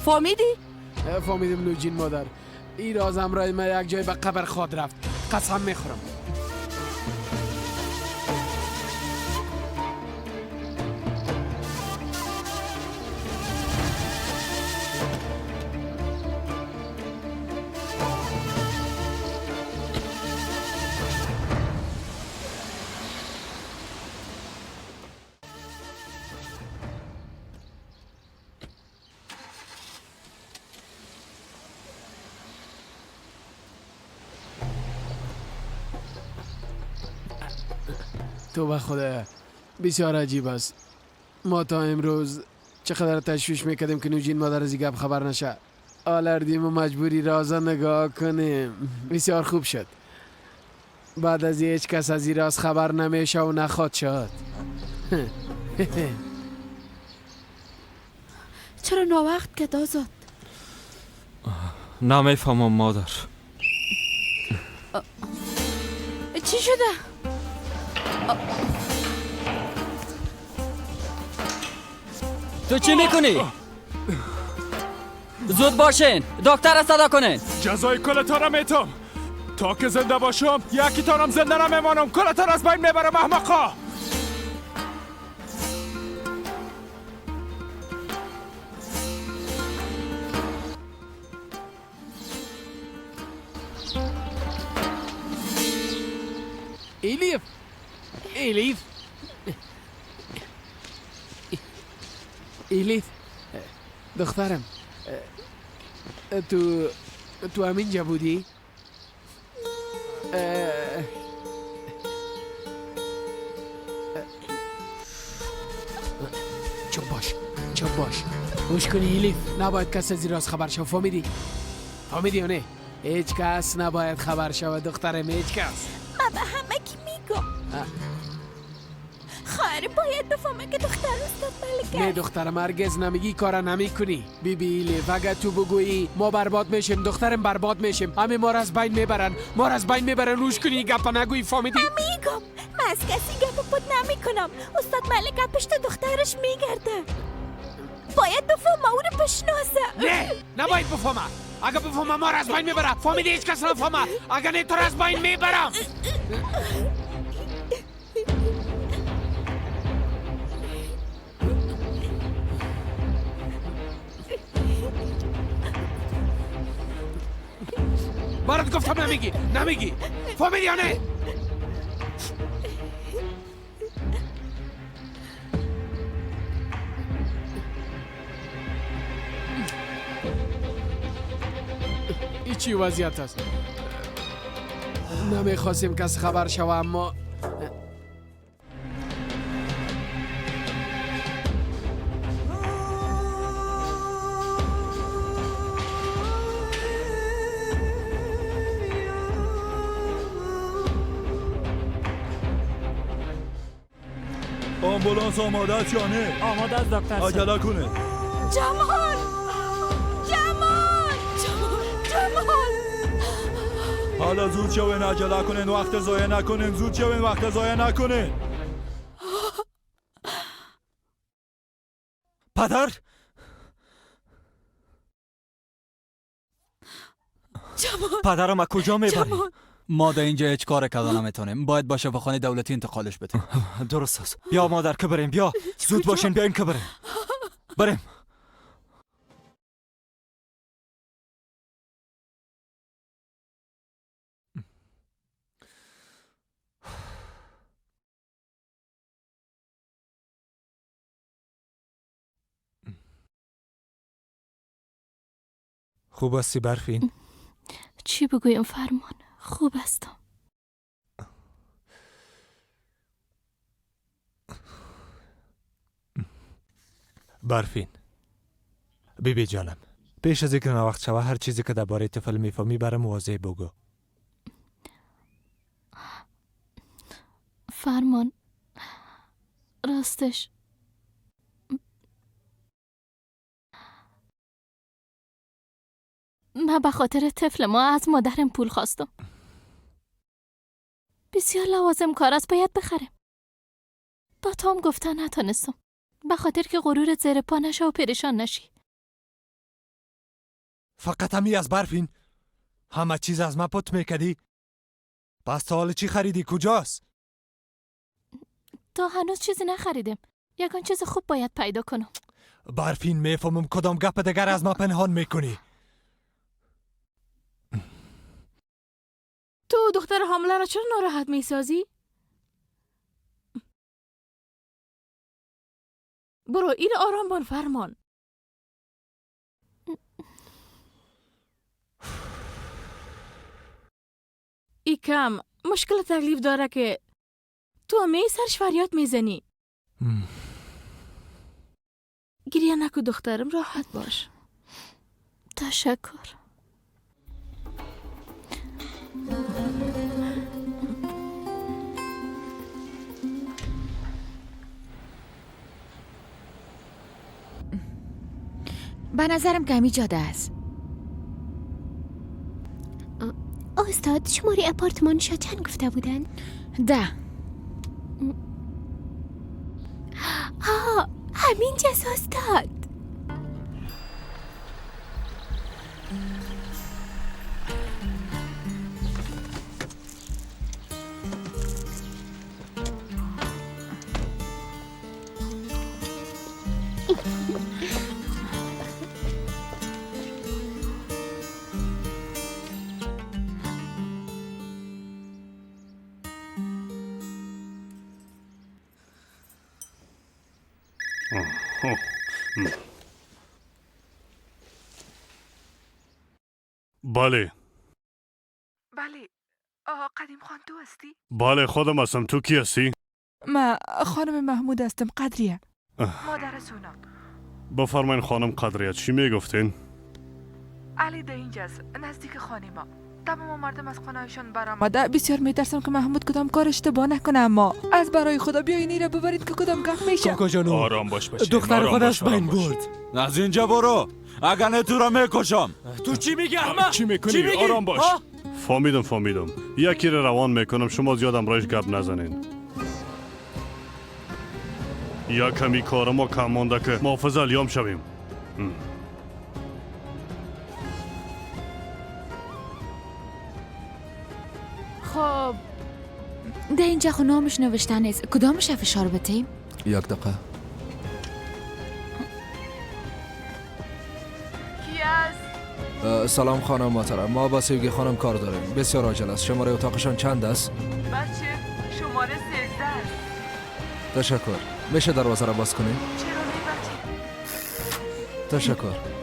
فهمیدی؟ فهمیدم نوجین مادر. این راز همراه ما یک جای به قبر خواد رفت. قسم میخورم. تو به خدا بسیار عجیب است. ما تا امروز چقدر تشویش میکردیم که نوجین مادر از گپ خبر نشه. آلردیم و مجبوری رازا نگاه کنیم. بسیار خوب شد. بعد از هیچ کس از این راز خبر نمیشه و نخواد شد. چرا ناوقت که آزاد؟ نمیفهمم مادر. چی شده؟ تو چی میکنی؟ زود باشین، دکتر را صدا کنین. جزای کلتان را میتم. تا که زنده باشم یکی تانم زنده نمیمانم. کلتان از بین میبرم احمقا. الیف، الیف، الیف دخترم، تو همینجا بودی؟ چپ باش، چپ باش، گوش کنی الیف، نباید کس از این راز خبر شود. فهمیدی؟ فهمیدی یا نه؟ هیچ کس نباید خبر شود دخترم، هیچ کس. من به همه کی میگم. خواهرم باید بفهمه که دختر استاد ملک. نه دخترم، هرگز نمیگی، کارا نمیکنی. بی بی الیف، اگه تو بگویی ما برباد میشیم دخترم، برباد میشیم، همه ما را از بین میبرن، ما را از بین میبرن. روش کنی گپ نگویی، فهمیدی؟ من میگم، من از کسی گپ پت نمیکنم. استاد ملک پشت دخترش میگرده، باید بفهمه، او رو بشناسه. نه، نباید بفهمه. اگه بفهمه ما را از بین میبره، فهمیدی؟ هیچ کس نفهمه، اگه نه تو را از بین میبرم. برات گفتم نمیگی، نمیگی، فهمیدی یا نه؟ این چی وضعیت است؟ نمیخواستیم کس خبر شوه، اما آمبولانس آماده است یا نه؟ آماده است دکتر. عجله کنه. جمال، جمال، جمال، حالا زود شوین، عجله کنین، وقت ضایع نکنین، زود شوین، وقت ضایع نکنین. پدر، جمال، پدرم از کجا میبری؟ ما در اینجا هیچ کار کردن نمیتونیم، باید با شفاخانه دولتی انتقالش بدیم. درست است. بیا مادر که بریم، بیا زود باشین، بیاین که بریم، بریم. خوب هستی برفین؟ چی بگویم فرمان؟ خوب هستم. برفین بی بی جانم، پیش از اینکه وقت شوه هر چیزی که درباره طفل میفهمی برام واضح بگو. فرمان، راستش من به خاطر طفل ما از مادرم پول خواستم. بسیار لوازم کار است، باید بخرم. با تام گفتن نتانستم، به خاطر که غرورت زیر پا نشه و پریشان نشی. فقط همی از برفین؟ همه چیز از من پت میکدی؟ پس تا حال چی خریدی؟ کجاست؟ تا هنوز چیزی نخریدم. یکان چیز خوب باید پیدا کنم. برفین میفهمم کدام گپ دیگر از ما پنهان میکنی. تو دختر حامله را چرا ناراحت میسازی؟ برو این آرام بان فرمان. ای کم مشکل تکلیف داره که تو همه سرش فریاد میزنی. گریه نکو دخترم، راحت باش. تشکر. به نظرم کمی جاده است. استاد شماره اپارتمانش چند گفته بودن؟ 10. آه همین جاست استاد. بله بله، قدیم خان تو هستی؟ بله خودم هستم. تو کی هستی؟ من خانم محمود هستم، قدریه، مادر سونا. بفرمایین خانم قدریه، چی میگفتین؟ علی در اینجاست، نزدیک خانه ما. تمام مردم از خانه‌شان برآمده. بسیار میترسم که محمود کدام کار اشتباه نکنه، اما از برای خدا بیاین این را ببرید که کدام گپ میشه. کاکا جانو آرام باش بچه، دختر خودش بین برد. از اینجا برو، اگر نه تو را میکشم. تو چی میگی احمق؟ چی میکنی؟ آرام باش. فهمیدم. یکی را روان میکنم، شما زیاد امرایش گپ نزنین. یا کمی کار ما کم مانده که محافظ الیام شویم. خب ده اینجا خو نامش نوشته نیست، کدامش فشار بتیم؟ یک دقیقه. کی است؟ سلام خانم محترم، ما با سیوگی خانم کار داریم، بسیار عاجل است. شماره اتاقشان چند است؟ بچه شماره 13 است. تشکر. میشه دروازه را باز کنی؟ چرا نه بچه؟ تشکر.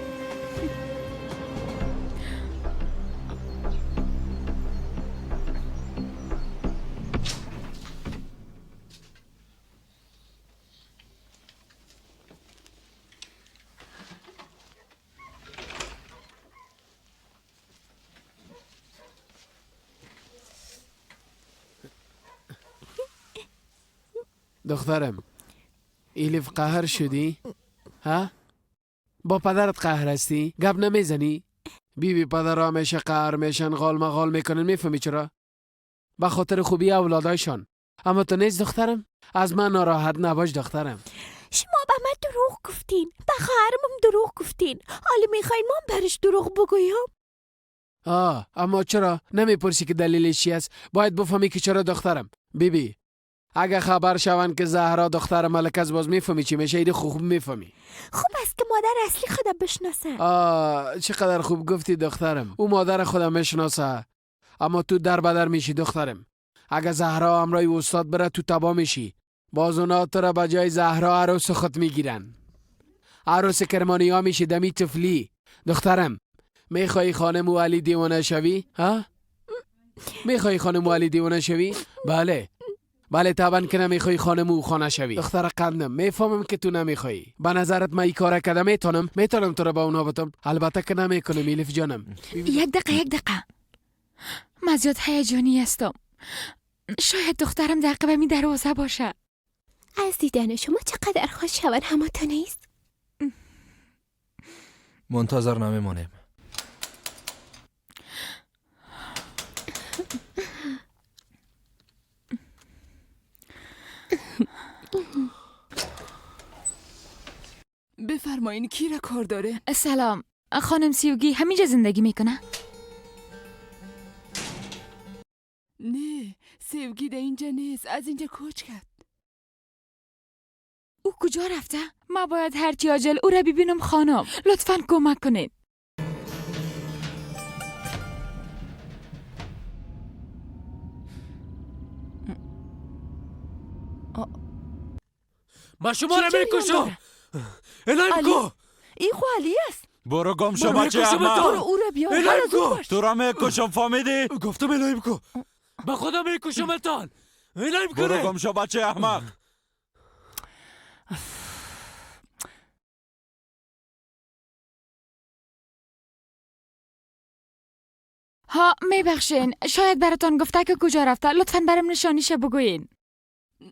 دخترم ایلیف قهر شدی؟ ها؟ با پدرت قهر هستی؟ گپ نمیزنی؟ بی پدر همیشه قهر میشن، غال مغال میکنن. میفهمی چرا؟ به خاطر خوبی اولادایشان. اما تو نیست دخترم، از من ناراحت نباش دخترم. شما به من دروغ گفتین، به خواهرمم دروغ گفتین، حالا میخواین من برش دروغ بگویم؟ آه، اما چرا نمیپرسی که دلیلش چی است؟ باید بفهمی که چرا دخترم. بیبی اگه خبر شوند که زهرا دختر ملک است، باز میفهمی چی میشه. ایده خوب میفهمی. خوب است که مادر اصلی خودم بشناسه. آه، چقدر خوب گفتی دخترم. او مادر خودم میشناسه، اما تو در بدر میشی دخترم. اگه زهرا همراه استاد بره تو تبا میشی. باز اونا تو را به جای زهرا عروس خود میگیرن. عروس کرمانی ها میشی دمی طفلی. دخترم میخوای خانم و علی دیوانه شوی؟ ها؟ میخوای خانم و علی دیوانه شوی؟ بله بله طبعا که نمیخوای خانم او خانه شوی. دختر قندم میفهمم که تو نمیخوای. به نظرت من این کار کردم میتونم تو را به اونا بتم؟ البته که نمیکنم ایلیف جانم. یک دقیقه من زیاد هیجانی هستم. شاید دخترم در عقب می دروازه باشه. از دیدن شما چقدر خوش شون همه تو نیست. منتظر نمیمانیم. بفرمایین کی را کار داره؟ سلام خانم سیوگی، همینجا زندگی میکنه؟ نه سیوگی در اینجا نیست، از اینجا کوچ کرد. او کجا رفته؟ ما باید هرچی عاجل او را ببینم خانم، لطفاً کمک کنید. ما شما را میکشم. الهیم کو. این خو علی است. برو گم شو بچه احمق. برو او را بیار. الهیم کو. تو را میکشم فهمیدی؟ گفتم الهیم کو. به خدا میکشم الان. الهیم کو. برو گم شو بچه احمق. ها میبخشین، شاید براتان گفته که کجا رفته، لطفاً برام نشانیشه بگوین.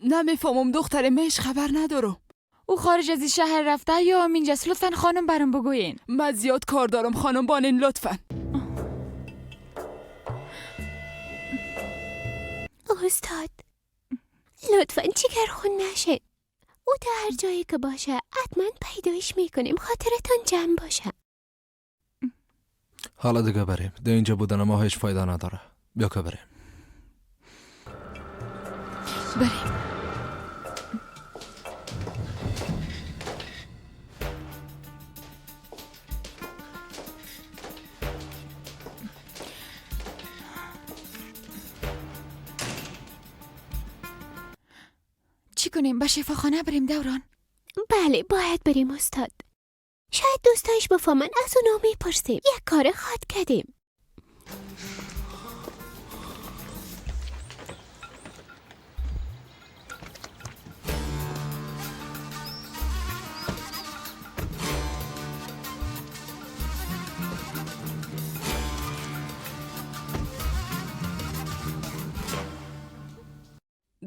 نمیفهمم دختر، میش خبر ندارم. او خارج از این شهر رفته یا همینجاست؟ لطفاً خانم برام بگوین. من زیاد کار دارم خانم بانین، لطفاً. استاد لطفاً جگر خون نشه. او تا هر جایی که باشه حتما پیدایش میکنیم، خاطرتان جمع باشه. حالا دیگه بریم، در اینجا بودن ما هیچ فایده نداره. بیا که بریم. بریم. چی کنیم؟ به شفاخانه بریم دوران؟ بله باید بریم استاد. شاید دوستایش بفهمن، از اونا میپرسیم. یک کار خواد کردیم.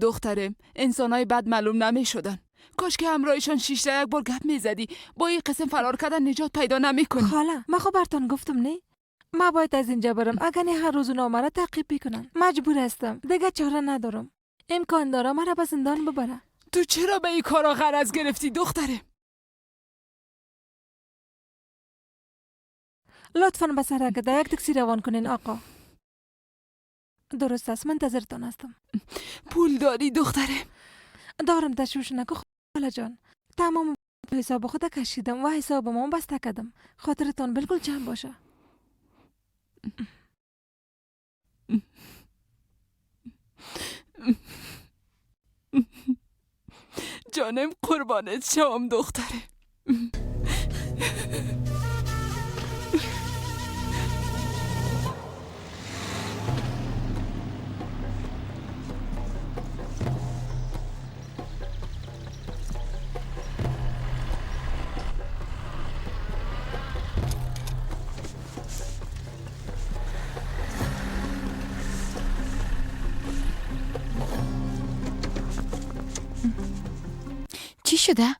دخترم، انسانای بد معلوم نمی شدن. کاش که همراهشان 6 تا یک بار گپ میزدی. با این قسم فرار کردن نجات پیدا نمیکنی. خاله، من خب برتان گفتم نه؟ ما باید از اینجا برم. اگر نه هر روز اونا مرا تعقیب میکنن. مجبور هستم. دیگه چاره ندارم. امکان داره مرا به زندان ببره. تو چرا به این کارا غرض گرفتی دخترم؟ لطفاً به سرک در یک تاکسی روان کنین آقا. درست است، منتظرتان هستم. پول داری دختره؟ دارم، تشویش نکن خاله جان. تمام حساب خود کشیدم و حساب ما بسته کردم. خاطرتان بالکل جمع باشه. جانم قربانت شوم دختره. چی شده؟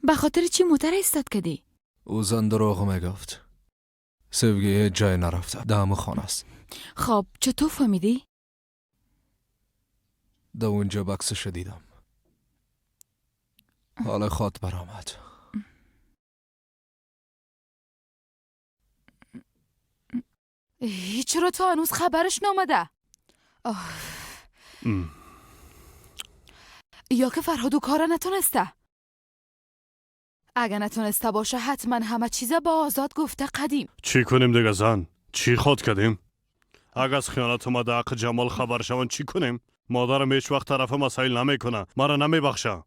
به خاطر چی موتر ایستاد کردی؟ او زن دروغ میگفت. سوگی هیچ جای نرفته، دم خانه است. خب چطور فهمیدی؟ در اونجا بکسش دیدم. حال خود برآمد. چرا تا هنوز خبرش نامده؟ یا که فرهاد او کار نتونسته. اگه نتونسته باشه حتما همه چیزا با آزاد گفته قدیم. چی کنیم دیگه زن؟ چی خود کردیم؟ اگه از خیانت ما در حق جمال خبر شون چی کنیم؟ مادرم هیچ وقت طرف مسائل نمیکنه، مرا نمیبخشه.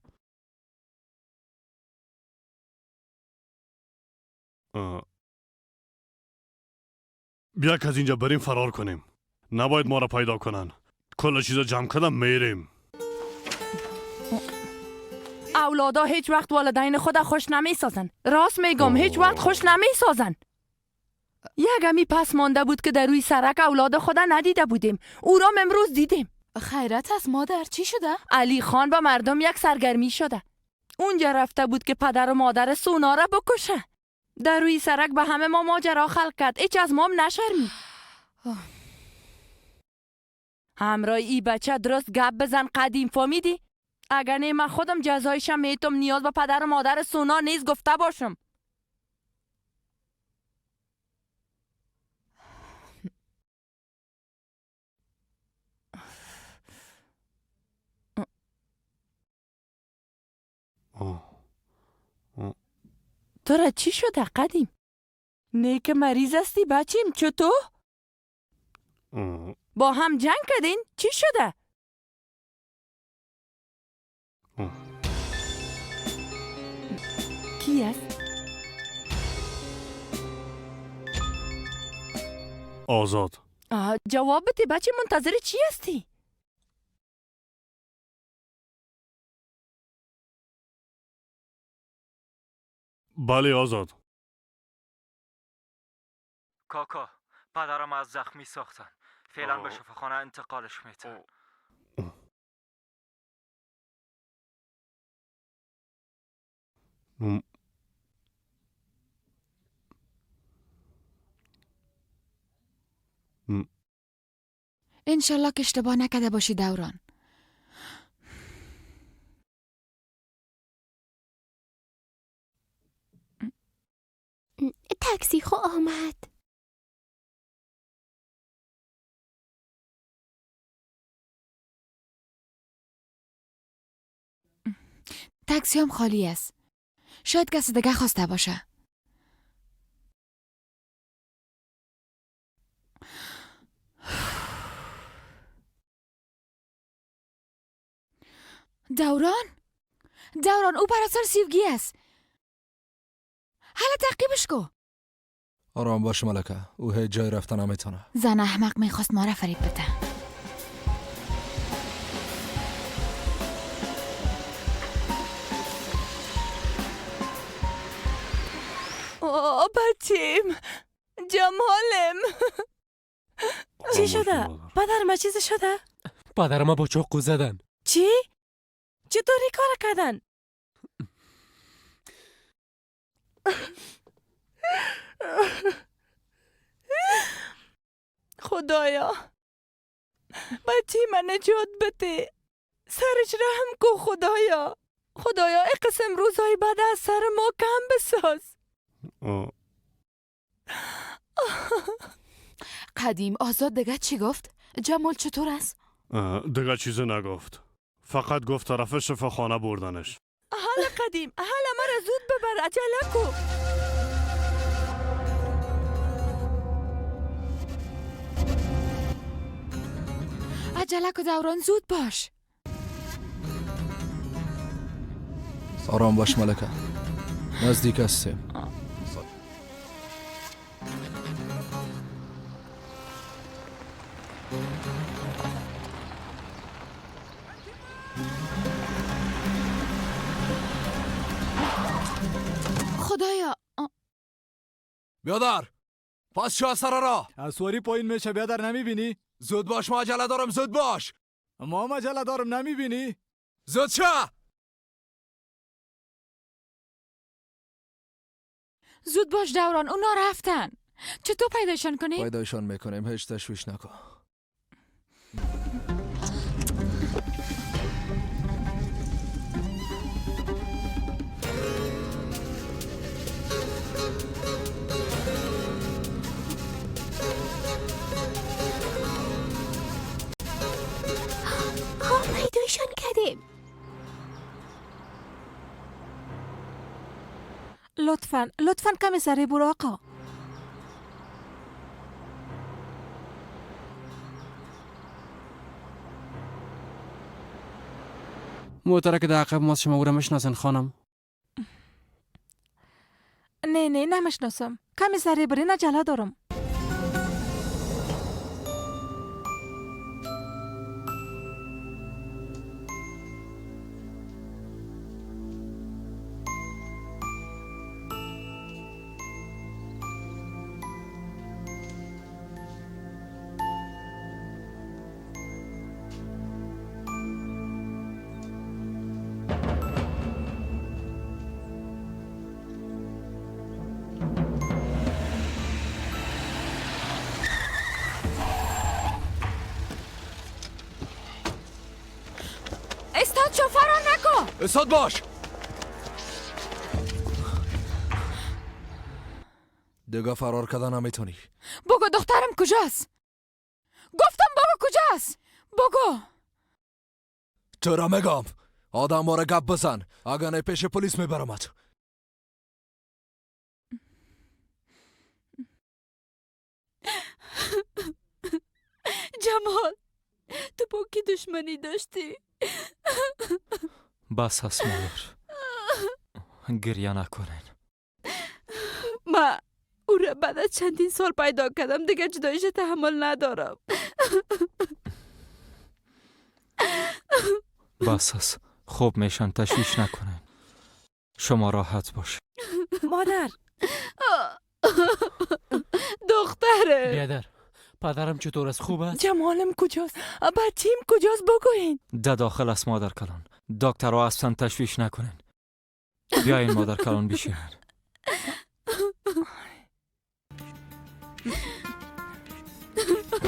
بیا که از اینجا بریم فرار کنیم. نباید ما را پیدا کنن. کل چیزا جمع کردم میریم. اولادا هیچ وقت والدین خود خوش نمیسازن. راست میگم، هیچ وقت خوش نمیسازن. یک همی پس مانده بود که در روی سرک اولاد خود ندیده بودیم. او را امروز دیدیم. خیرت از مادر، چی شده؟ علی خان با مردم یک سرگرمی شده. اونجا رفته بود که پدر و مادر سونا را بکشه. در روی سرک به همه ما ماجرا خلق کرد. هیچ از ما نشرمی. همراه ای بچه درست گپ بزن قدیم، فهمیدی؟ اگر نه من خودم جزایشم میتم. نیاز به پدر و مادر سونا نیز گفته باشم. تو را چی شده قدیم؟ نه که مریض هستی بچیم، چطور؟ با هم جنگ کردین؟ چی شده؟ کی است؟ آزاد. جواب بده بچه، منتظر چی هستی؟ بله آزاد. کاکا، پدرم از زخمی ساختن. فعلا به شفاخانه انتقالش میتن. انشالله که اشتباه نکرده باشی دوران. تاکسی خو آمد. تاکسی هم خالی است. شاید کسی دیگه خواسته باشه. دوران، دوران او پرستار سیوگی است. حالا تعقیبش کو. آرام باش ملکه، او هیچ جای رفتن نمیتونه. زن احمق میخواست ما را فریب بده. آه بچیم، جمالم. چی شده؟ پدر ما چیز شده؟ پدر ما با چاقو زدن. چی؟ چطوری کار کردن؟ خدایا بچی من نجات بده، سرش رحم کو خدایا. خدایا ای قسم روزهای بعد از سر ما کم بساز. قدیم آزاد دیگه چی گفت؟ جمال چطور است؟ دیگه چیزی نگفت، فقط گفت طرف شفاخانه بردنش. حالا قدیم، حالا مرا زود ببر، عجله کو. عجله کو دوران، زود باش. آرام باش ملکه، نزدیک هستیم. خدایا. بیادر پس شو از سر راه. از سواری پایین میشه بیادر، نمیبینی؟ زود باش، ما عجله دارم، زود باش. ما عجله دارم، نمیبینی؟ زود شو. زود باش دوران، اونا رفتن. چطور پیدایشان کنیم؟ پیدایشان میکنیم، هیچ تشویش نکن. پیدایشان کردیم. لطفاً لطفاً کمی سریع برو آقا. موتره که در عقب ماست شما او را میشناسین خانم؟ نه نه نمیشناسم. کمی سریع برین، عجله دارم. استاد شو فرار نکن. استاد باش. دیگه فرار کردن نمیتونی. بگو دخترم کجاست؟ گفتم بگو کجاست؟ بگو. چرا میگم؟ آدم باره گپ بزن، اگه نه پیش پلیس میبرمت. جمال تو با کی دشمنی داشتی؟ بس هست مادر، گریه نکنین. ما او را بعد از چندین سال پیدا کردم، دیگه جدایش تحمل ندارم. بس هست، خوب میشن، تشویش نکنین. شما راحت باش. مادر. دختره. بیادر پدرم چطور است؟ خوب است؟ جمالم کجاست؟ بچیم کجاست؟ بگوین. ده داخل است مادر کلان. دکترها هستن، تشویش نکنین. بیاین مادر کلان بشینن.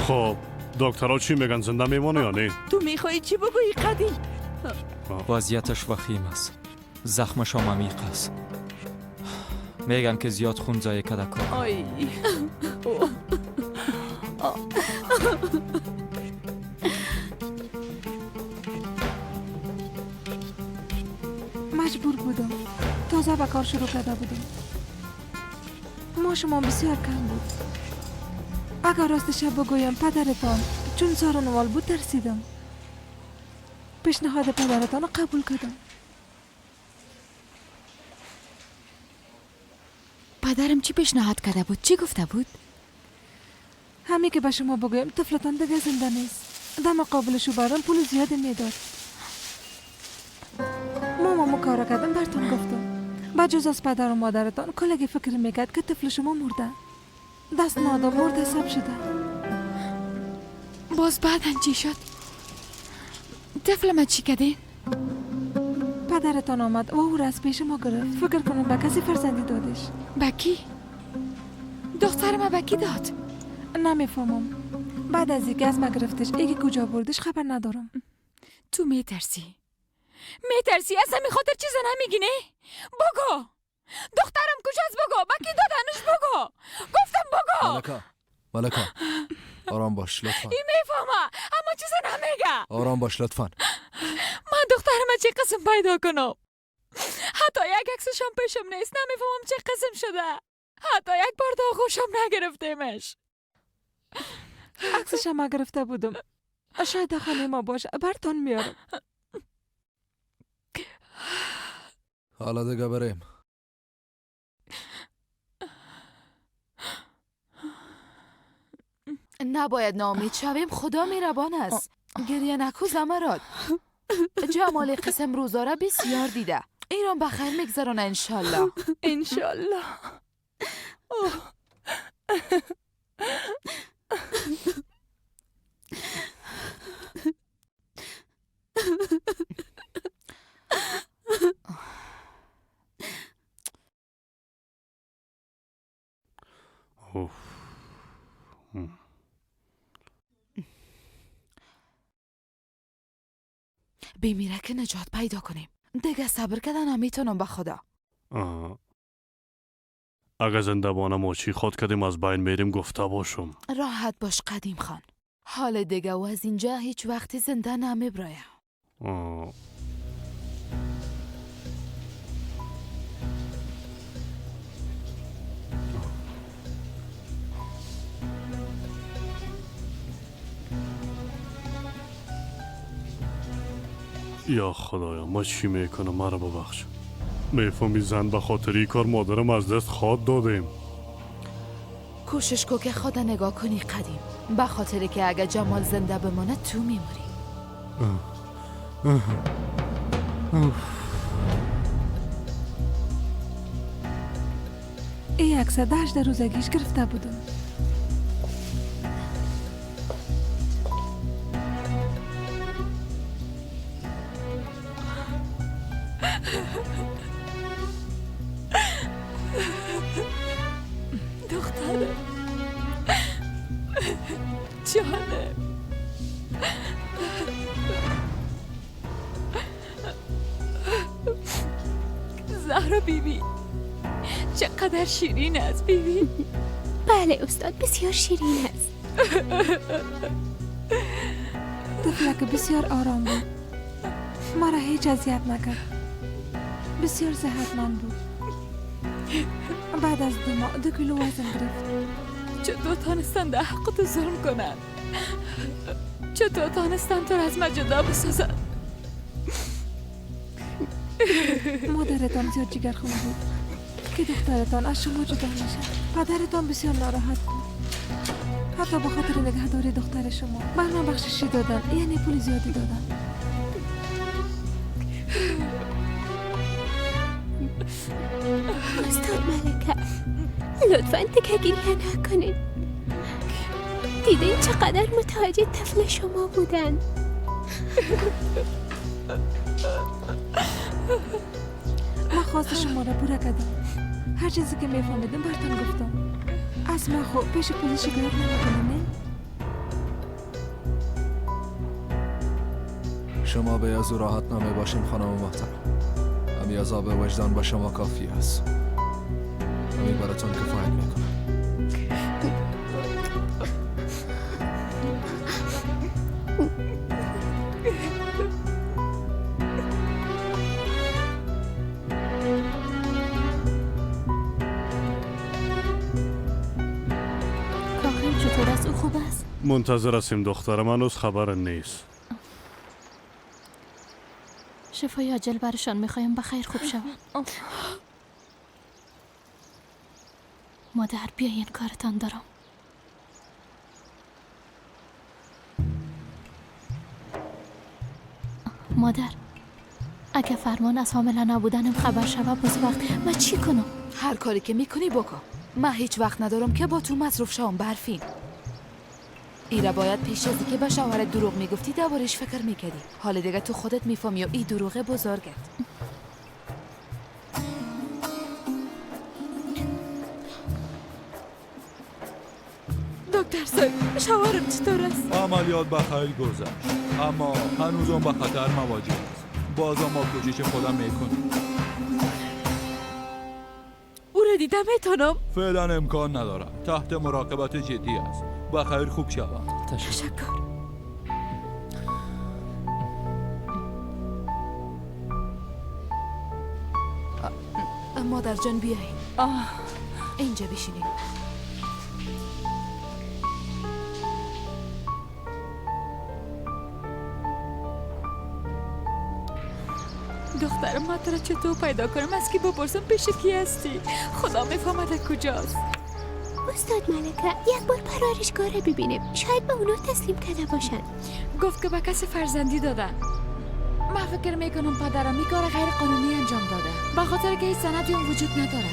خب دکترها چی میگن؟ زنده میمونه یا نه؟ تو میخوای چی بگویی قدیم؟ وضعیتش وخیم است، زخمش هم عمیق است. میگن که زیاد خون ضایع کرده کار. آی مجبور بودم، تازه به کار شروع کرده بودم. ما شما بسیار کم بود. اگر راستش بگویم پدرتان چون سارنوال بود ترسیدم. پیشنهاد پدرتان را قبول کردم. پدرم چی پیشنهاد کرده بود؟ چی گفته بود؟ همین که به شما بگویم طفلتان دیگه زنده نیست. در مقابلش برام پول زیادی میداد. ماما کارا کردم براتون گفتم. بجز از پدر و مادرتان کلگی فکر میکرد که طفل شما مرده. دست نادام مرده سب شده. باز بعدن چی شد؟ طفل ما چی کردین؟ پدرتان آمد و او را از پیش ما گرفت. فکر کنم به کسی فرزندی دادش. به کی؟ دختر ما به کی داد؟ نمیفهمم. بعد از اینکه از ما گرفتش ایگه کجا بردش خبر ندارم. تو میترسی؟ میترسی از همین خاطر چیز نمیگی نه؟ بگو دخترم کجاست؟ بگو به کی دادنش؟ بگو گفتم بگو. ملکا ملکا آرام باش لطفا. این میفهمه اما چیز نمیگه. آرام باش لطفا. من دخترم چه قسم پیدا کنم؟ حتی یک عکسشم پیشم نیست. نمیفهمم چه قسم شده. حتی یک بار داغوشم نگرفتیمش. عکسشم گرفته بودم. شاید خانه ما باشه. برتون میارم. حالا دیگه بریم. نباید ناامید شویم. خدا مهربان است. گریه نکو زمراد. جمال قسم روزا را بسیار دیده. ایران بخیر میگذرانه انشالله. انشالله. بمیره که نجات پیدا کنیم. دیگه صبر کردن نمیتونم به خدا. اگه زنده بانم و چی خود کردیم از بین میریم گفته باشم. راحت باش قدیم خان. حال دیگه و از اینجا هیچ وقتی زنده نمیبرایم. یا خدایا ما چی میکنم؟ مرا ببخش. میفهمی زن به خاطر این کار مادرم از دست خواد دادیم. کوشش کو که خدا نگاه کنی قدیم، به خاطر که اگه جمال زنده بمانه تو میموری. ای عکس 18 روزگیش گرفته بودم. دخترم جانم، زهرا بیبی چقدر شیرین است بیبی. بله استاد بسیار شیرین است. طفلک بسیار آرام بود، مرا هیچ اذیت نکرد، بسیار صحتمند بود. بعد از 2 ماه 2 کیلو وزن گرفت. چطور تانستن در حق تو ظلم کنن؟ چطور تانستن تو را از من جدا بسازن؟ مادرتان زیاد جگرخون بود که دخترتان از شما جدا میشه. پدرتان بسیار ناراحت بود، حتی به خاطر نگهداری دختر شما بر من بخششی دادن، یعنی پول زیادی دادن. استاد ملکه لطفاً دیگه گریه نکنین. دیدین چقدر متوجه طفل شما بودن. من خواست شما را پوره کردم، هر چیزی که میفهمیدم براتون گفتم. از من خب پیش پلیس شکایت نمیکنم نه؟ شما به از او راحت نمی باشین خانم محترم. امی عذاب وجدان با شما کافی است. امی براتون کفایت میکنم. کاخم چطور است؟ او خوب است؟ منتظر هستیم دخترم، هنوز خبر نیست. شفای عاجل برشان میخوایم، بخیر خوب شوند. مادر بیاین کارتان دارم. مادر اگه فرمان از حامله نبودنم خبر شوه باز وقت من چی کنم؟ هر کاری که میکنی بکن. من هیچ وقت ندارم که با تو مصروف شوم برفین. ایره باید پیش از که به شوهرت دروغ میگفتی دوبارش فکر میکردی. حال دیگه تو خودت میفهمی و ای دروغ بزرگت. دکتر صاحب شوهرم چطور است؟ عملیات به خیر گذشت، اما هنوزم به خطر مواجه است. بازم ما کوشش خودم میکنیم. او را دیدم میتونم؟ فعلا امکان نداره، تحت مراقبت جدی است. بخیر خوب شود. تشکر. مادر جان بیایین اینجا بشینیم. دخترم ما تو را چطور پیدا کنم؟ از کی بپرسم پیش کی هستی؟ خدا میفهمد کجاست. استاد ملکه یک بار پرورشگاه را ببینیم، شاید به اونا تسلیم کرده باشن. گفت که به کسی فرزندی دادن. من فکر میکنم پدرم این کار غیر قانونی انجام داده، به خاطر که هیچ سندی اون وجود نداره.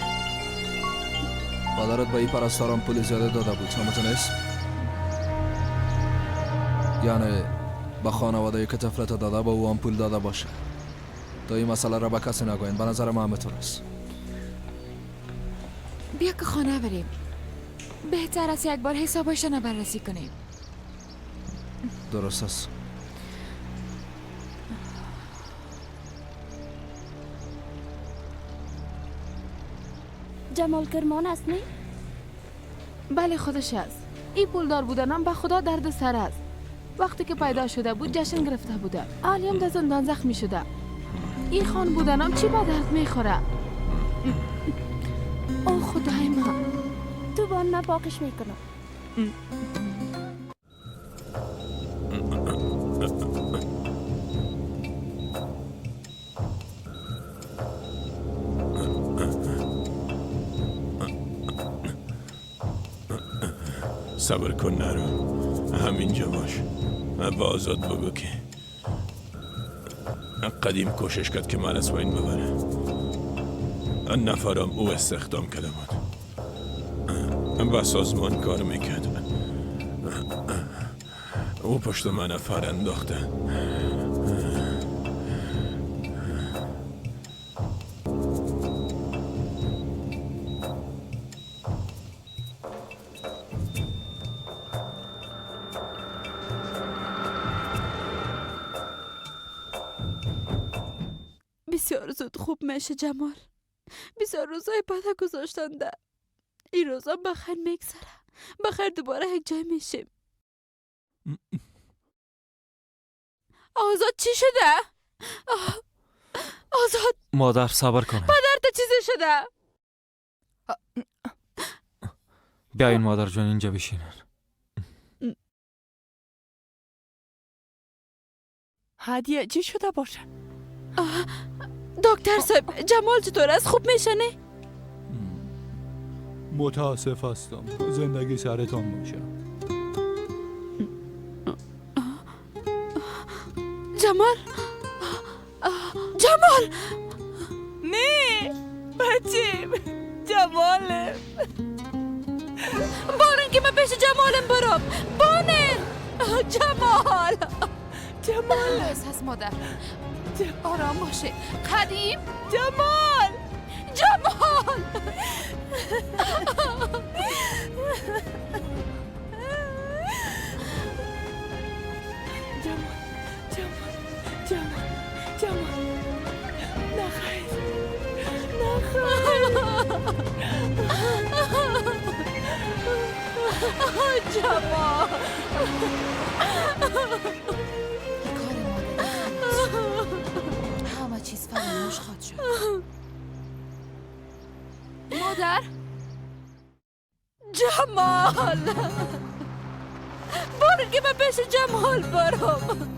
پدرت به این پرستاران پول زیاده داده بود، همتون نیست؟ یعنی به خانواده که طفلت داده به او هم پول داده باشه. تا این مسئله را به کسی نگوین، به نظر من همینطور است. بیا که خانه بریم. بهتر است یک بار حسابشان بررسی کنیم. درست است. جمال کرمان است نه؟ بله خودش است. این پولدار بودنم به خدا درد سر است. وقتی که پیدا شده بود جشن گرفته بوده. عالیم در زندان زخمی شده. این خان بودنم چی به درد میخوره؟ او خدای من. تو بان من باقیش میکنم. صبر کن نرو، همینجا باش. با آزاد بگو که قدیم کوشش کرد که من از بین ببره. نفرم او استخدام کرده بود، با سازمان کار میکرد. او پشت من نفر انداخته. بسیار زود خوب میشه جمال. بسیار روزای بده گذاشتنده. این روزا بخیر میگذره. بخیر دوباره یک جای میشیم. آزاد چی شده؟ آزاد مادر صبر کنه. پدر چیزی شده؟ بیاین مادر جان اینجا بشینن. هدیه چی شده باشه؟ دکتر صاحب جمال چطور است؟ خوب میشه نه؟ متاسف هستم، زندگی سرتان باشه. جمال جمال نه بچیم جمالم. بارن که من پیش جمالم برم. بانن جمال جمال از مادر آرام باشه. قدیم جمال جمال جمال جمال جمال جمال. نخیر نخیر جمال. همه چیز فراموش خواهد شد. مادر جمال بارن که من پیش جمال برم.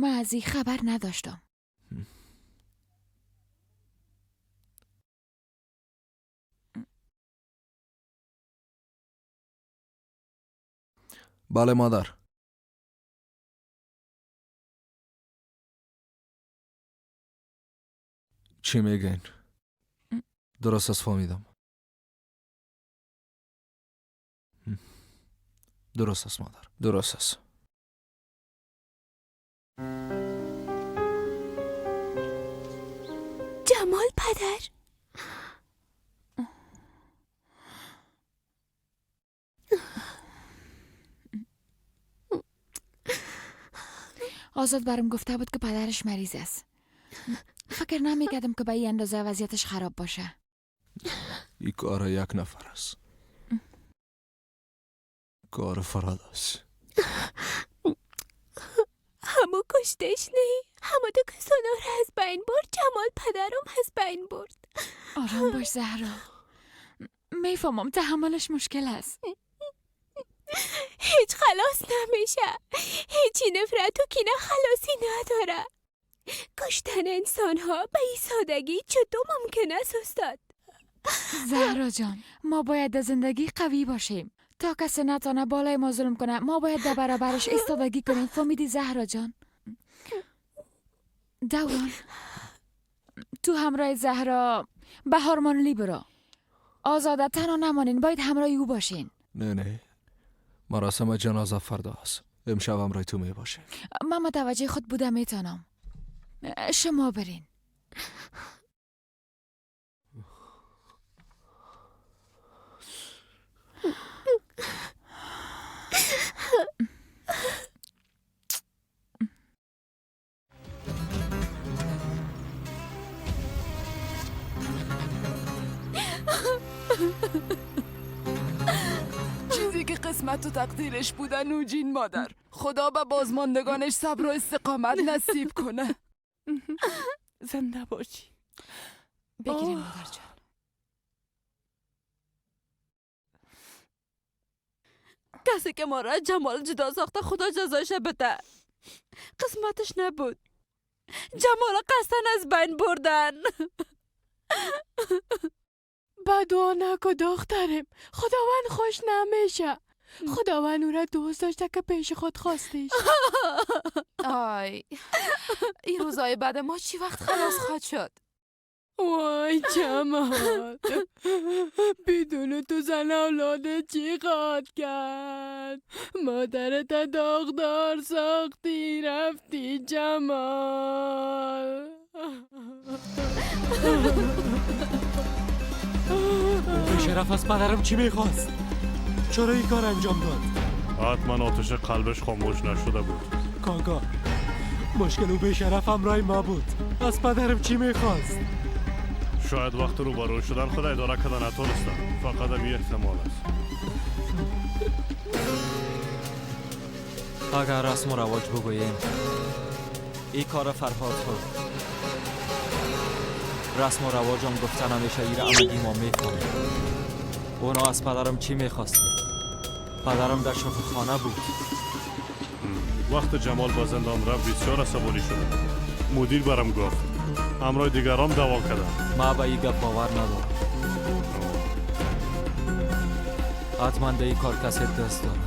من از این خبر نداشتم. بله مادر. چی میگین؟ درست است فهمیدم. درست است مادر، درست است. جمال پدر، آزاد برام گفته بود که پدرش مریض است. فکر نمی‌کردم که به این اندازه وضعیتش خراب باشه. این کار یک نفر است. کار فراد است. همو کشتش نه، همو تو کسانا را از بین برد. جمال پدرم از بین برد. آرام باش زهرا، میفهمم تحملش مشکل است. هیچ خلاص نمیشه، هیچی نفرت و کینه خلاصی نداره. کشتن انسان ها به این سادگی چطور ممکن است استاد؟ زهرا جان، ما باید در زندگی قوی باشیم تا کسی نتانه بالای ما ظلم کنه. ما باید در برابرش ایستادگی کنیم. فهمیدی زهرا جان؟ دوران، تو همراه زهرا به هارمانلی برو. آزاده تنها نمانین، باید همراه او باشین. نه نه، مراسم جنازه فردا است. امشب همراه تو می باشه. من متوجه خود بودم میتونم. شما برین. چیزی که قسمت و تقدیرش بوده نوجین مادر، خدا به بازماندگانش صبر و استقامت نصیب کنه. زنده باشی. بگیریم مادر جان. کسی که ما را جمال جدا ساخته خدا جزایش بده. قسمتش نبود. جمال قصدن از بین بردن. بدعا نکن دخترم، خداوند خوش نمیشه. خداوند او را دوست داشته که پیش خود خواستش. آی، این روزای بعد ما چی وقت خلاص خواهد شد؟ وای جمال، بدون تو زن اولاد چی خواهد کرد؟ مادرت داغدار ساختی رفتی جمال. شرف از پدرم چی میخواست؟ چرا این کار انجام داد؟ حتما آتش قلبش خاموش نشده بود. کاکا، مشکل او به شرف همراه ما بود. از پدرم چی میخواست؟ شاید وقت روبرو شدن خود اداره کردن نتونستم. فقط هم یه احتمال است. اگر رسم و رواج بگوییم این کار فرهاد خود رسم و رواجم گفتن همیشه ایر عمگی ما میفهمیم. اونا از پدرم چی میخواستن؟ پدرم در شفاخانه بود. وقت جمال با زندان رفت بسیار عصبانی شده. مدیر برم گفت همراه دیگران دعوا کردن. ما به این گپ باور ندارم. حتما در این کار کسی دست داره.